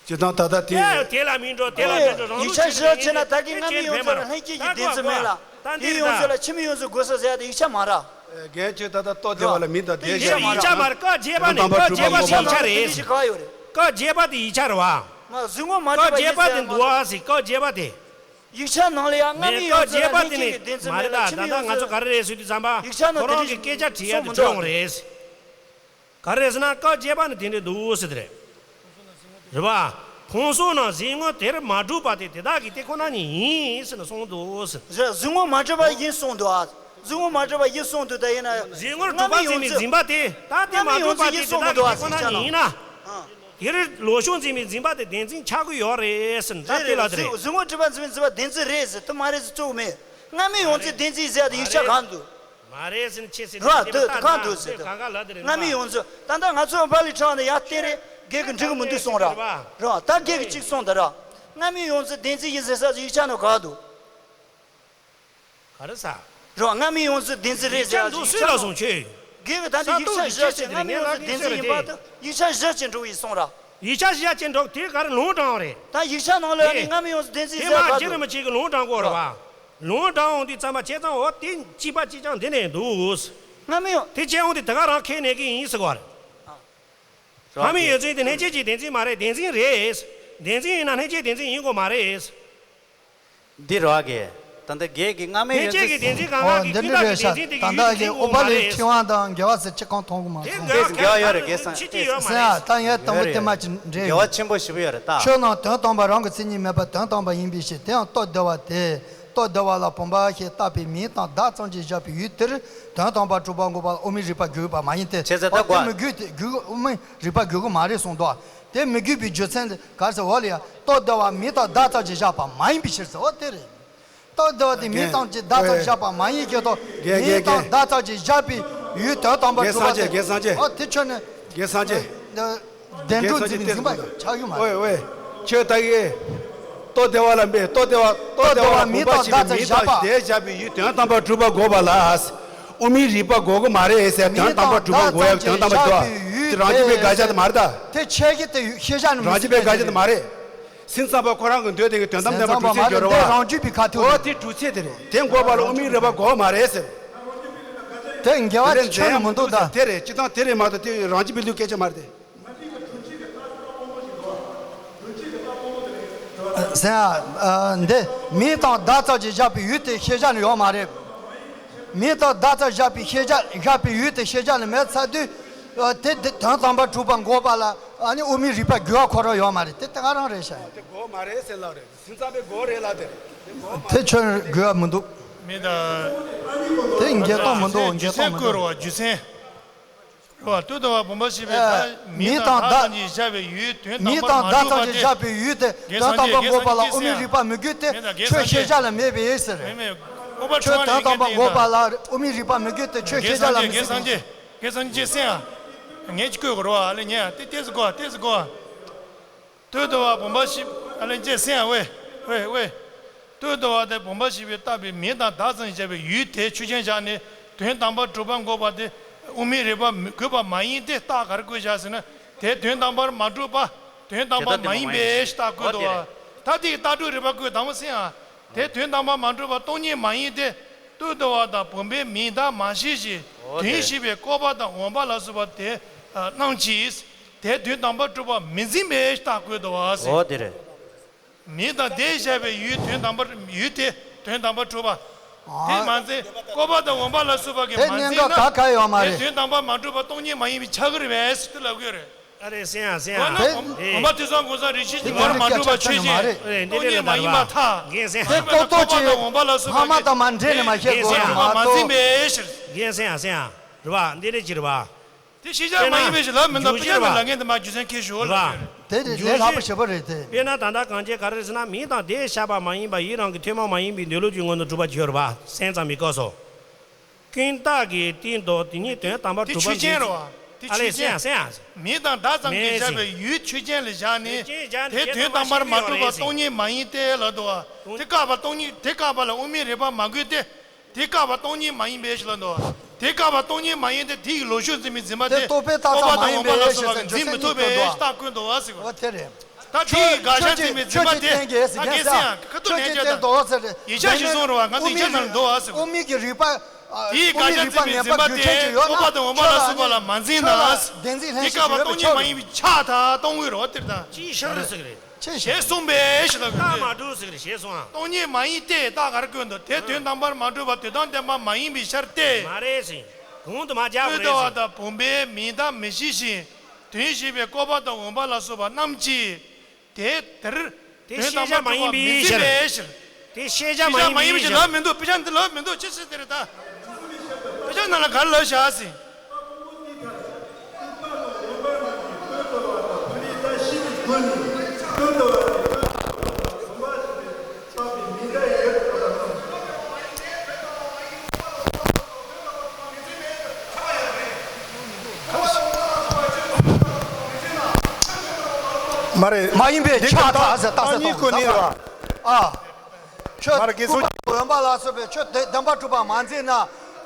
ཇི་ལྟར་ད་ལྟ་དེ། དེ་ལ་མི་འགྲོ་དེ་ལ་མི་འགྲོ་རང་ལུགས་ཡིག་ཆ་བཞི་བྱས་ན་ད་གིན་སྔ་མའི་ཡོངས་རྫོགས་ལ་ལྷན་སྐྱེས་ཀྱི་བདེན་འཛིན་མེད་ལ། ད་འདིར་ཡོངས་རྫོགས་ལ་ཕྱི་མའི་ཡོངས་རྫོགས་དགོས་སོ་ཟེར་ཡ་དེ་ཡིག་ཆ་མ་རེད། རྒན་ཁྱོད་ད་ལྟ་རྟོགས་བདེ་བ་ལ་མི་དང་བདེ་ཞེས་ཡིག་ཆ་མ་རེད། སྐབས་རྗེས་པ་ནི་སྐབས་རྗེས་པ་དེ་ཡིག་ཆ་རེད། སྐབས་རྗེས་པ་དེ་ཡིག་ཆ་རེད་བ། སྐབས་རྗེས་པ་དེ་འདུག་ཨ་སི་སྐབས་རྗེས་པ་དེ། ཡིག་ཆ་ནང་ལ་ཡང་སྔ་མའི་ཡོངས་རྫོགས་ལ་ལྷན་སྐྱེས་ཀྱི་བདེན་འཛིན་མེད་ལ་ཕྱི་མའི་ཡོངས་རྫོགས། ད་ལྟ་ང་ཚོ་ག་རེ་རེད་ཟེར་དུས་ཙམ་པ་ཡིག་ཆ་ནང་ཁོ་རང་གི་སྐད་ཆ་དྲིས་ཡ་དེ་ཆོག་རེད། ག་རེ་ཟེར་ན་སྐབས་རྗེས་པ་ནི་དེ་འདྲ་འདུག་ཟེར་དེ་རེད། རེད་བ། ཕུང་སོགས་རྣམས་གཟིགས་ངོ་དེར་མ་གྲུབ་པ་དེ་དེ་དག་གི་དེ་ཁོ་ན་ཉིད་ཡིན་ཟེར་ནས་གསུངས་འདུག་ཟེར། གཟིགས་ངོར་མ་གྲུབ་པ་ཡིན་གསུངས་འདུག་ཨ། གཟིགས་ངོར་མ་གྲུབ་པ་ཡིན་གསུངས་འདུག་ད་ཡིན་ན། གཟིགས་ངོར་གྲུབ་པ་འཛིན་པའི་འཛིན་པ་དེ་ད་དེ་མ་གྲུབ་པ་དེ་དེ་དག་གི་དེ་ཁོ་ན་ཉིད་ཡིན་ན། དེར་ལོག་ཕྱོགས་འཛིན་པའི་འཛིན་པ་དེ་བདེན་འཛིན་ཆགས་ཀྱི་ཡོད་རེད་ཟེར་ད་དེ་ལ་དེ་རེད། གཟིགས་ངོར་གྲུབ་པ་འཛིན་པའི་འཛིན་པ་བདེན་འཛིན་རེད་ཟེར་དུ་མ་རེད་ཟེར་གཙོ་བོ་མེད། སྔ་མའི་ཡོངས་འཛིན་བདེན་འཛིན་ཟེར་ཡ་དེ་ཡིག་ཆ་གང་འདུག་མ་རེད་ཟེར་ནས་ཁྱེད་ཟེར་ར་དེ་དེ་གང་འདུག་ཟེར་དུས། གང་ག་ལ་དེ་རེད། སྔ་མའི་ཡོངས་འཛིན་ད་ལྟ་ང་ཚོ་པཱ་ལི་ཁྲང་ནས་ཡར་བལྟས་རེད། སྒེར་གྱི་འགྲིག་གི་མི་འདུག་གསུངས་ར། ར་ད་སྒེར་གྱི་གཅིག་གསུངས་ད་ར། སྔ་མའི་ཡོངས་འཛིན་བདེན་འཛིན་ཡིན་ཟེར་ས་ཡིག་ཆ་ནང་གང་འདུག་ག་རེ་ཟ། རོ་སྔ་མའི་ཡོངས་འཛིན་བདེན་འཛིན་རེད་ཟེར་ཡ་ཡིག་ཆ་འདུག་སུས་ལ་གསུངས་ཁྱོད། དགེ་བའི་ད་ལྟ་ཡིག་ཆ་བཞི་ཅན་སྔ་མའི་ཡོངས་འཛིན་བདེན་འཛིན་ཡིན་པ་དང་ཡིག་ཆ་བཞི་ཅན་འགྲོ་བའི་གསུང་ར། ཡིག་ཆ་བཞི་ཅན་འགྲོ་དེ་ག་རེ་ལུང་དྲངས་རེད། ད་ཡིག་ཆ་ནང་ལ་ནི་སྔ་མའི་ཡོངས་འཛིན་བདེན་འཛིན་ཟེར་བ་དེ་མ་རྗེ་རིན་པོ་ཆེ་གི་ལུང་དྲངས་དགོས་རེད་བ། ལུང་དྲངས་འོང་དུས་ཙམ་པ་བྱས་ཙང་འོ་དེ་གཅིག་པ་གཅིག་རྐྱང་དེ་ནས་འདུག་སྔ་མའི་ཡོངས་དེ་བྱས་འོང་དུས་དེ་ག་རང་ཁས་ལེན་གི་ཡིན་ཟེར་བ་རེད། སྔ་མའི་ཡོངས་འཛིན་དེ་ལྷན་སྐྱེས་ཀྱི་བདེན་འཛིན་མ་རེད། བདེན་འཛིན་རེད། བདེན་འཛིན་ཡིན་ན་ལྷན་སྐྱེས་བདེན་འཛིན་ཡིན་དགོས་མ་རེད། འདི་རོགས་གི། ད་ལྟ་རྒན་གྱི་སྔ་མའི་ཡོད་ཚད། ཨོ་འདི་འདྲ་རེད་ཤག་ད་ལྟ་ཡི་ཨོ་པ་ལི་ཁྲི་དབང་དང་འགལ་བ་ཟེར་ཅི་གང་མཐོང་གི་མ་སོང་། དེ་འགལ་བ་ཡོད་རེད་རྒན་སང་། ཟེར་ཡ་ད་ངས་དང་པོ་དེ་མ་ཅི་འདྲེ་འགལ་བ་ཆེན་པོ་ཞེ་པོ་ཡོད་རེད་ད། ཆོས་རྣམས་དོན་དམ་པར་རང་གི་མཚན་ཉིད་མེད་པར་དོན་དམ་པར་ཡིན་པའི་ཕྱིར། དེ་ཡང་རྟོགས་བདེ་བ་སྟེ། རྟོགས་བདེ་བ་ལ་བུམ་པ་ཞེས་བཏགས་པའི་མིང་དང་བརྡ་ཙམ་གྱིས་བཞག་པའི་ཡུལ་དེར་དོན་དམ་པར་གྲུབ་པ་འགོག་པ་ལ་དབུ་མའི་རིགས་པ་དགོས་པ་མ་ཡིན་ཏེ། བྱས་ཙང་ད་དེ་མི་དགོས་ཏེ་དགོས་དབུ་མའི་རིགས་པ་དགོས་ཀྱི་མ་རེད་གསུངས་འདུག་དེ་མི་དགོས་པའི་རྒྱུ་མཚན་དེ་ག་རེ་ཟེར་འོ་ལ་ཡ། རྟོགས་བདེ་བ་མིང་དང་བརྡ་ཙམ་གྱིས་བཞག་པ་མ་ཡིན་པའི་ཕྱིར་ཟེར་འོ་དེ་རེད། རྟོགས་བདེ་བ་དེ་མིང་ཙམ་གྱིས་བརྡ་ཙམ་བཞག་པ་མ་ཡིན་སྐད་དོ། མིང་དང་བརྡ་ཙམ་གྱིས་བཞག་པའི་ཡུལ་དོན་དམ་པར་གྲུབ་པ་དེ། འོ་དེ་ཆོས་ནི། རྒན་སངས་རྒྱས། བདེན་གྲུབ་འཛིན་པའི་འཛིན་པ་ཆགས་ཡོད་མ་རེད། ཝེ་ཝེ། ཁྱོད་ད་གི། རྟོགས་བདེ་བ་ལ་འབད་རྟོགས་བདེ་བ་རྟོགས་བདེ་བ་མིང་དང་བརྡ་ཙམ་བཞག་པ། དེ་བཞག་པའི་ཡུལ་དོན་དམ་པར་གྲུབ་པ་འགོག་པ་ལ། དབུ་མའི་རིགས་པ་དགོས་ཀྱི་མ་རེད་ཟེར། དོན་དམ་པར་གྲུབ་པ་འགོག་ཡག་དོན་དམ་པར་གྲུབ་པ་དེ་རང་རྒྱུད་པའི་དགག་བྱ་དེ་མ་རེད་ད། དེ་ཆོས་ཀྱི་དེ་ཤེས་བྱ་ནི་རང་རྒྱུད་པའི་དགག་བྱ་དེ་མ་རེད། སེམས་ཙམ་པ་ཁོ་རང་གི་འདོད་དེ་གི་དོན་དམ་དམ་པར་གྲུབ་ཚད་སྦྱོར་བ། འོ་དེ་གྲུབ་ཚད་དེ་རེད། དེ་རང་རྒྱུད་པའི་དགག་བྱ་དེ་མ་རེད། དེ་འགོག་པ་ལ་དབུ་མའི་རིགས་པ་དགོས་མ་རེད་ཟེར། དེ་འགལ་བ་ཆོས་ནི་མི་འདུག་ད། དེ་རེད། སྤྱི་བཏང་དེ་རེད་མ་གཏོགས་དེ་རང་རྒྱུད་པའི་ལུགས་སྐད་ཆ་མ་རེད་དེ། ཟེར་ཡ། འདི་མིང་དང་བརྡ་ཙམ་གྱིས་བཞག་པའི་ཡུལ་དེ་ཤེས་བྱ་ནི་ཡོད་མ་རེད། མིང་དང་བརྡ་ཙམ་བཞག་པའི་ཤེས་བྱ་བཞག་པའི་ཡུལ་དེ་ཤེས་བྱ་ནི་མེད་ཚར་དུས། དེ་དེ་དོན་དམ་པར་གྲུབ་པ་འགོག་པ་ལ་ཨ་ནི་དབུ་མའི་རིགས་པ་དགོས་པ་ཁོ་རང་ཡོད་མ་རེད། དེ་ད་ག་རང་རེད་ཤག་དེ་དགོས་མ་རེད་ཟེར་ལབ་རེད། སེམས་ཙམ་པའི་དགོས་རེད་ལབ་དེ་རེད། དེ་ཁྱོད་དགོས་པ་མི་འདུག་མི་དང་། དེ་འགལ་གཏོང་མི་འདུག་འགལ་གཏོང་མི་འདུག་རྒྱུ་མཚན་བཀོད་རོགས། རྒྱུ་མཚན། རོ། ལྟོས་དང་བ་བུམ་པ་ཞེས་པའི་ཨ། མིང་མིང་དང་དང་བརྡ་ཙམ་གྱིས་བཞག་པའི་ཡུལ་དོན་དམ་པར་མ་གྲུབ་པ་སྟེ། མིང་དང་བརྡ་ཙམ་གྱིས་བཞག་པའི་ཡུལ་དེ་དོན་དམ་པར་འགོད་པ་ལ་དབུ་མའི་རིགས་པ་མི་དགོས་ཏེ་ཆོས་ཤེས་བྱ་ལ་མེད་པས་ཟེར། མེད་མེད། ཨོ་པ་ཆོས་དོན་དམ་པར་འགོད་པ་ལ་དབུ་མའི་རིགས་པ་མི་དགོས་ཏེ་ཆོས་ཤེས་བྱ་ལ་མི་དགོས། རྒན་སངས་རྒྱས། རྒན་སངས་རྒྱས་སེང་ཨ། ངས་ཅི་བཀོད་དགོས་རོ་ཨ་ལེ་ཉེ་ཨ་ཏེ་ཏེ་ཟི་གོ་ཨ་ཏེ་ཟི་གོ་ཨ། ལྟོས་དང་བ་བུམ་པ་ཞེས་ཨ་ལེ་ཅེ་སེང་ཨ་ཝེ་ཝེ་ཝེ། ལྟོས་དང་བ་དེ་བུམ་པ་ཞེས་པས་བཏགས་པའི་མིང་དང་བརྡ་ཙམ་བྱས་པའི་ཡུལ་དེ་ཆོས་ཅན་བཞག་ནས་དོན་དམ་པར་གྲུབ་པ་འགོད་པ་དེ་དབུ་མའི་རིགས་པ་དགོས་པ་མ་ཡིན་ཏེ་རྟགས་ག་རེ་བཀོད་བཞག་ཟེར་ན་དེ་དོན་དམ་པར་མ་གྲུབ་པ་དོན་དམ་པ་མ་ཡིན་པའི་རྟགས་བཀོད་དོ། ད་དེ་ཡི་རྟགས་སྒྲུབ་རིགས་པ་བཀོད་དང་པོ་སེང་ཨ། དེ་དོན་དམ་པར་མ་གྲུབ་པ་སྟོང་ཉིད་མ་ཡིན་ཏེ། ལྟོས་དང་བ་དང་བུམ་པའི་མིང་བརྡ་མ་ཤེས་ཤིང་དོན་ཤེས་པའི་བཀོད་པ་དང་འོན་པ་ལ་སོགས་པ་དེ་རྣམས་ཀྱིས། དེ་དོན་དམ་པར་གྲུབ་པ་མི་འཛིན་པའི་རྟགས་བཀོད་དོ་བ་ཟེར། འོ་དེ་རེད། མིང་དང་བརྡས་བཞག་པའི་ཡུལ་དོན་དམ་པར་ཡུལ་དེ་དོན་དམ་པར་གྲུབ་པ། དེ་མ་ཚད་བཀོད་པ་དང་འོན་པ་ལ་སོགས་པ་གི་མ་འཛིན་ན་དེ་དོན་དམ་པར་མ་གྲུབ་པ་སྟོང་ཉིད་མ་ཡིན་པའི་ཆགས་ཀྱི་རེད་པས་ཟེར་དུ་ལབ་ཀྱི་ཡོད་རེད། ཨ་རེ་སེང་ཨ་སེང་ཨ། འོན་ན་འོན་པ་དུས་གསུམ་གང་ཟག་རིགས་ཤེས་ཀྱི་བར་མ་གྲུབ་པ་ཆོས་ཅན། སྟོང་ཉིད་མ་ཡིན་པར་ཐལ། རྒན་སེང་ཨ། དེ་ལྐོག་ཏོ་ཅིག་ཡོད། འོན་པ་ལ་སོགས་པ་ཕ་མ་དང་མ་འདྲེས་ནས་མ་བཤད་དགོས་རེད་མ་གཏོགས། རྒན་སེང་ཨ་སེང་ཨ། མ་འཛིན་པའི་ཕྱིར། རྒན་སེང་ཨ་སེང་ཨ། རེད་བ་འདི་རེད་ཅི་རེད་བ། དེ་ཤེས་བྱ་མ་ཡིན་པའི་ཕྱིར་ལབ་མི་འདུག་དཔེ་ཆ་ནང་ལ་ངས་འདི་མ་རྒྱུ་མཚན་ཁྱེར་ཞུ་ལབ་ཀྱི་རེད། དེ་རེད་ལས་སླ་པོ་ཞེ་པོ་རེད་དེ། དཔེར་ན་ད་ལྟ་གང་བྱས་ག་རེ་ཟེར་ན་མིང་དང་བརྡས་བཞག་པ་མ་ཡིན་པ་ཡུལ་རང་གི་ཐུན་མོང་མ་ཡིན་པའི་འདོད་ལུགས་ཀྱི་ངོ་ནས་གྲུབ་པ་ཅིག་ཡོད་རེད་བ་སེམས་ཙམ་པའི་སྐབས་སུ། ཀུན་བརྟགས་ཀྱི་སྟེང་དུ་དེ་ཉིད་དོན་དམ་པར་གྲུབ་པ་ཆོས་ཅན་རེད་བ། དེ་ཨ་ལས་ཆོས་ཅན། སེང་ཨ་སེང་ཨ། མིང་དང་བརྡ་ཙམ་གྱིས་མེད་བཞག་ཅིང་པའི་ཡུལ་ཆོས་ཅན་ལ་བཞག་ནས་ཆོས་ཅན་བཞག་ནས་དེ་དོན་དམ་པར་མ་གྲུབ་པ་སྟོང་ཉིད་མ་ཡིན་ཏེ་ལབ་འདུག་བ། དེ་བཀག་པ་སྟོང་ཉིད་དེ་བཀག་པ་ལ་དབུ་མའི་རིགས་པ་མ་དགོས་ཏེ། དེ་བཀག་པ་སྟོང་ཉིད་མ་ཡིན་པའི་ཕྱིར་ལབ་འདུག་བ། དེ་བཀག་པ་སྟོང་ཉིད་མ་ཡིན་ཏེ་དེ་ཡི་ལོག་ཕྱོགས་འཛིན་པའི་འཛིན་པ་དེ་རྟོག་པས་བཏགས་ཙམ་མ་ཡིན་པའི་ཕྱིར་ཟེར་རྒྱུ་མཚན་གཉིས་བཀོད་འདུག་བ། རྟགས་ཀུན་འདུག་བ་ཟེར་བ། འོ་དེ་རེད། ད་དེ་ཡི་དགག་བྱ་འཛིན་པའི་འཛིན་པ་དེ་ད་སྐད་སེང་ཁ་ཐུག་ནན་བྱས་དང་། ཡིག་ཆ་ཞིག་གསུངས་རེད་བ། ང་ཚོ་ཡིག་ཆ་ནང་ལ་འདུག་བ་ཟེར་བ། དབུ་མའི་གི་རིགས་པ། དེ་ཡི་དགག་བྱ་འཛིན་པའི་འཛིན་པ་དེ་རྟོག་པ་དང་འོན་པ་ལ་སོགས་པ་ལ་མ་འཛིན་ན། དེ་བཀག་པ་སྟོང་ཉིད་མ་ཡིན་པའི་ཆགས་ད་གཏོང་དགོས་རེད་བ། དེར་ད་ཅིའི་ཕྱིར་ཟེར་གི་རེད། ཞེས་གསུངས་པས་ཞེས་ལབ་རྟགས་མ་གྲུབ་ཟེར་གི་རེད། ཞེས་གསུངས་ཨ། སྟོང་ཉིད་མ་ཡིན་ཏེ་རྟགས་ག་རེ་བཀོད་འདུག་དེ་དོན་དམ་པར་མ་གྲུབ་པ་དོན་དམ་བདེན་པ་མ་ཡིན་པའི་ཕྱིར་ཏེ། མ་རེད་ཟེར། གོང་དུ་མ་རྒྱག་པ་རེད་ཟེར། ལྟོས་དང་བ་དང་བུམ་པའི་མིང་བརྡ་མི་ཤེས་ཤིང་དོན་ཤེས་པའི་བཀོད་པ་དང་འོན་པ་ལ་སོགས་པ་རྣམས་ཀྱིས། དེ་དེར། དེ་དོན་དམ་པར་གྲུབ་པ་མི་འཛིན་པའི་ཕྱིར། དེ་ཤེས་བྱ་མ་ཡིན་པའི་ཕྱིར། ལབ་མི་འདུག་དཔེ་ཆ་འདི་ལབ་མི་འདུག་ཅི་ཟེར་དེ་རེད་ད། དཔེ་ཆ་ནང་ལ་ག་རེ་ལབ་བཞག་ཟིན། མ་རེད། མ་ཡིན་པའི་འདི་ཆགས་ད་ཟེར་ད་ཟེར་གཏོང་གོ་ནི་རེད་བ། ཨ། ཆོས་མ་རེད། དགེ་ཚུལ་ཀུན་པ་འོན་པ་ལ་སོགས་པའི་ཆོས་དེ་བདེན་པར་གྲུབ་པ་མ་འཛིན་ན།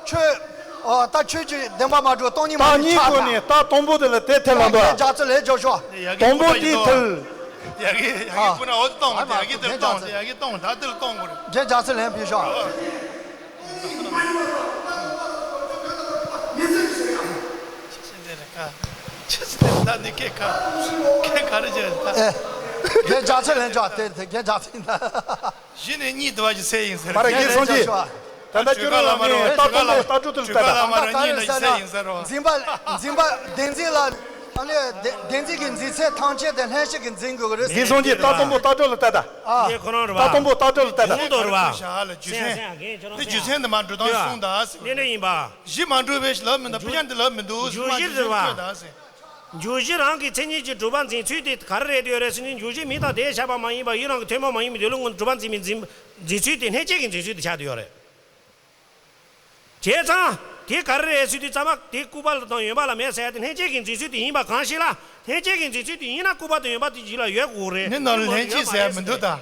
ཆོས། ཨ། ད་ཆོས་ཀྱི་བདེན་པ་མ་གྲུབ་སྟོང་ཉིད་མ་རྟགས་གཉིས་ཆགས་བཀོད་ད། ནས་རྟགས་དང་པོ་དེ་ལ་དེ་ཐལ་ལ་འདུག་རྒྱལ་ཚུལ་ལས་འཇོག་ཤོག་དང་པོ་དེ་ཐལ། ཡ་གི་ཡ་གི་ཨ། སྤུ་ན་འོ་དེ་གཏོང་། ཨ་མ་ཡ་གི་དེ་རྒྱལ་གཏོང་། ཚུལ། ཡ་གི་གཏོང་། ད་དེ་ལ་གཏོང་དགོས་རེད། རྒྱལ་ཚུལ་ལེན་ཕུལ་ཤོག་ཆི་ཟེར་དེ་རེད་ཀ་ཆི་ཟེར་དེ་རེད་ད། འདི་སྐད་ག་སྐད་ག་རེ་བྱས་རེད་ད། ཨེ། རྒྱལ་རྒྱ་ཚོད་ལེན་ཆོག་དེ་དེ་རྒྱལ་རྒྱ་ཚོད་ཡིན་ད། གཞི་ནས་གཉིད་དུ་བ་ཞིག་སད་ཡིན་ཟེར། མ་རེད། རྒན་སངས་རྒྱས། ད་ལྟ་ཁྱོད་རང་ལ་ངས་ད་ལྟ་ལ་ལྟ་གྲུབ་དེ་ལ་ལྟ་ད། ད་ག་རེ་ཟེར་ན། འཛིན་པ་འཛིན་པ་བདེན་འཛིན་ལ། ཨ་ནི་བདེན་བདེན་འཛིན་གྱི་འཛིན་ཚད་ཐམས་ཅད་དེ་ལྷན་སྐྱེས་ཀྱིས་འཛིན་དགོས་ཀྱི་རེད། རྒན་སངས་རྒྱས། ད་དང་པོ་ལྟ་གྲུབ་ལ་ལྟ་ད། ཨ། འདི་ཁོ་རང་རེད་བ། ད་དང་པོ་ལྟ་གྲུབ་ལ་ལྟ་ད། གོང་དུ་རེད་བ། ཞག་ལ་རྒྱུ་མཚན། དེ་རྒྱུ་མཚན་དུ་མ་འགྲོ་སྟངས་གསུངས་ད་ཟེར། འདི་འདྲ་ཡིན་པ། གཞི་མ་འགྲོ་བའི་ལབ་མི་འདུག་དཔེ་ཆ་འདི་ལབ་མི་འདུག་འཇུག་གཞི་ཟེར་བ། འཇུག་གཞི་རང་གི་མཚན་ཉིད་ཀྱིས་གྲུབ་པ་འཛིན་ཚུལ་དེ་ག་རེ་རེད་འདོད་རེད་ཟེར་ན། འཇུག་གཞི་མིང་དང་བརྡས་བཞག་པ་མ་ཡིན་པ་ཡུལ་རང་གི་ཐུན་མོང་མ་ཡིན་པའི་འདོད་ལུགས་ངོ་ནས་གྲུབ་པ་འཛིན་པའི་འཛིན་འཛིན་ཚུལ་དེ་ལྷན་སྐྱེས་ཀྱི་འཛིན་ཚུལ་དུ་ཆགས་བསྡད་ཡོད་རེད། བྱས་ཙང་། དེ་ག་རེ་རེད་ཟེར་དུས་ཙམ་པ་དེ་སྐུར་པ་ལ་དང་འོན་པ་ལ་མེད་ཟེར་ཡ་དེ་ལྷན་སྐྱེས་ཀྱི་འཛིན་ཚུལ་དེ་ཡིན་པ་གང་ཞིག་ལ། ལྷན་སྐྱེས་ཀྱི་འཛིན་ཚུལ་དེ་ཡིན་ན་སྐུར་པ་དང་འོན་པ་དེ་ཡིད་ལ་ཡོད་དགོས་རེད། འདི་ནང་ལ་ལྷན་སྐྱེས་ཟེར་ཡ་མི་འདུག་ད།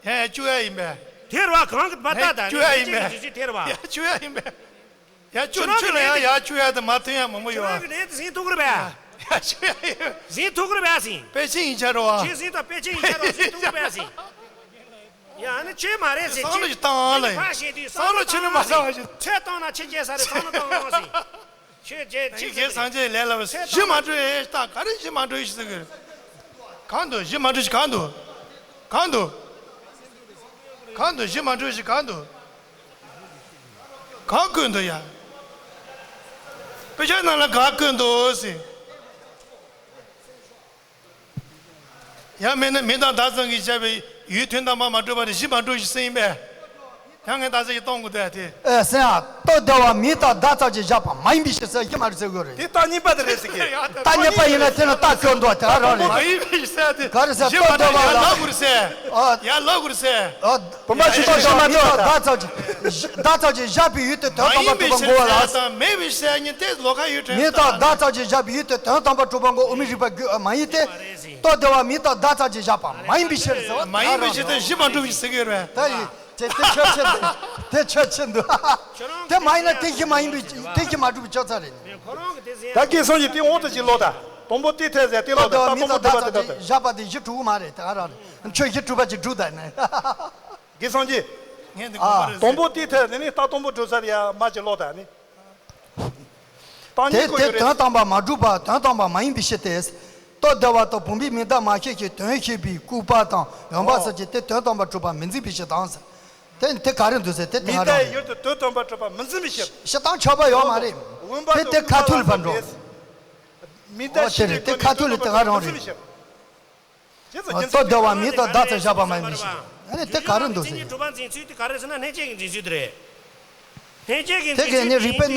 ཡ་ཡ་བཅུག་ཡ་ཡིན་པས། དེ་རེད་བ། གང་གི་མ་ལྟ་ད་ལྷན་སྐྱེས་ཀྱི་འཛིན་ཚུལ་དེ་རེད་བ། ཡ་བཅུག་ཡ་ཡིན་པས། ཡ་ཁྱོད་ཁྱོད་ལ་ཡང་ཡ་ཁྱོད་ཡ་དེ་མ་ཐོན་ཡ་མང་པོ་ཡོད་ཨ། ཁྱོད་རང་གི་ནས་དེ་ཟིན་ཐུག་རེད་པས། ཡ་ཁྱོད་ཡ་ཡོད། ཟིན་ཐུག་རེད་པས་ཟིན། པེ་ཅིན་ཡིན་ཆ་རོ་ཨ། ཁྱོད་ཟིན་ད་པེ་ཅིན་ཡིན་ཆ་རོ་ཟིན་ཐུག་རེད་པས་ཟིན། ཡ་ཨ་ནི་ཁྱོད་མ་རེད་ཟིན། བསམ་བློ་ཞིག་བཏང་ཨ་ལ་ཡིན། ཁ་ཤེས་དུས་བསམ་བློ་ཆེ་ནི་མ་བཏང་ཨ་ཟིན། ཁྱོད་བཏང་ན་ཁྱེད་སྐྱེ་ས་རེད། བསམ་བློ་བཏང་ཨ་ཟིན། ཁྱོད་རྗེས་ཁྱེད་ཁྱེད་སངས་རྒྱས་ལས་སླ་བ་ཟིན། གཞི་མ་གྲུབ་ཨེ་ད་ག་རེ་གཞི་མ་གྲུབ་ཞིག་ཟེར་གི་རེད། གང་འདུག་གཞི་མ་གྲུབ་ཞིག་གང་འདུག་གང་འདུག་གང་འདུག་གཞི་མ་གྲུབ་ཞིག་གང་འདུག་གང་བཀོད་འདུག་ཡ། དཔེ་ཆ་ནང་ལ་ག་བཀོད་འདུག་ཟེར། ཡང་མིན་ན་མིང་དང་བརྡ་ཙམ་གྱིས་བྱས་པའི་ ཡུལ་དོན་དམ་པར་མ་གྲུབ་པ་ནི་གཞི་མ་གྲུབ་ཞེས་ཟེར་ཡིན་པས། ཡང་ངས་ད་ཟེར་གྱི་གཏོང་དགོས་དོན་དེ། ཨེ་སེམས་ཨ། རྟོག་བདེ་བ་མིང་དང་བརྡ་ཙམ་གྱིས་བཞག་པ་མ་ཡིན་པའི་ཕྱིར་ཟེར་གྱི་མ་རེད་ཟེར་དགོས་རེད། དེ་རྟགས་གཉིས་པ་དེ་རེད་ཟེར་གྱི། རྟགས་གཉིས་པ་ཡིན་ན་དེ་ནི་རྟགས་སྐྱོན་འདུག་དེ་ག་རང་རེད། མ་ཡིན་པའི་ཕྱིར་ཟེར་དེ་ག་རེ་ཟེར། གཞི་མ་རྟོག་བདེ་བ་ལ། ཡར་ལོག་དགོས་རེད་ཟེར། ཨ། ཡར་ལོག་དགོས་རེད་ཟེར། ཨ། བུམ་པ་ཆུ་ཤོག་ཤོག་མ་གཏོགས། བརྡ་ཙམ་གྱིས་བརྡ་ཙམ་གྱིས་བཞག་པའི་ཡུལ་དེ་དོན་དམ་པར་གྲུབ་པ་ངོ་བ་ལ། མེད་པའི་ཕྱིར་ཟེར་དང་མེད་པའི་ཕྱིར་ཟེར་གཉིས་དེ་ལོགས་ཀ་ཡོད་དྲན། མིང་དང་བརྡ་ཙམ་གྱིས་བཞག་པའི་ཡུལ་དེ་དོན་དམ་པར་གྲུབ་པ་ངོ་བོ་དབུ་མའི་རིགས་པ་དགོས་མ་ཡིན་ཏེ། རྟོག་བདེ་བ་མིང་དང་བརྡ་ཙམ་གྱིས་བཞག་པ་མ་ཡིན་པའི་ཕྱིར་ཟེར་བ། མ་ཡིན་པའི་ཕྱིར་དེ་གཞི་མ་གྲུབ་ཟེར་གྱི་ཡོད་རེད། ད་ཡིན། དེ་དེ་ཆོས་ཅན་འདུག་དེ་ཆོས་ཅན་འདུག་དེ་མ་ཡིན་ན་དེ་གཞི་མ་ཡིན་པའི་དེ་གཞི་མ་གྲུབ་པའི་ཆོས་ཚར་རེད། ད་སྐད་གསུང་གི་དེ་འོག་ཏུ་ཅིག་ཀློག་ད། དང་པོ་དེ་ཐལ་ཟེར་དེ་ཀློག་ད། རྟོག་བདེ་བ་མིང་དང་བརྡ་ཙམ་གྱིས་བཞག་པ་དེ་གཞི་གྲུབ་ཀྱི་མ་རེད། དེ་ག་རང་རེད། ཆོས་གཞི་གྲུབ་པ་ཅིག་གྲུབ་ད་ནས། སྐད་གསུང་གི། ངས་འདི་ཨ། དགོངས་པ་རེད་དང་པོ་དེ་ཐལ་ནས་ནི་རྟགས་དང་པོ་གྲུབ་ས་དེ་ཡ་མ་ཅིག་ཀློག་ད་ནི། རྟགས་དེ་གཉིས་བཀོད་དེ་ཡོད་རེད། དོན་དམ་པར་མ་གྲུབ་པ་དོན་དམ་པར་མ་ཡིན་པའི་ཕྱིར་ཏེ། རྟོག་བདེ་བ་དང་བུམ་པའི་མིང་བརྡ་མ་ཤེས་ཤིང་དོན་ཤེས་པའི་ལྐུགས་པ་དང་ཡོན་པ་སོགས་ཀྱིས་དེ་དོན་དམ་པར་གྲུབ་པ་མི་འཛིན་པའི་ཕྱིར་དང་ཟེར། དེ་དེ་ག་རེ་འདུག་ཟེར་དེ་དེ་མིང་ག་རེ་བརྡ་རེད། ཡུལ་དེ་དོན་དམ་པར་གྲུབ་པ་མི་འཛིན་པའི་ཕྱིར། ཕྱིར་དང་ཆགས་པ་ཡོད་མ་རེད། ཡོན་པ་དེ་དེ་དང་ཁ་ཐུག་ལ་ཕར་འགྲོ། མིང་བརྡ་ཤེས་པའི་སྒོ་ནས་དོན་དམ་པར་གྲུབ་པ་མི་འཛིན་པའི་ཕྱིར། རྟོག་བདེ་བ་མིང་དང་བརྡ་ཙམ་བཞག་པ་མ་ཡིན་པའི་ཕྱིར། ཨ་ནི་དེ་ག་རེ་འདུག་ཟེར། གྲུབ་པ་འཛིན་ཚུལ་དེ་ག་རེ་ཟེར་ན་སྣང་བཅས་ཀྱི་འཛིན་ཚུལ་དེ་རེད། སྣང་བཅས་ཀྱི་འཛིན་ཚུལ་དེ་ཡིན་དུས་ཙམ་པ་དེ་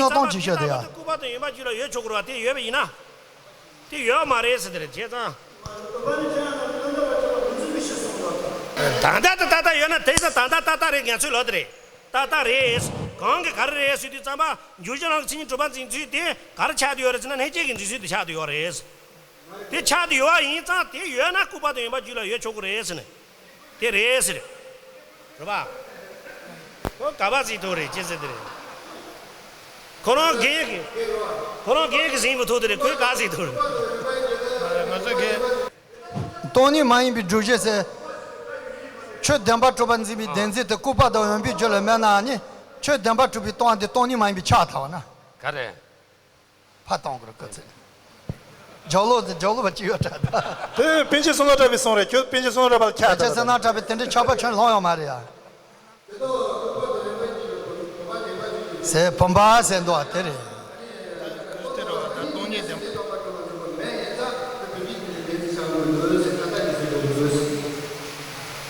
ལྐུགས་པ་དང་ཡོན་པ་རྒྱུད་ལ་ཡོད་ཆོག་གི་རེད་བ། དེ་ཡོད་པ་ཡིན་ན། དེ་ཡོད་མ་རེད་ཟེར་དེ་རེད་བྱས་ཙང་། ད་ལྟ་དེ་ཏག་ཏག་ཡོད་ན་དེ་ད་ལྟ་ཏག་ཏག་རེད། ངས་ཚོད་ལོག་དེ་རེད། ཏག་ཏག་རེད། གང་གི་ག་རེ་རེད་ཟེར་དུས་ཙམ་པ་འཇུག་བྱེད་རང་གི་མཚན་ཉིད་གྲུབ་པ་འཛིན་ཚུལ་དེ་ག་རེ་ཆགས་བསྡད་ཡོད་རེད་ཟེར་ན་སྣང་བཅས་ཀྱི་འཛིན་ཚུལ་དེ་ཆགས་བསྡད་ཡོད་རེད། དེ་ཆགས་བསྡད་ཡོད་པ་ཡིན་ཙང་དེ་ཡོད་ན་ལྐུགས་པ་དང་ཡོན་པ་རྒྱུད་ལ་ཡོད་ཆོག་གི་རེད་ཟེར་ནས། དེ་རེད་ཟེར། རེད་པ། ཁོ་ག་པ་ཟིག་ཐུག་རེད་ཅི་ཟེར་དེ་རེད། ཁོ་རང་རྒན་གི། ཁོ་རང་རྒན་གི་ཟིན་པ་ཐུག་དེ་རེད། ཁོས་ག་ཟིག་ཐུག་རེད། ང་ཚོ་རྒན། སྟོང་ཉིད་མ་ཡིན་པའི་སྒྲུབ་བྱེད་ཟེར། ཆོས་བདེན་པར་གྲུབ་པར་འཛིན་པའི་བདེན་འཛིན་དེ་ལྐུགས་པ་དང་ཡོན་པའི་རྒྱུད་ལ་མེད་ན་ནི། ཆོས་བདེན་པར་གྲུབ་པའི་སྟོང་པ་དེ་སྟོང་ཉིད་མ་ཡིན་པའི་ཆགས་ཐལ་བ་ན། ག་རེ། ཕར་གཏོང་དགོས་རེད་སྐུ་ཚེ། ཇོ་ལོ་དེ་ཇོ་ལོ་བ་ཅི་ཡོད་དྲ་ད། དེ་པཎ་ཆེན་བསོད་ནམས་གྲགས་པའི་གསུང་རེད། ཁྱོད་པཎ་ཆེན་བསོད་ནམས་གྲགས་པ་ལ་ཁྱད་པར་ཆེ་ས་ན་གྲགས་པའི་དེ་འདྲའི་ཆགས་པ་ཁྱོན་ལོང་ཡོད་མ་རེད་ཡ། ཟེར་བུམ་པ་ཟེར་འདུག་བ་དེ་རེད།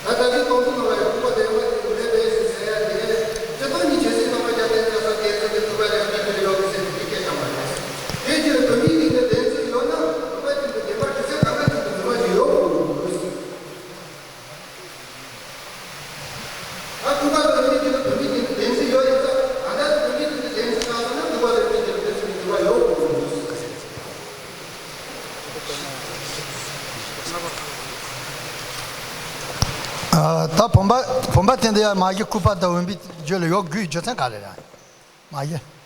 ད་ལྟ་འདི་སྟོང་ཚོ་ནང་ལ་ཡང་ལྐུགས་པ་དེ་མ་དེ་མེད་པས་ཟེར་ཟེར་ཡ་དེ་གས་སྤྱིར་བཏང་གི་བྱེད་སྲིད་རྣམ་པ་རྒྱ་དེ་ལ་ས་དེ་ཚོ་དེ་ལྐུགས་པ་རེད་མི་དེ་ཡོད་གི་ཟེར་དེ་སྐད་ཆ་མ་རེད། དེ་ཕྱིར་བུམ་པའི་སྟེང་དུ་བདེན་འཛིན་ཡོད་ན་ལྐུགས་པའི་སྟེང་དུ་བདེན་པར་གྲུབ་ཚད་གང་གི་སྟེང་དུ་འཛིན་པ་ཞིག་ཡོད་དགོས་ཀྱི་འདུག་ཟེར། ད་ལྐུགས་པ་དང་བུམ་པའི་སྟེང་དུ་བུམ་པའི་སྟེང་དུ་བདེན་འཛིན་ཡོད་ཡིན་ཙང་ད་ལྟ་བུམ་པའི་སྟེང་དུ་བདེན་འཛིན་ཆགས་སོང་ན་ལྐུགས་པ་དང་བུམ་པའི་སྟེང་དུ་བདེན་འཛིན་འགྱུར་བ་ཡོད་དགོས་ཀྱི་འདུག་ཟེར། ཨ། ད་བུམ་པ་བུམ་པ་དེ་འདི་ཡང་མ་གཞི་ལྐུགས་པ་དང་བུམ་པའི་རྒྱུད་ལ་ཡོད་དགོས་རྒྱུ་མཚན་ག་རེ་རེད། མ་གཞི།